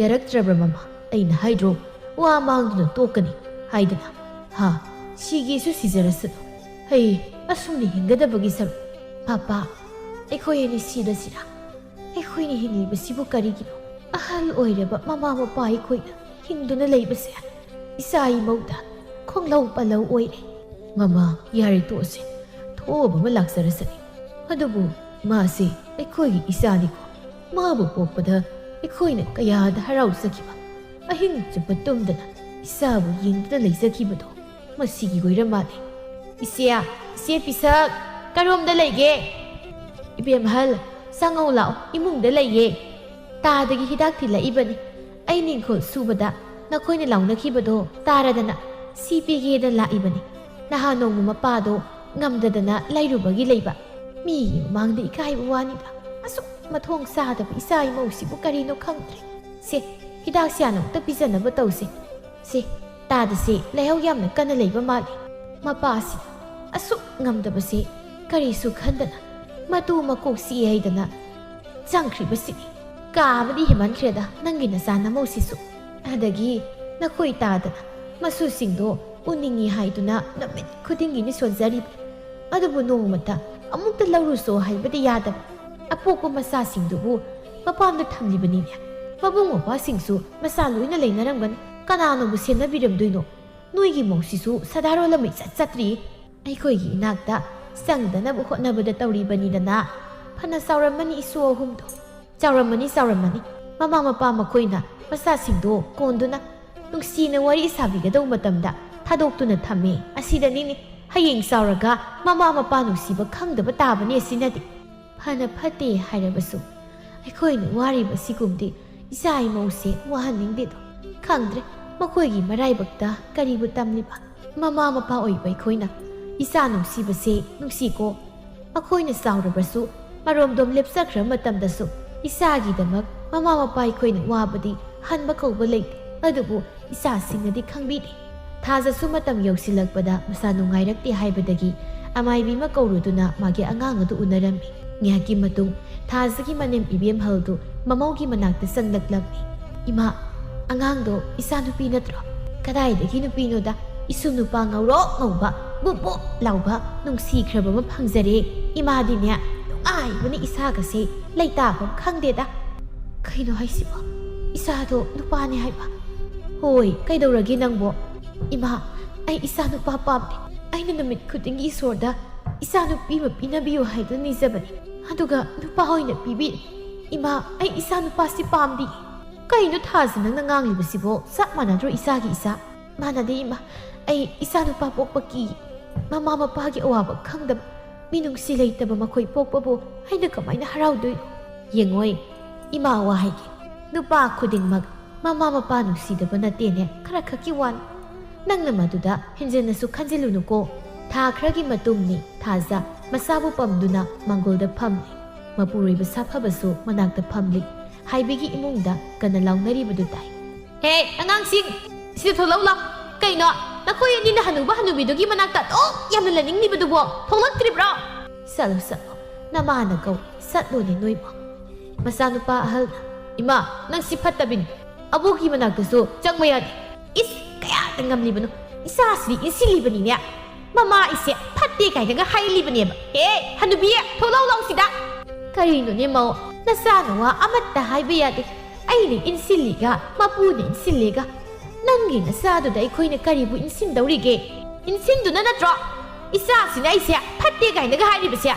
ꯌꯥꯔꯛꯇ꯭ꯔꯕ꯭ꯔ ꯃꯃꯥ? ꯑꯩꯅ ꯍꯥꯏꯗ꯭ꯔꯣ, ꯋꯥ ꯃꯥꯡꯗꯨꯅ ꯇꯣꯛꯀꯅꯤ ꯍꯥꯏꯗꯅ? ꯍꯥ, ꯁꯤꯒꯦꯁꯨ ꯁꯤꯖꯔꯁꯅꯨ꯫ ꯍꯩ, ꯑꯁꯨꯝꯅ ꯍꯤꯡꯒꯗꯕꯒꯤ ꯁꯔꯨꯛ꯫ ꯄꯥꯄꯥ, ꯑꯩꯈꯣꯏ ꯑꯅꯤ ꯁꯤꯔꯁꯤꯔꯥ? ꯑꯩꯈꯣꯏꯅ ꯍꯤꯡꯂꯤꯕꯁꯤꯕꯨ ꯀꯔꯤꯒꯤꯅꯣ? ꯑꯍꯜ ꯑꯣꯏꯔꯕ ꯃꯃꯥ ꯃꯄꯥ ꯑꯩꯈꯣꯏꯅ ꯍꯤꯡꯗꯨꯅ ꯂꯩꯕꯁꯦ ꯏꯆꯥ ꯏꯃꯧꯗ ꯈꯣꯡꯂꯧ ꯄꯜꯂꯧ ꯑꯣꯏꯔꯦ꯫ ꯃꯃꯥ, ꯌꯥꯔꯦ ꯇꯣꯛꯑꯁꯦ꯫ ꯊꯣꯛꯑꯕ ꯑꯃ ꯂꯥꯛꯆꯔꯁꯅꯤ꯫ ꯑꯗꯨꯕꯨ ꯃꯥꯁꯦ ꯑꯩꯈꯣꯏꯒꯤ ꯏꯆꯥꯅꯤꯀꯣ꯫ ꯃꯥꯕꯨ ꯄꯣꯛꯄꯗ ꯑꯩꯈꯣꯏꯅ ꯀꯌꯥꯗ ꯍꯔꯥꯎꯖꯈꯤꯕ꯫ ꯑꯍꯤꯡ ꯆꯨꯞꯄ ꯇꯨꯝꯗꯅ ꯏꯆꯥꯕꯨ ꯌꯦꯡꯗꯨꯅ ꯂꯩꯖꯈꯤꯕꯗꯣ ꯃꯁꯤꯒꯤ ꯑꯣꯏꯔ ꯃꯥꯜꯂꯦ꯫ "ꯏꯆꯦ, ꯏꯆꯦ ꯄꯤꯁꯛ, ꯀꯔꯣꯝꯗ ꯂꯩꯒꯦ?" "ꯏꯕꯦꯝꯍꯜ, ꯆꯪꯉꯧ ꯂꯥꯛꯑꯣ, ꯏꯃꯨꯡꯗ ꯂꯩꯌꯦ꯫ ꯇꯥꯗꯒꯤ ꯍꯤꯗꯥꯛ ꯊꯤꯜꯂꯛꯏꯕꯅꯤ꯫ ꯑꯩ ꯅꯤꯡꯈꯣꯜ ꯁꯨꯕꯗ ꯅꯈꯣꯏꯅ ꯂꯥꯎꯅꯈꯤꯕꯗꯣ ꯇꯥꯔꯗꯅ ꯁꯤ ꯄꯤꯒꯦꯗ ꯂꯥꯛꯏꯕꯅꯤ꯫ ꯅꯍꯥꯟ ꯅꯣꯡꯃ ꯃꯄꯥꯗꯣ ꯉꯝꯗꯗꯅ ꯂꯩꯔꯨꯕꯒꯤ ꯂꯩꯕ꯫ ꯃꯤꯒꯤ ꯃꯃꯥꯡꯗ ꯏꯀꯥꯏꯕ ꯋꯥꯅꯤꯗ꯫ ꯑꯁꯨꯛ ꯃꯊꯣꯡ ꯆꯥꯗꯕ ꯏꯆꯥ ꯏꯃꯧꯁꯤꯕꯨ ꯀꯔꯤꯅꯣ ꯈꯪꯗ꯭ꯔꯦ꯫ ꯁꯦ, ꯍꯤꯗꯥꯛꯁꯦ ꯍꯥꯟꯅ ꯑꯃꯨꯛꯇ ꯄꯤꯖꯅꯕ ꯇꯧꯁꯦ꯫ ꯁꯦ, ꯇꯥꯗꯁꯦ ꯂꯥꯏꯍꯧ ꯌꯥꯝꯅ ꯀꯟꯅ ꯂꯩꯕ ꯃꯥꯜꯂꯤ꯫ ꯃꯄꯥꯁꯤ ꯑꯁꯨꯛ ꯉꯝꯗꯕꯁꯦ ꯀꯔꯤꯁꯨ ꯈꯟꯗꯅ ꯃꯇꯨ ꯃꯀꯣꯛ ꯆꯤꯛꯑꯦ ꯍꯥꯏꯗꯅ ꯆꯪꯈ꯭ꯔꯤꯕꯁꯤꯗꯤ꯫ ꯀꯥꯕꯗꯤ ꯍꯦꯟꯃꯟꯈ꯭ꯔꯦꯗ ꯅꯪꯒꯤ ꯅꯆꯥ ꯅꯃꯧꯁꯤꯁꯨ꯫ ꯑꯗꯒꯤ ꯅꯈꯣꯏ ꯇꯥꯗꯅ ꯃꯁꯨꯁꯤꯡꯗꯣ ꯎꯅꯤꯡꯉꯤ ꯍꯥꯏꯗꯨꯅ ꯅꯨꯃꯤꯠ ꯈꯨꯗꯤꯡꯒꯤꯅꯤ ꯁꯣꯟꯖꯔꯤꯕ꯫ ꯑꯗꯨꯕꯨ ꯅꯣꯡꯃꯇ ꯑꯃꯨꯛꯇ ꯂꯧꯔꯨꯁꯣ ꯍꯥꯏꯕꯗꯤ ꯌꯥꯗꯕ꯫ ꯑꯄꯣꯛꯄ ꯃꯆꯥꯁꯤꯡꯗꯨꯕꯨ ꯃꯄꯥꯝꯗ ꯊꯝꯂꯤꯕꯅꯤꯅꯦ꯫ ꯃꯕꯨꯡ ꯃꯧꯄ꯭ꯋꯥꯁꯤꯡꯁꯨ ꯃꯆꯥ ꯂꯣꯏꯅ ꯂꯩꯅꯔꯝꯒꯅꯤ꯫ ꯀꯅꯥꯅꯕꯨ ꯁꯦꯟꯅꯕꯤꯔꯝꯗꯣꯏꯅꯣ? ꯅꯣꯏꯒꯤ ꯃꯧꯁꯤꯁꯨ ꯁꯗꯥꯔꯣꯜ ꯑꯃ ꯏꯆꯠ ꯆꯠꯇ꯭ꯔꯤ꯫ ꯑꯩꯈꯣꯏꯒꯤ ꯏꯅꯥꯛꯇ ꯆꯪꯗꯅꯕ ꯍꯣꯠꯅꯕꯗ ꯇꯧꯔꯤꯕꯅꯤꯗꯅ꯫ ꯐꯅ ꯆꯥꯎꯔꯝꯃꯅꯤ ꯏꯁꯨ ꯑꯍꯨꯝꯗꯣ꯫ ꯆꯥꯎꯔꯝꯃꯅꯤ, ꯆꯥꯎꯔꯝꯃꯅꯤ꯫ ꯃꯃꯥ ꯃꯄꯥ ꯃꯈꯣꯏꯅ ꯃꯆꯥꯁꯤꯡꯗꯣ ꯀꯣꯟꯗꯨꯅ ꯅꯨꯡꯁꯤꯅ ꯋꯥꯔꯤ ꯁꯥꯕꯤꯒꯗꯧ ꯃꯇꯝꯗ ꯊꯥꯗꯣꯛꯇꯨꯅ ꯊꯝꯃꯦ꯫ ꯑꯁꯤꯗꯅꯤꯅꯦ ꯍꯌꯦꯡ ꯆꯥꯎꯔꯒ ꯃꯃꯥ ꯃꯄꯥ ꯅꯨꯡꯁꯤꯕ ꯈꯪꯗꯕ ꯇꯥꯕꯅꯦ ꯑꯁꯤꯅꯗꯤ꯫ ꯐꯅ ꯐꯠꯇꯦ ꯍꯥꯏꯔꯕꯁꯨ ꯑꯩꯈꯣꯏꯅ ꯋꯥꯔꯤꯕ ꯁꯤꯒꯨꯝꯗꯤ ꯏꯆꯥ ꯏꯃꯧꯁꯦ ꯋꯥꯍꯟꯅꯤꯡꯗꯦꯗꯣ꯫ ꯈꯪꯗ꯭ꯔꯦ ꯃꯈꯣꯏꯒꯤ ꯃꯔꯥꯏꯕꯛꯇ ꯀꯔꯤꯕꯨ ꯇꯝꯂꯤꯕ꯫ ꯃꯃꯥ ꯃꯄꯥ ꯑꯣꯏꯕ ꯑꯩꯈꯣꯏꯅ ꯏꯆꯥ ꯅꯨꯡꯁꯤꯕꯁꯦ ꯅꯨꯡꯁꯤꯀꯣ꯫ ꯃꯈꯣꯏꯅ ꯆꯥꯎꯔꯕꯁꯨ ꯃꯔꯣꯝꯗꯣꯝ ꯂꯦꯞꯆꯈ꯭ꯔ ꯃꯇꯝꯗꯁꯨ ꯏꯆꯥꯒꯤꯗꯃꯛ ꯃꯃꯥ ꯃꯄꯥ ꯑꯩꯈꯣꯏꯅ ꯋꯥꯕꯗꯤ ꯍꯟꯕ ꯀꯧꯕ ꯂꯩꯇꯦ꯫ ꯑꯗꯨꯕꯨ ꯏꯆꯥꯁꯤꯡꯅꯗꯤ ꯈꯪꯕꯤꯗꯦ꯫ ꯊꯥꯖꯁꯨ ꯃꯇꯝ ꯌꯧꯁꯤꯜꯂꯛꯄꯗ ꯃꯁꯥ ꯅꯨꯡꯉꯥꯏꯔꯛꯇꯦ ꯍꯥꯏꯕꯗꯒꯤ ꯑꯃꯥꯏꯕꯤ ꯑꯃ ꯀꯧꯔꯨꯗꯨꯅ ꯃꯥꯒꯤ ꯑꯉꯥꯡ ꯑꯗꯨ ꯎꯅꯔꯝꯃꯤ꯫ ꯉꯥꯏꯍꯥꯛꯀꯤ ꯃꯇꯨꯡ ꯊꯥꯖꯒꯤ ꯃꯅꯦꯝ ꯏꯕꯦꯝꯍꯜꯗꯨ ꯃꯃꯧꯒꯤ ꯃꯅꯥꯛꯇ ꯆꯪꯂꯛꯂꯝꯃꯤ꯫ "ꯏꯃꯥ, ꯑꯉꯥꯡꯗꯣ ꯏꯆꯥ ꯅꯨꯄꯤ ꯅꯠꯇ꯭ꯔꯣ?" "ꯀꯗꯥꯏꯗꯒꯤ ꯅꯨꯄꯤꯅꯣꯗ? ꯏꯁꯨ ꯅꯨꯄꯥ ꯉꯧꯔꯣꯛ ꯉꯧꯕ, ꯕꯨꯞ ꯕꯨꯞ ꯂꯥꯎꯕ, ꯅꯨꯡꯁꯤꯈ꯭ꯔꯕ ꯑꯃ ꯐꯪꯖꯔꯦ꯫ ꯏꯃꯥꯗꯤꯅꯦ ꯅꯨꯡꯉꯥꯏꯕꯅ ꯏꯁꯥꯒꯁꯦ ꯂꯩꯇꯥꯐꯝ ꯈꯪꯗꯦꯗ꯫" "ꯀꯩꯅꯣ ꯍꯥꯏꯁꯤꯕꯣ? ꯏꯆꯥꯗꯣ ꯅꯨꯄꯥꯅꯦ ꯍꯥꯏꯕ?" "ꯍꯣꯏ, ꯀꯩꯗꯧꯔꯒꯦ ꯅꯪꯕꯣ?" "ꯏꯃꯥ, ꯑꯩ ꯏꯆꯥ ꯅꯨꯄꯥ ꯄꯥꯝꯃꯦ꯫ ꯑꯩꯅ ꯅꯨꯃꯤꯠ ꯈꯨꯗꯤꯡꯒꯤ ꯏꯁꯣꯔꯗ ꯏꯆꯥ ꯅꯨꯄꯤ ꯑꯃ ꯄꯤꯅꯕꯤꯌꯨ ꯍꯥꯏꯗꯨꯅ ꯅꯤꯖꯕꯅꯤ꯫ ꯑꯗꯨꯒ ꯅꯨꯄꯥ ꯑꯣꯏꯅ ꯄꯤꯕꯤꯔꯦ꯫ ꯏꯃꯥ, ꯑꯩ ꯏꯆꯥ ꯅꯨꯄꯥꯁꯤ ꯄꯥꯝꯗꯦ꯫" "ꯀꯩꯅꯣ ꯊꯥꯖ ꯅꯪꯅ ꯉꯥꯡꯂꯤꯕꯁꯤꯕꯣ? ꯆꯞ ꯃꯥꯟꯅꯗ꯭ꯔꯣ ꯏꯆꯥꯒꯤ ꯏꯆꯥ?" "ꯃꯥꯟꯅꯗꯦ ꯏꯃꯥ, ꯑꯩ ꯏꯆꯥ ꯅꯨꯄꯥ ꯄꯣꯛꯄ ꯀꯤ꯫" ꯃꯃꯥ ꯃꯄꯥꯒꯤ ꯑꯋꯥꯕ ꯈꯪꯗꯕ, ꯃꯤꯅꯨꯡꯁꯤ ꯂꯩꯇꯕ ꯃꯈꯣꯏ ꯄꯣꯛꯄꯕꯨ ꯑꯩꯅ ꯀꯃꯥꯏꯅ ꯍꯔꯥꯎꯗꯣꯏꯅꯣ? ꯌꯦꯡꯉꯣꯏ, ꯏꯃꯥ ꯋꯥ ꯍꯥꯏꯒꯦ, ꯅꯨꯄꯥ ꯈꯨꯗꯤꯡꯃꯛ ꯃꯃꯥ ꯃꯄꯥ ꯅꯨꯡꯁꯤꯗꯕ ꯅꯠꯇꯦꯅꯦ, ꯈꯔ ꯈꯛꯀꯤ ꯋꯥꯅꯤ꯫ ꯅꯪꯅ ꯃꯗꯨꯗ ꯍꯦꯟꯖꯤꯟꯅꯁꯨ ꯈꯟꯖꯤꯜꯂꯨꯅꯨꯀꯣ꯫ ꯊꯥ ꯈꯔꯒꯤ ꯃꯇꯨꯡꯅꯤ ꯊꯥꯖ ꯃꯆꯥꯕꯨ ꯄꯝꯗꯨꯅ ꯃꯥꯡꯒꯣꯜꯗ ꯐꯝꯂꯤ꯫ ꯃꯄꯨꯔꯣꯏꯕ ꯁꯥꯐꯕꯁꯨ ꯃꯅꯥꯛꯇ ꯐꯝꯂꯤ꯫ ꯍꯥꯏꯕꯤꯒꯤ ꯏꯃꯨꯡꯗ ꯀꯟꯅ ꯂꯥꯎꯅꯔꯤꯕꯗꯨ ꯇꯥꯏ꯫ "ꯍꯦ, ꯑꯉꯥꯡꯁꯤꯡ, ꯁꯤꯗ ꯊꯣꯛꯂꯛꯎ ꯂꯥꯎ꯫ ꯀꯩꯅꯣ, ꯅꯈꯣꯏ ꯑꯅꯤꯅ ꯍꯅꯨꯕ ꯍꯅꯨꯕꯤꯗꯨꯒꯤ ꯃꯅꯥꯛꯇ ꯑꯗꯨꯛ ꯌꯥꯝꯅ ꯂꯩꯅꯤꯡꯂꯤꯕꯗꯨꯕꯣ? ꯊꯣꯛꯂꯛꯇ꯭ꯔꯤꯕ꯭ꯔꯣ?" "ꯆꯠꯂꯣ, ꯆꯠꯂꯣ, ꯅꯃꯥꯅ ꯀꯧꯏ, ꯆꯠꯂꯣꯅꯦ ꯅꯣꯏꯕꯣ꯫" ꯃꯆꯥꯅꯨꯄꯥ ꯑꯍꯜꯅ, "ꯏꯃꯥ, ꯅꯪ ꯁꯤ ꯐꯠꯇꯕꯤꯅꯤ, ꯑꯕꯣꯛꯀꯤ ꯃꯅꯥꯛꯇꯁꯨ ꯆꯪꯕ ꯌꯥꯗꯦ꯫" "ꯏꯁ, ꯀꯌꯥꯗ ꯉꯝꯂꯤꯕꯅꯣ? ꯏꯆꯥꯁꯤꯗꯤ ꯏꯟꯁꯤꯜꯂꯤꯕꯅꯤꯅꯦ꯫ ꯃꯃꯥ ꯑꯩꯁꯦ ꯐꯠꯇꯦ ꯀꯥꯏꯅꯒ ꯍꯥꯏꯔꯤꯕꯅꯦꯕ꯫ ꯍꯦ, ꯍꯅꯨꯕꯤ, ꯊꯣꯛꯂꯛꯎ ꯂꯥꯎ ꯁꯤꯗ꯫ ꯀꯔꯤꯅꯣꯅꯦ ꯃꯧ, ꯅꯆꯥꯅ ꯋꯥ ꯑꯃꯠꯇ ꯍꯥꯏꯕ ꯌꯥꯗꯦ꯫ ꯑꯩꯅ ꯏꯟꯁꯤꯜꯂꯤꯒ, ꯃꯄꯨꯅ ꯏꯟꯁꯤꯜꯂꯤꯒ꯫ ꯅꯪꯒꯤ ꯅꯆꯥꯗꯨꯗ ꯑꯩꯈꯣꯏꯅ ꯀꯔꯤꯕꯨ ꯏꯟꯁꯤꯟꯗꯧꯔꯤꯒꯦ? ꯏꯟꯁꯤꯟꯗꯨꯅ ꯅꯠꯇ꯭ꯔꯣ ꯏꯆꯥꯁꯤꯅ ꯑꯩꯁꯦ ꯐꯠꯇꯦ ꯀꯥꯏꯅꯒ ꯍꯥꯏꯔꯤꯕꯁꯦ?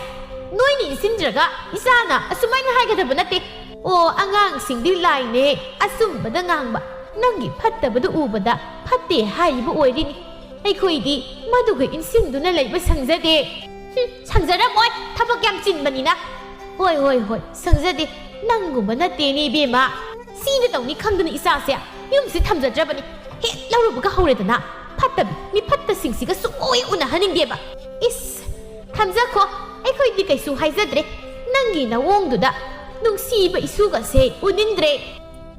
ꯅꯣꯏꯅ ꯏꯟꯁꯤꯟꯗ꯭ꯔꯒ ꯏꯆꯥꯅ ꯑꯁꯨꯃꯥꯏꯅ ꯍꯥꯏꯒꯗꯕ ꯅꯠꯇꯦ꯫ ꯑꯣ, ꯑꯉꯥꯡꯁꯤꯡꯗꯤ ꯂꯥꯏꯅꯦ, ꯑꯆꯨꯝꯕꯗ ꯉꯥꯡꯕ꯫ ꯅꯪꯒꯤ ꯐꯠꯇꯕꯗꯨ ꯎꯕꯗ ꯐꯠꯇꯦ ꯍꯥꯏꯔꯤꯕ ꯑꯣꯏꯔꯤꯅꯤ꯫ ꯑꯩꯈꯣꯏꯗꯤ ꯃꯗꯨꯒ ꯏꯟꯁꯤꯟꯗꯨꯅ ꯂꯩꯕ ꯁꯪꯖꯗꯦ꯫" "ꯍꯨꯝ, ꯁꯪꯖꯔꯝꯃꯣꯏ, ꯊꯕꯛ ꯌꯥꯝ ꯆꯤꯟꯕꯅꯤꯅ꯫" "ꯍꯣꯏ, ꯍꯣꯏ, ꯍꯣꯏ, ꯁꯪꯖꯗꯦ꯫ ꯅꯪꯒꯨꯝꯕ ꯅꯠꯇꯦꯅꯦ, ꯏꯕꯦꯝꯃ꯫ ꯁꯤꯅ ꯇꯧꯅꯤ ꯈꯪꯗꯅ ꯏꯆꯥꯁꯦ ꯌꯨꯝꯁꯤ ꯊꯝꯖꯗ꯭ꯔꯕꯅꯤ꯫ ꯍꯦꯛ ꯂꯧꯔꯨꯕꯒ ꯍꯧꯔꯦꯗꯅ꯫ ꯐꯠꯇꯕꯤ, ꯃꯤ ꯐꯠꯇꯁꯤꯡꯁꯤꯒ ꯁꯨꯡꯎ ꯍꯦꯛ ꯎꯅꯍꯟꯅꯤꯡꯗꯦꯕ꯫" "ꯏꯁ, ꯊꯝꯖꯈꯣ, ꯑꯩꯈꯣꯏꯗꯤ ꯀꯩꯁꯨ ꯍꯥꯏꯖꯗ꯭ꯔꯦ꯫ ꯅꯪꯒꯤ ꯅꯋꯣꯡꯗꯨꯗ ꯅꯨꯡꯁꯤꯕ ꯏꯁꯨꯒꯁꯦ ꯎꯅꯤꯡꯗ꯭ꯔꯦ꯫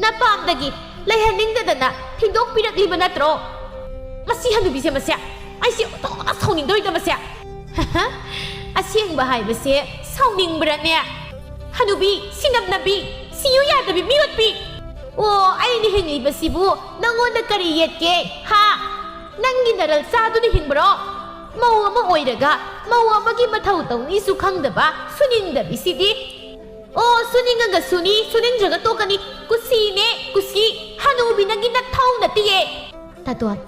ꯅꯄꯥꯝꯗꯒꯤ ꯂꯩꯍꯟꯅꯤꯡꯗꯗꯅ ꯊꯤꯟꯗꯣꯛꯄꯤꯔꯛꯂꯤꯕ ꯅꯠꯇ꯭ꯔꯣ? ꯃꯁꯤ ꯍꯅꯨꯕꯤꯁꯦ ꯃꯁꯦ, ꯑꯩꯁꯦ ꯑꯣꯟꯊꯣꯛꯅ ꯁꯥꯎꯅꯤꯡꯗꯧꯔꯤꯗ ꯃꯁꯦ꯫" "ꯑꯁꯦꯡꯕ ꯍꯥꯏꯕꯁꯦ ꯁꯥꯎꯅꯤꯡꯕ꯭ꯔꯅꯦ? ꯍꯅꯨꯕꯤ, ꯁꯤꯅꯝꯅꯕꯤ, ꯁꯤꯌꯨ ꯌꯥꯗꯕꯤ ꯃꯤꯑꯣꯠꯄꯤ꯫ ꯑꯣ, ꯑꯩꯅ ꯍꯤꯡꯂꯤꯕꯁꯤꯕꯨ ꯅꯪꯉꯣꯟꯗ ꯀꯔꯤ ꯌꯦꯠꯀꯦ, ꯍꯥ? ꯅꯪꯒꯤ ꯅꯔꯜ ꯆꯥꯗꯨꯅ ꯍꯤꯡꯕ꯭ꯔꯣ? ꯃꯧ ꯑꯃ ꯑꯣꯏꯔꯒ ꯃꯧ ꯑꯃꯒꯤ ꯃꯊꯧ ꯇꯧꯅꯤꯁꯨ ꯈꯪꯗꯕ ꯁꯨꯅꯤꯡꯗꯕꯤꯁꯤꯗꯤ꯫ ꯑꯣ, ꯁꯨꯅꯤꯡꯉꯒ ꯁꯨꯅꯤ, ꯁꯨꯅꯤꯡꯗ꯭ꯔꯒ ꯇꯣꯛꯀꯅꯤ꯫ ꯀꯨꯁꯤꯅꯦ, ꯀꯨꯁꯤ꯫ ꯍꯅꯨꯕꯤ, ꯅꯪꯒꯤ ꯅꯊꯧ ꯅꯠꯇꯤꯌꯦ꯫" ꯇꯥꯇꯣꯟ,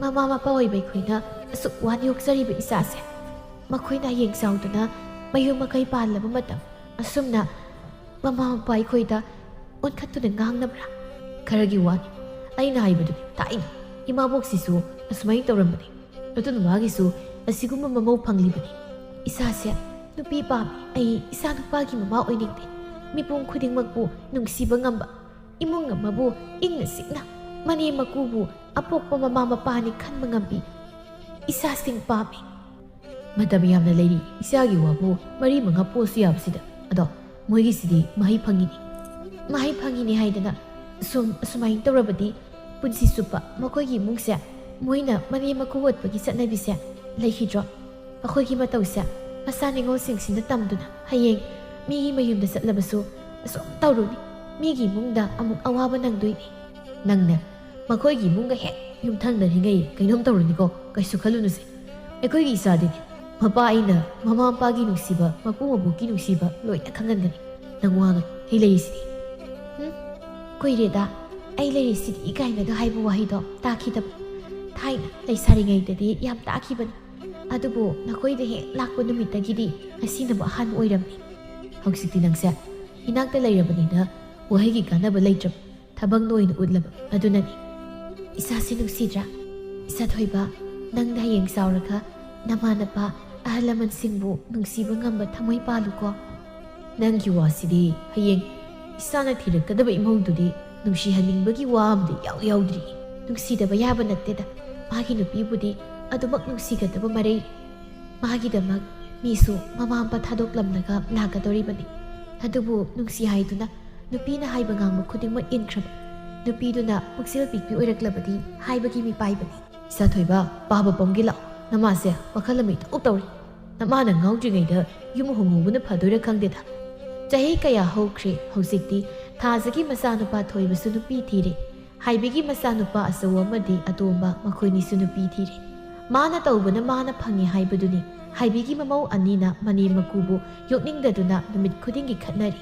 ꯃꯃꯥ ꯃꯄꯥ ꯑꯣꯏꯕ ꯑꯩꯈꯣꯏꯅ ꯑꯁꯨꯛ ꯋꯥꯅ ꯌꯣꯛꯆꯔꯤꯕ ꯏꯆꯥꯁꯦ, ꯃꯈꯣꯏꯅ ꯍꯌꯦꯡ ꯆꯥꯎꯗꯨꯅ ꯃꯌꯨꯝ ꯃꯀꯩ ꯄꯥꯜꯂꯕ ꯃꯇꯝ, ꯑꯁꯨꯝꯅ ꯃꯃꯥ ꯃꯄꯥ ꯑꯩꯈꯣꯏꯗ ꯑꯣꯟꯈꯠꯇꯨꯅ ꯉꯥꯡꯅꯕ꯭ꯔꯥ? ꯈꯔꯒꯤ ꯋꯥꯅꯤ꯫ ꯑꯩꯅ ꯍꯥꯏꯕꯗꯨꯅꯤ, ꯊꯥꯏꯅ ꯏꯃꯥꯕꯣꯛꯁꯤꯁꯨ ꯑꯁꯨꯃꯥꯏꯅ ꯇꯧꯔꯝꯕꯅꯤ꯫ ꯑꯗꯨꯅ ꯃꯥꯒꯤꯁꯨ ꯑꯁꯤꯒꯨꯝꯕ ꯃꯃꯧ ꯐꯪꯂꯤꯕꯅꯤ꯫ ꯏꯁꯥꯁꯦ ꯅꯨꯄꯤ ꯄꯥꯝꯃꯤ꯫ ꯑꯩ ꯏꯆꯥ ꯅꯨꯄꯥꯒꯤ ꯃꯃꯥ ꯑꯣꯏꯅꯤꯡꯗꯦ꯫ ꯃꯤꯄꯨꯝ ꯈꯨꯗꯤꯡꯃꯛꯄꯨ ꯅꯨꯡꯁꯤꯕ ꯉꯝꯕ, ꯏꯃꯨꯡ ꯑꯃꯕꯨ ꯏꯪꯅ ꯆꯤꯛꯅ, ꯃꯅꯦꯝ ꯃꯀꯨꯕꯨ ꯑꯄꯣꯛꯄ ꯃꯃꯥ ꯃꯄꯥꯅꯤ ꯈꯟꯕ ꯉꯝꯕꯤ ꯏꯆꯥꯁꯤꯡ ꯄꯥꯝꯃꯤ꯫ ꯃꯇꯝ ꯌꯥꯝꯅ ꯂꯩꯔꯤ꯫ ꯏꯆꯥꯒꯤ ꯋꯥꯕꯨ ꯃꯔꯤ ꯃꯉꯥ ꯄꯣꯛꯑꯁꯨ ꯌꯥꯕꯁꯤꯗ꯫ ꯑꯗꯣ ꯃꯣꯏꯒꯤꯁꯤꯗꯤ ꯃꯍꯩ ꯐꯪꯉꯤꯅꯤ꯫ ꯃꯍꯩ ꯐꯪꯉꯤꯅꯤ ꯍꯥꯏꯗꯅ ꯁꯨꯝ ꯑꯁꯨꯃꯥꯏꯅ ꯇꯧꯔꯕꯗꯤ ꯄꯨꯟꯁꯤ ꯆꯨꯞꯄ ꯃꯈꯣꯏꯒꯤ ꯏꯃꯨꯡꯁꯦ ꯃꯣꯏꯅ ꯃꯅꯦꯝ ꯃꯀꯨ ꯑꯣꯠꯄꯒꯤ ꯆꯠꯅꯕꯤꯁꯦ ꯂꯩꯈꯤꯗ꯭ꯔꯣ? ꯑꯩꯈꯣꯏꯒꯤ ꯃꯇꯧꯁꯦ ꯃꯆꯥ ꯅꯤꯉꯣꯜꯁꯤꯡꯁꯤꯅ ꯇꯝꯗꯨꯅ ꯍꯌꯦꯡ ꯃꯤꯒꯤ ꯃꯌꯨꯝꯗ ꯆꯠꯂꯕꯁꯨ ꯑꯁꯨꯝ ꯇꯧꯔꯨꯅꯤ꯫ ꯃꯤꯒꯤ ꯏꯃꯨꯡꯗ ꯑꯃꯨꯛ ꯑꯋꯥꯕ ꯅꯪꯗꯣꯏꯅꯤ꯫ ꯅꯪꯅ ꯃꯈꯣꯏꯒꯤ ꯏꯃꯨꯡꯒ ꯍꯦꯛ ꯌꯨꯝꯊꯪꯅꯔꯤꯉꯩ ꯀꯩꯅꯣꯝ ꯇꯧꯔꯅꯤꯀꯣ, ꯀꯩꯁꯨ ꯈꯜꯂꯨꯅꯨꯁꯦ꯫ ꯑꯩꯈꯣꯏꯒꯤ ꯏꯆꯥꯗꯤꯅꯦ, ꯃꯄꯥ ꯑꯩꯅ ꯃꯃꯥ ꯃꯄꯥꯒꯤ ꯅꯨꯡꯁꯤꯕ, ꯃꯄꯨ ꯃꯄꯣꯛꯀꯤ ꯅꯨꯡꯁꯤꯕ ꯂꯣꯏꯅ ꯈꯪꯍꯟꯒꯅꯤ꯫ ꯅꯪ ꯋꯥꯒꯅꯨ, ꯑꯩ ꯂꯩꯔꯤꯁꯤꯗꯤ꯫ ꯍꯨꯝ? ꯀꯨꯏꯔꯦꯗ, "ꯑꯩ ꯂꯩꯔꯤꯁꯤꯗꯤ" ꯀꯥꯏꯅꯒ ꯍꯥꯏꯕ ꯋꯥꯍꯩꯗꯣ ꯇꯥꯈꯤꯗꯕ꯫ ꯊꯥꯏꯅ ꯂꯩꯁꯥꯔꯤꯉꯩꯗꯗꯤ ꯌꯥꯝ ꯇꯥꯈꯤꯕꯅꯤ꯫ ꯑꯗꯨꯕꯨ ꯅꯈꯣꯏꯗ ꯍꯦꯛ ꯂꯥꯛꯄ ꯅꯨꯃꯤꯠꯇꯒꯤꯗꯤ ꯉꯁꯤꯅꯕꯨ ꯑꯍꯥꯟꯕ ꯑꯣꯏꯔꯝꯃꯤ꯫ ꯍꯧꯖꯤꯛꯇꯤ ꯅꯪꯁꯦ ꯏꯅꯥꯛꯇ ꯂꯩꯔꯕꯅꯤꯅ ꯋꯥꯍꯩꯒꯤ ꯀꯥꯟꯅꯕ ꯂꯩꯇ꯭ꯔꯕ꯫ ꯊꯕꯛꯅ ꯑꯣꯏꯅ ꯎꯠꯂꯕ ꯑꯗꯨꯅꯅꯤ꯫ ꯏꯆꯥꯁꯤ ꯅꯨꯡꯁꯤꯗ꯭ꯔꯥ? ꯏꯆꯥ ꯊꯣꯏꯕ, ꯅꯪꯅ ꯍꯌꯦꯡ ꯆꯥꯎꯔꯒ ꯅꯃꯥ ꯅꯄꯥ, ꯑꯍꯜ ꯂꯃꯟꯁꯤꯡꯕꯨ ꯅꯨꯡꯁꯤꯕ ꯉꯝꯕ ꯊꯃꯣꯏ ꯄꯥꯜꯂꯨꯀꯣ꯫ ꯅꯪꯒꯤ ꯋꯥꯁꯤꯗꯤ ꯍꯌꯦꯡ ꯏꯆꯥꯅ ꯊꯤꯔꯛꯀꯗꯕ ꯏꯃꯧꯗꯨꯗꯤ ꯅꯨꯡꯁꯤꯍꯟꯅꯤꯡꯕꯒꯤ ꯋꯥ ꯑꯃꯗꯤ ꯏꯌꯥꯎ ꯌꯥꯎꯗ꯭ꯔꯤ꯫ ꯅꯨꯡꯁꯤꯗꯕ ꯌꯥꯕ ꯅꯠꯇꯦꯗ꯫ ꯃꯥꯒꯤ ꯅꯨꯄꯤꯕꯨꯗꯤ ꯑꯗꯨꯃꯛ ꯅꯨꯡꯁꯤꯒꯗꯕ ꯃꯔꯩ꯫ ꯃꯥꯒꯤꯗꯃꯛ ꯃꯤꯁꯨ ꯃꯃꯥ ꯃꯄꯥ ꯊꯥꯗꯣꯛꯂꯝꯂꯒ ꯂꯥꯛꯀꯗꯧꯔꯤꯕꯅꯤ꯫ ꯑꯗꯨꯕꯨ ꯅꯨꯡꯁꯤ ꯍꯥꯏꯗꯨꯅ ꯅꯨꯄꯤꯅ ꯍꯥꯏꯕ ꯉꯥꯡꯕ ꯈꯨꯗꯤꯡꯃꯛ ꯏꯟꯈ꯭ꯔꯕ ꯄꯨꯛꯆꯦꯜ ꯄꯤꯛꯄꯤ ꯑꯣꯏꯔꯛꯂꯕꯗꯤ ꯍꯥꯏꯕꯒꯤ ꯃꯤꯄꯥꯏꯕꯅꯤ꯫ ꯏꯆꯥ ꯊꯣꯏꯕ, ꯄꯥꯕ ꯄꯣꯝꯒꯦ ꯂꯥꯛꯑꯣ꯫ ꯅꯃꯥꯁꯦ ꯋꯥꯈꯜ ꯑꯃ ꯏꯇꯧ ꯇꯧꯔꯤ꯫ ꯅꯃꯥꯅ ꯉꯥꯎꯗ꯭ꯔꯤꯉꯩꯗ ꯌꯨꯝ ꯍꯣꯡꯍꯧꯕꯅ ꯐꯗꯣꯏꯔꯥ ꯈꯪꯗꯦꯗ꯫ ꯆꯍꯤ ꯀꯌꯥ ꯍꯧꯈ꯭ꯔꯦ, ꯍꯧꯖꯤꯛꯇꯤ ꯊꯥꯖꯒꯤ ꯃꯆꯥꯅꯨꯄꯥ ꯊꯣꯏꯕꯁꯨ ꯅꯨꯄꯤ ꯊꯤꯔꯦ꯫ ꯍꯥꯏꯕꯤꯒꯤ ꯃꯆꯥꯅꯨꯄꯥ ꯑꯆꯧ ꯑꯃꯗꯤ ꯑꯇꯣꯝꯕ, ꯃꯈꯣꯏꯅꯤꯁꯨ ꯅꯨꯄꯤ ꯊꯤꯔꯦ꯫ ꯃꯥꯅ ꯇꯧꯕꯅ ꯃꯥꯅ ꯐꯪꯉꯤ ꯍꯥꯏꯕꯗꯨꯅꯤ꯫ ꯍꯥꯏꯕꯤꯒꯤ ꯃꯃꯧ ꯑꯅꯤꯅ ꯃꯅꯦꯝ ꯃꯀꯨꯕꯨ ꯌꯣꯛꯅꯤꯡꯗꯗꯨꯅ ꯅꯨꯃꯤꯠ ꯈꯨꯗꯤꯡꯒꯤ ꯈꯠꯅꯔꯤ꯫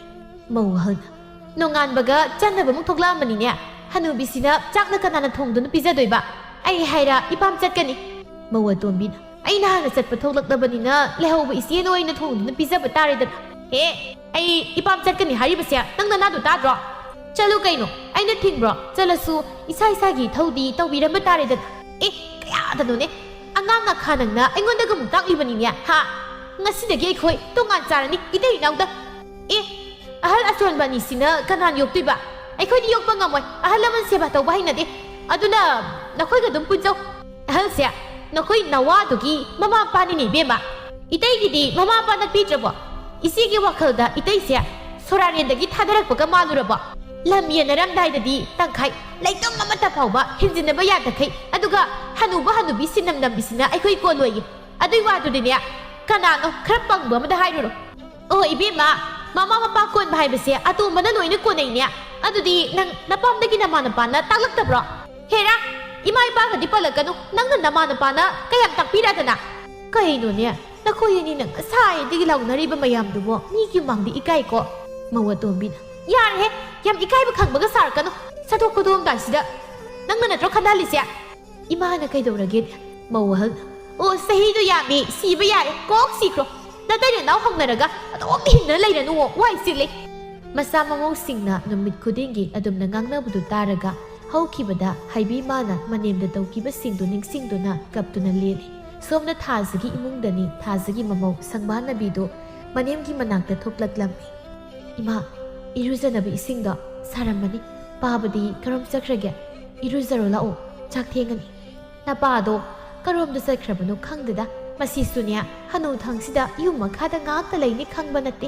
ꯃꯧ ꯑꯍꯜꯅ, "ꯅꯣꯡꯉꯥꯟꯕꯒ ꯆꯠꯅꯕ ꯑꯃꯨꯛ ꯊꯣꯛꯂꯛꯑꯝꯕꯅꯤꯅꯦ꯫ ꯍꯅꯨꯕꯤꯁꯤꯅ ꯆꯥꯛꯅ ꯀꯅꯥꯅ ꯊꯣꯡꯗꯨꯅ ꯄꯤꯖꯗꯣꯏꯕ? ꯑꯩ ꯍꯥꯏꯔ ꯏꯄꯥꯝ ꯆꯠꯀꯅꯤ꯫" ꯃꯧ ꯑꯇꯣꯝꯕꯤꯅ, "ꯑꯩꯅ ꯍꯥꯟꯅ ꯆꯠꯄ ꯊꯣꯛꯂꯛꯂꯕꯅꯤꯅ ꯂꯩꯍꯧꯕ ꯏꯆꯦꯅ ꯑꯣꯏꯅ ꯊꯣꯡꯗꯨꯅ ꯄꯤꯖꯕ ꯇꯥꯔꯦꯗꯅ꯫ ꯑꯦ, ꯑꯩ ꯏꯄꯥꯝ ꯆꯠꯀꯅꯤ ꯍꯥꯏꯔꯤꯕꯁꯦ ꯅꯪ ꯅꯅꯥꯗꯣ ꯇꯥꯗ꯭ꯔꯣ? ꯆꯠꯂꯨ ꯀꯩꯅꯣ, ꯑꯩꯅ ꯊꯤꯡꯕ꯭ꯔꯣ? ꯆꯠꯂꯁꯨ ꯏꯁꯥ ꯏꯁꯥꯒꯤ ꯏꯊꯧꯗꯤ ꯇꯧꯕꯤꯔꯝꯕ ꯇꯥꯔꯦꯗꯅ꯫" ꯑꯦ, ꯀꯌꯥꯗꯅꯣꯅꯦ꯫ ꯑꯉꯥꯡ ꯉꯥꯈꯥ ꯅꯪꯅ ꯑꯩꯉꯣꯟꯗꯒ ꯑꯃꯨꯛ ꯇꯥꯛꯂꯤꯕꯅꯤꯅꯦ, ꯍꯥ? ꯉꯁꯤꯗꯒꯤ ꯑꯩꯈꯣꯏ ꯇꯣꯉꯥꯟ ꯆꯥꯔꯅꯤ, ꯏꯇꯩ ꯏꯅꯥꯎꯗ꯫ ꯑꯦ, ꯑꯍꯜ ꯑꯁꯣꯟꯕ ꯑꯅꯤꯁꯤꯅ ꯀꯅꯥꯅ ꯌꯣꯛꯇꯣꯏꯕ? ꯑꯩꯈꯣꯏꯗꯤ ꯌꯣꯛꯄ ꯉꯝꯃꯣꯏ, ꯑꯍꯜ ꯂꯃꯟ ꯁꯦꯕꯥ ꯇꯧꯕ ꯍꯩꯅꯗꯦ꯫ ꯑꯗꯨꯅ ꯅꯈꯣꯏꯒ ꯑꯗꯨꯝ ꯄꯨꯟꯖꯧ꯫ ꯑꯍꯜꯁꯦ, ꯅꯈꯣꯏ ꯅꯋꯥꯗꯨꯒꯤ ꯃꯃꯥ ꯃꯄꯥꯅꯤꯅꯦ ꯏꯕꯦꯝꯃ꯫ ꯏꯇꯩꯒꯤꯗꯤ ꯃꯃꯥ ꯃꯄꯥ ꯅꯠꯄꯤꯗ꯭ꯔꯕꯣ? ꯏꯆꯦꯒꯤ ꯋꯥꯈꯜꯗ ꯏꯇꯩꯁꯦ ꯁꯣꯔꯥꯔꯦꯟꯗꯒꯤ ꯊꯥꯗꯔꯛꯄꯒ ꯃꯥꯜꯂꯨꯔꯕꯣ? ꯂꯝ ꯌꯦꯟꯅꯔꯝꯗꯥꯏꯗꯗꯤ ꯇꯪꯈꯥꯏ, ꯂꯩꯇꯣꯡ ꯑꯃꯠꯇ ꯐꯥꯎꯕ ꯍꯦꯟꯖꯤꯟꯅꯕ ꯌꯥꯗꯈꯩ, ꯑꯗꯨꯒ ꯍꯅꯨꯕ ꯍꯅꯨꯕꯤ ꯁꯤꯟꯅꯝ ꯅꯝꯕꯤꯁꯤꯅ ꯑꯩꯈꯣꯏ ꯀꯣꯜꯂꯣꯏꯌꯦ꯫ ꯑꯗꯨꯏ ꯋꯥꯗꯨꯗꯤꯅꯦ, ꯀꯅꯥꯅꯣ ꯈꯔ ꯄꯪꯕ ꯑꯃꯗ ꯍꯥꯏꯔꯨꯔꯣ꯫ ꯑꯣ ꯏꯕꯦꯝꯃ, ꯃꯃꯥ ꯃꯄꯥ ꯀꯣꯟꯕ ꯍꯥꯏꯕꯁꯦ ꯑꯇꯣꯝꯕꯅ ꯂꯣꯏꯅ ꯀꯣꯟꯅꯩꯅꯦ꯫ ꯑꯗꯨꯗꯤ ꯅꯪ ꯅꯄꯥꯝꯗꯒꯤ ꯅꯃꯥ ꯅꯄꯥꯅ ꯇꯥꯛꯂꯛꯇꯕ꯭ꯔꯣ? ꯍꯦꯔꯥ, ꯏꯃꯥ ꯏꯄꯥꯒꯗꯤ ꯄꯜꯂꯛꯀꯅꯨ, ꯅꯪꯅ ꯅꯃꯥ ꯅꯄꯥꯅ ꯀꯌꯥꯝ ꯇꯥꯛꯄꯤꯔꯗꯅ? ꯀꯩꯅꯣꯅꯦ, ꯅꯈꯣꯏ ꯑꯅꯤꯅ ꯉꯁꯥꯏꯗꯒꯤ ꯂꯥꯎꯅꯔꯤꯕ ꯃꯌꯥꯝꯗꯨꯕꯣ? ꯃꯤꯒꯤ ꯃꯥꯡꯗ ꯏꯀꯥꯏꯀꯣ꯫ ꯃꯧ ꯑꯇꯣꯝꯕꯤꯅ, ꯌꯥꯔꯦꯍꯦ, ꯌꯥꯝ ꯏꯀꯥꯏꯕ ꯈꯪꯕꯒ ꯁꯥꯔꯛꯀꯅꯨ꯫ ꯆꯠꯊꯣꯛ ꯈꯣꯠꯇꯣꯛꯑꯝꯗꯥꯏꯁꯤꯗ ꯅꯪꯅ ꯅꯠꯇ꯭ꯔꯣ ꯈꯟꯗꯍꯜꯂꯤꯁꯦ? ꯏꯃꯥꯅ ꯀꯩꯗꯧꯔꯒꯦ? ꯃꯧ ꯑꯍꯜꯅ, ꯑꯣ, ꯆꯍꯤꯗꯣ ꯌꯥꯝꯃꯤ, ꯁꯤꯕ ꯌꯥꯔꯦ, ꯀꯣꯛ ꯁꯤꯈ꯭ꯔꯣ꯫ ꯅꯇꯩ ꯅꯅꯥꯎ ꯍꯧꯅꯔꯒ ꯑꯗꯨꯝ ꯍꯤꯡꯗꯅ ꯂꯩꯔꯅꯨꯋꯣ, ꯋꯥꯏ ꯆꯤꯜꯂꯤ꯫ ꯃꯆꯥ ꯃꯃꯧꯁꯤꯡꯅ ꯅꯨꯃꯤꯠ ꯈꯨꯗꯤꯡꯒꯤ ꯑꯗꯨꯝꯅ ꯉꯥꯡꯅꯕꯗꯨ ꯇꯥꯔꯒ ꯍꯧꯈꯤꯕꯗ ꯍꯩꯕꯤ ꯃꯥꯅ ꯃꯅꯦꯝꯗ ꯇꯧꯈꯤꯕꯁꯤꯡꯗꯨ ꯅꯤꯡꯁꯤꯡꯗꯨꯅ ꯀꯞꯇꯨꯅ ꯂꯦꯜꯂꯤ꯫ ꯁꯣꯝꯗ ꯊꯥꯖꯒꯤ ꯏꯃꯨꯡꯗꯅꯤ, ꯊꯥꯖꯒꯤ ꯃꯃꯧ ꯁꯪꯕꯥꯅꯕꯤꯗꯨ ꯃꯅꯦꯝꯒꯤ ꯃꯅꯥꯛꯇ ꯊꯣꯛꯂꯛꯂꯝꯃꯤ꯫ ꯏꯃꯥ, ꯏꯔꯨꯖꯅꯕ ꯏꯁꯤꯡꯗꯣ ꯁꯥꯔꯝꯃꯅꯤ꯫ ꯄꯥꯕꯗꯤ ꯀꯔꯣꯝ ꯆꯠꯈ꯭ꯔꯒꯦ? ꯏꯔꯨꯖꯔꯣ ꯂꯥꯛꯑꯣ, ꯆꯥꯛ ꯊꯦꯡꯉꯅꯤ꯫ ꯅꯄꯥꯗꯣ ꯀꯔꯣꯝꯗ ꯆꯠꯈ꯭ꯔꯕꯅꯣ ꯈꯪꯗꯦꯗ꯫ ꯃꯁꯤꯁꯨꯅꯦ, ꯍꯅꯨꯊꯪꯁꯤꯗ ꯌꯨꯝ ꯃꯈꯥꯗ ꯉꯥꯛꯇ ꯂꯩꯅꯤ ꯈꯪꯕ ꯅꯠꯇꯦ꯫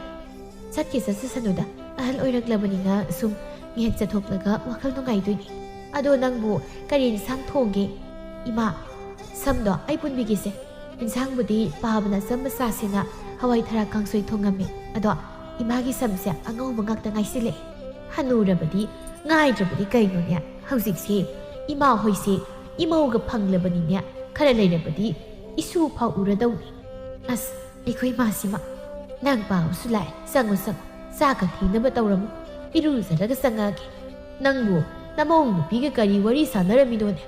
ꯆꯠꯀꯦ ꯆꯠꯆꯁꯅꯨꯗ, ꯑꯍꯜ ꯑꯣꯏꯔꯛꯂꯕꯅꯤꯅ ꯁꯨꯝ ꯉꯦꯛ ꯆꯠꯊꯣꯛꯂꯒ ꯋꯥꯈꯜ ꯅꯨꯡꯉꯥꯏꯗꯣꯏꯅꯤ꯫ ꯑꯗꯣ ꯅꯪꯕꯨ ꯀꯔꯤ ꯏꯟꯁꯥꯡ ꯊꯣꯡꯒꯦ? ꯏꯃꯥ, ꯁꯝꯗꯣ ꯑꯩ ꯄꯨꯟꯕꯤꯒꯦꯁꯦ꯫ ꯏꯟꯁꯥꯡꯕꯨꯗꯤ ꯄꯥꯕꯅ ꯑꯆꯝꯕ ꯆꯥꯁꯦꯅ ꯍꯋꯥꯏ ꯊꯔꯥꯛ ꯀꯥꯡꯁꯣꯏ ꯊꯣꯡꯉꯝꯃꯦ꯫ ꯑꯗꯣ ꯏꯃꯥꯒꯤ ꯁꯝꯁꯦ ꯑꯉꯧꯕ ꯉꯥꯛꯇ ꯉꯥꯏꯁꯤꯜꯂꯛꯑꯦ꯫ ꯍꯅꯨꯔꯕꯗꯤ ꯉꯥꯏꯗ꯭ꯔꯕꯗꯤ ꯀꯩꯅꯣꯅꯦ? ꯍꯧꯖꯤꯛꯁꯦ ꯏꯃꯥ ꯍꯣꯏꯁꯦ ꯏꯃꯧꯒ ꯐꯪꯂꯕꯅꯤꯅꯦ꯫ ꯈꯔ ꯂꯩꯔꯕꯗꯤ ꯏꯁꯨ ꯐꯥꯎ ꯎꯔꯗꯧꯅꯤ꯫ ꯑꯁ, ꯑꯩꯈꯣꯏ ꯃꯥꯁꯤꯃ꯫ ꯅꯪ ꯄꯥꯕꯁꯨ ꯂꯥꯛꯑꯦ꯫ ꯆꯪꯉꯣ, ꯆꯪꯉꯣ꯫ ꯆꯥꯛꯀ ꯊꯤꯅꯕ ꯇꯧꯔꯝꯃꯨ꯫ ꯏꯔꯨꯖꯔꯒ ꯆꯪꯉꯛꯑꯒꯦ꯫ ꯅꯪꯕꯨ ꯅꯃꯧ ꯅꯨꯄꯤꯒ ꯀꯔꯤ ꯋꯥꯔꯤ ꯁꯥꯟꯅꯔꯝꯃꯤꯅꯣꯅꯦ?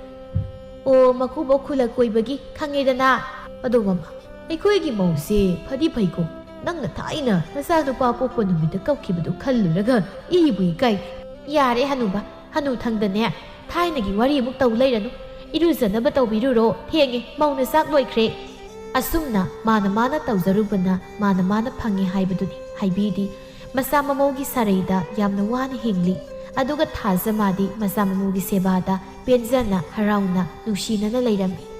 ꯑꯣ, ꯃꯀꯨꯕꯣꯛ ꯈꯨꯂ ꯀꯣꯏꯕꯒꯤ ꯈꯪꯉꯦꯗꯅ꯫ ꯑꯗꯣ ꯃꯃꯥ, ꯑꯩꯈꯣꯏꯒꯤ ꯃꯧꯁꯦ ꯐꯗꯤ ꯐꯩꯀꯣ꯫ ꯅꯪꯅ ꯊꯥꯏꯅ ꯅꯆꯥꯅꯨꯄꯥ ꯄꯣꯛꯄ ꯅꯨꯃꯤꯠꯇ ꯀꯞꯈꯤꯕꯗꯨ ꯈꯜꯂꯨꯔꯒ ꯏꯕꯨ ꯏꯀꯥꯏ꯫ ꯌꯥꯔꯦ ꯍꯅꯨꯕ, ꯍꯅꯨꯊꯪꯗꯅꯦ ꯊꯥꯏꯅꯒꯤ ꯋꯥꯔꯤ ꯑꯃꯨꯛ ꯇꯧ ꯂꯩꯔꯅꯨ꯫ "ꯏꯔꯨꯖꯅꯕ ꯇꯧꯕꯤꯔꯨꯔꯣ, ꯊꯦꯡꯉꯦ, ꯃꯧꯅ ꯆꯥꯛ ꯂꯣꯏꯈ꯭ꯔꯦ"꯫ ꯑꯁꯨꯝꯅ ꯃꯥꯅ ꯃꯥꯅ ꯇꯧꯖꯔꯨꯕꯅ ꯃꯥꯅ ꯃꯥꯅ ꯐꯪꯉꯦ ꯍꯥꯏꯕꯗꯨꯅꯤ꯫ ꯍꯥꯏꯕꯤꯗꯤ ꯃꯆꯥ ꯃꯃꯧꯒꯤ ꯁꯥꯔꯩꯗ ꯌꯥꯝꯅ ꯋꯥꯅ ꯍꯤꯡꯂꯤ꯫ ꯑꯗꯨꯒ ꯊꯥꯖ ꯃꯥꯗꯤ ꯃꯆꯥ ꯃꯃꯧꯒꯤ ꯁꯦꯕꯥꯗ ꯄꯦꯟꯖꯅ, ꯍꯔꯥꯎꯅ, ꯅꯨꯡꯁꯤꯅꯅ ꯂꯩꯔꯝꯃꯤ꯫